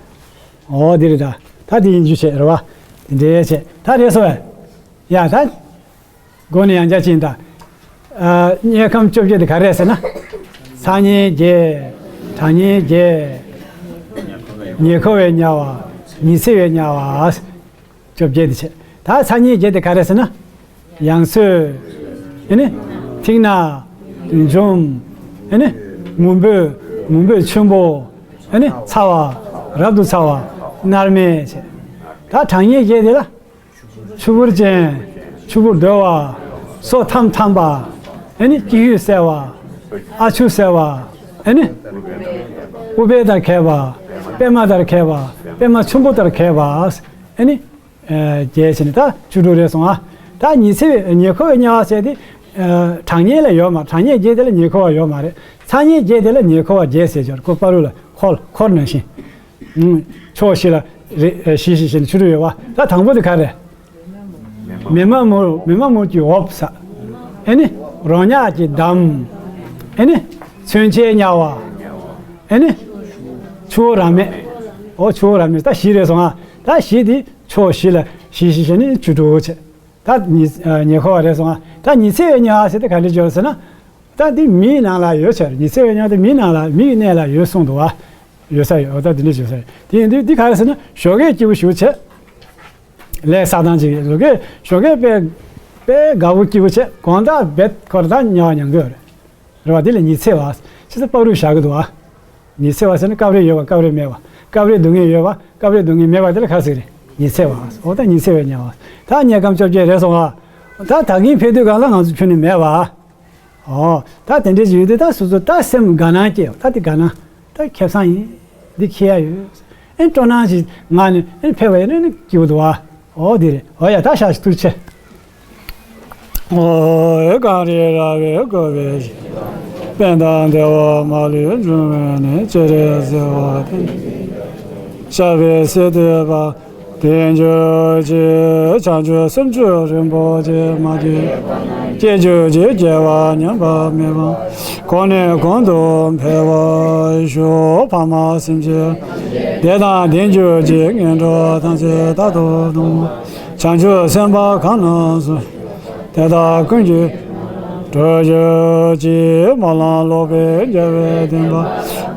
འོ་འདི་རེད་ད། ད་འདི་ཡིན་རྒྱུ་བྱས་རེད་བ། འདི་འདྲའི་བྱས་ད་རེད་སོ་བས། ཡ་ད། མགོ་ནས་ཡང་བསྐྱར་ཕྱིན་ད། ཨ། དམྱལ་ཁམས་བཅོ་བརྒྱད་དེ་ག་རེ་རེད་ཟེར་ན། ཚ་དམྱལ་བརྒྱད། གྲང་དམྱལ་བརྒྱད། ཉེ་འཁོར་བའི་དམྱལ་བ། ཉི་ཚེ་བའི་དམྱལ་བ། བཅོ་བརྒྱད་དེ་བྱས། ད་ཚ་དམྱལ་བརྒྱད་དེ་ག་རེ་རེད་ཟེར་ན། ཡང་སོས། ཨེ་ནི། མཐིང་ནག་བདུད་འཇོམས། ཨེ་ནི། ངུ་འབོད། ངུ་འབོད་ཆེན་པོ། ཨེ་ནི། ཚ་བ། རབ་ཏུ་ཚ་བ། མནར་མེད་བྱས། ད་གྲང་དམྱལ་བརྒྱད་དེ་ལ། ཆུ་བུར་ཅན། ཆུ་བུར་རྡོལ་བ། སོ་ཐམ་ཐམ་པ། ཨེ་ནི་སྐྱེ་ཡུས་གསལ་བ། ཨ་ཆུ་གསལ་བ། ཨེ་ནི། ཨུཏྤལ་ལྟར་གས་པ། པདྨ་ལྟར་གས་པ། པདྨ་ཆུན་པོ་ལྟར་གས་པ། ཨེ་ནི། ཨེ་བརྒྱད་བྱས་ནས་ད་བཅུ་དྲུག་རེད་སོང་ཨ། ད་ཉི་ཚེ་བའི་ཉེ་འཁོར་བའི་དམྱལ་བ་ཟེར་དེ། ཨེ་གྲང་དམྱལ་ལ་ཡོད་མ་གྲང་དམྱལ་བརྒྱད་དེ་ལ་ཉེ་འཁོར་བ་ཡོད་མ་རེད། ཚ་དམྱལ་བརྒྱད་དེ་ལ་ཉེ་འཁོར་བ་བརྒྱད་ཟེར་ཆོག་ཁོ་བར་དུ་ལ་འཁོར་འཁོར་ནང་བཞིན། ཕྱོགས་བཞི་ལ་ རེད། ཨ། བཞི་བཞི་བཞི་ནི་བཅུ་དྲུག་ཡོད་པ། ད་དང་པོ་དེ་ག་རེ། མི་མ་མོ། མི་མ་མོ་གྱི་འོབས་ས། ཨེ་ནི། རོ་མྱགས་ཀྱི་འདམ། ཨེ་ནི། མཚོན་ཆའི་དམྱལ་བ། ཨེ་ནི། ཆུ་བོ་རབ་མེད། འོ། ཆུ་བོ་རབ་མེད། ད་བཞི་རེད་སོང་ང་། ད་བཞི་དེ་ཕྱོགས་བཞི་ལ་བཞི་བཞི་བཞི་ནི་བཅུ་དྲུག་བྱས། ད་ཉི་ཉེ་འཁོར་བ་རེད་སོང་ང་། ད་ཉི་ཚེ་བའི་དམྱལ་བ་ཟེར་དེ་ག་འདྲ་བརྗོད་ཟེར་ན། ད་འདི་མིའི་ནང་ལ་ཡོད་ཟེར། ཉི་ཚེ་བའི་དམྱལ་བ་དེ་མིའི་ནང་ལ། མིའི་གནས་ལ་ཡོད་གསུངས་འདུག་བ། ཡོད་ས་ཡོད། འོ། ད་འདི་འདྲ་བརྗོད་ས་ཡོད། དེ་ཡིན་དུས་འདི་ག་རེ་ཟེར་ན། ཞོགས་ཀས་སྐྱིད་པོ་ཞེ་པོ་བྱས། ལས་བསགས་སྟངས་ཅིག་རེད། ཞོགས་ཀས། ཞོགས་ཀས་དཔེ་དཔེ་དགའ་པོ་སྐྱིད་པོ་བྱས། དགོང་དག་རྦད་ཁོ་རང་ད་དམྱལ་བ་མྱང་གི་ཡོད་རེད། རེད་བ། དེ་ལ་ཉི་ཚེ་བ། ཕྱི་ས་བར་དུ་བཞག་གི་འདུག་བ། ཉི་ཚེ་བ་ཟེར་ན་སྐབས་རེ་ཡོད་པ། སྐབས་རེ་མེད་པ། སྐབས་རེ་སྡུག་བསྔལ་ཡོད་པ། སྐབས་རེ་སྡུག་བསྔལ་མེད་པ། དེ་ལ་ག་རེ་ཟེར་གི་རེད། ཉི་ཚེ་བ། འོ། ད་ཉི་ཚེ་བའི་དམྱལ་བ། ད་དམྱལ་ཁམས་བཅོ་བརྒྱད་རེད་སོང་ང་། ད་ད་གིན་ཕེབས་དུས་སྒང་ལ་ང་ཚོ་ཁྱོན་ནས་མེད་པ། འོ། ད་དེ་འདྲ་ཞིག་ཡོད་དུས་ད་སོ་སོ་ད་སེམས་དགའ་སྣང་སྐྱེ་བ། ད་དེ་དགའ་སྣང་། ད་ཁེ་བཟང་ཡིན། འདི་ཁེ་ཡ་ཡོད། ཨེ། སྤྲོ་སྣང་ཞིག་ངང་ནས། ཨེ། ཕེབས་པ་ཡིན་ན་ནི་སྐྱིད་པོ་འདུག་བ། འོ། འདི་རེད། འོ་ཡ། ད་ཞག་ཅིག་ཐུགས་རྗེ་ཆེ། འོ། གངས་རི་ར་བས་བསྐོར་བའི་དཔལ་ལྡན་འདས་འོག་མ་ལུས་འབྱུང་བའི་གནས། སྤྱན་རས་གཟིགས་དབང་ཏེ། ཤར་བའི་སྲིད་མཐའི་བར། དེར་གྱུར་ཅིག། བྱང་ཆུབ་སེམས་མཆོག་རིན་པོ་ཆེ། མ་སྐྱེས་སྐྱེ་གྱུར་ཅིག། སྐྱེ་བ་ཉམས་པ་མེད་པར། གོང་ནས་གོང་དུ་འཕེལ་བར་ཤོག། འཕགས་མ་སེམས་ཅན་དེ་དག་བདེ་གྱུར་ཅིག། ངན་འགྲོ་ཐམས་ཅད་རྟག་ཏུ་སྟོངས་པར། བྱང་ཆུབ་སེམས་དཔའ་གང་རྣམས་སུ། དེ་དག་ཀུན་གྱི་གྲོགས་གྱུར་ཅིག། སྨོན་ལམ་ལོག་པའི་རྒྱལ་བའི་བསྟན་པ།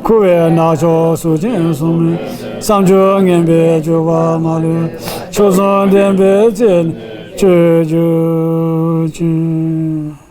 འཁུར་བའི་ནག་ཕྱོགས་གཟུགས་ཅན་གསུམ་ནི། བསམ་བརྗོད་ངན་པའི་སྤྱོད་པ་མ་ལུས། མཆོག་གསུམ་ལྡན་པའི་རྩེ་ནས་གཅོད་གྱུར་ཅིག།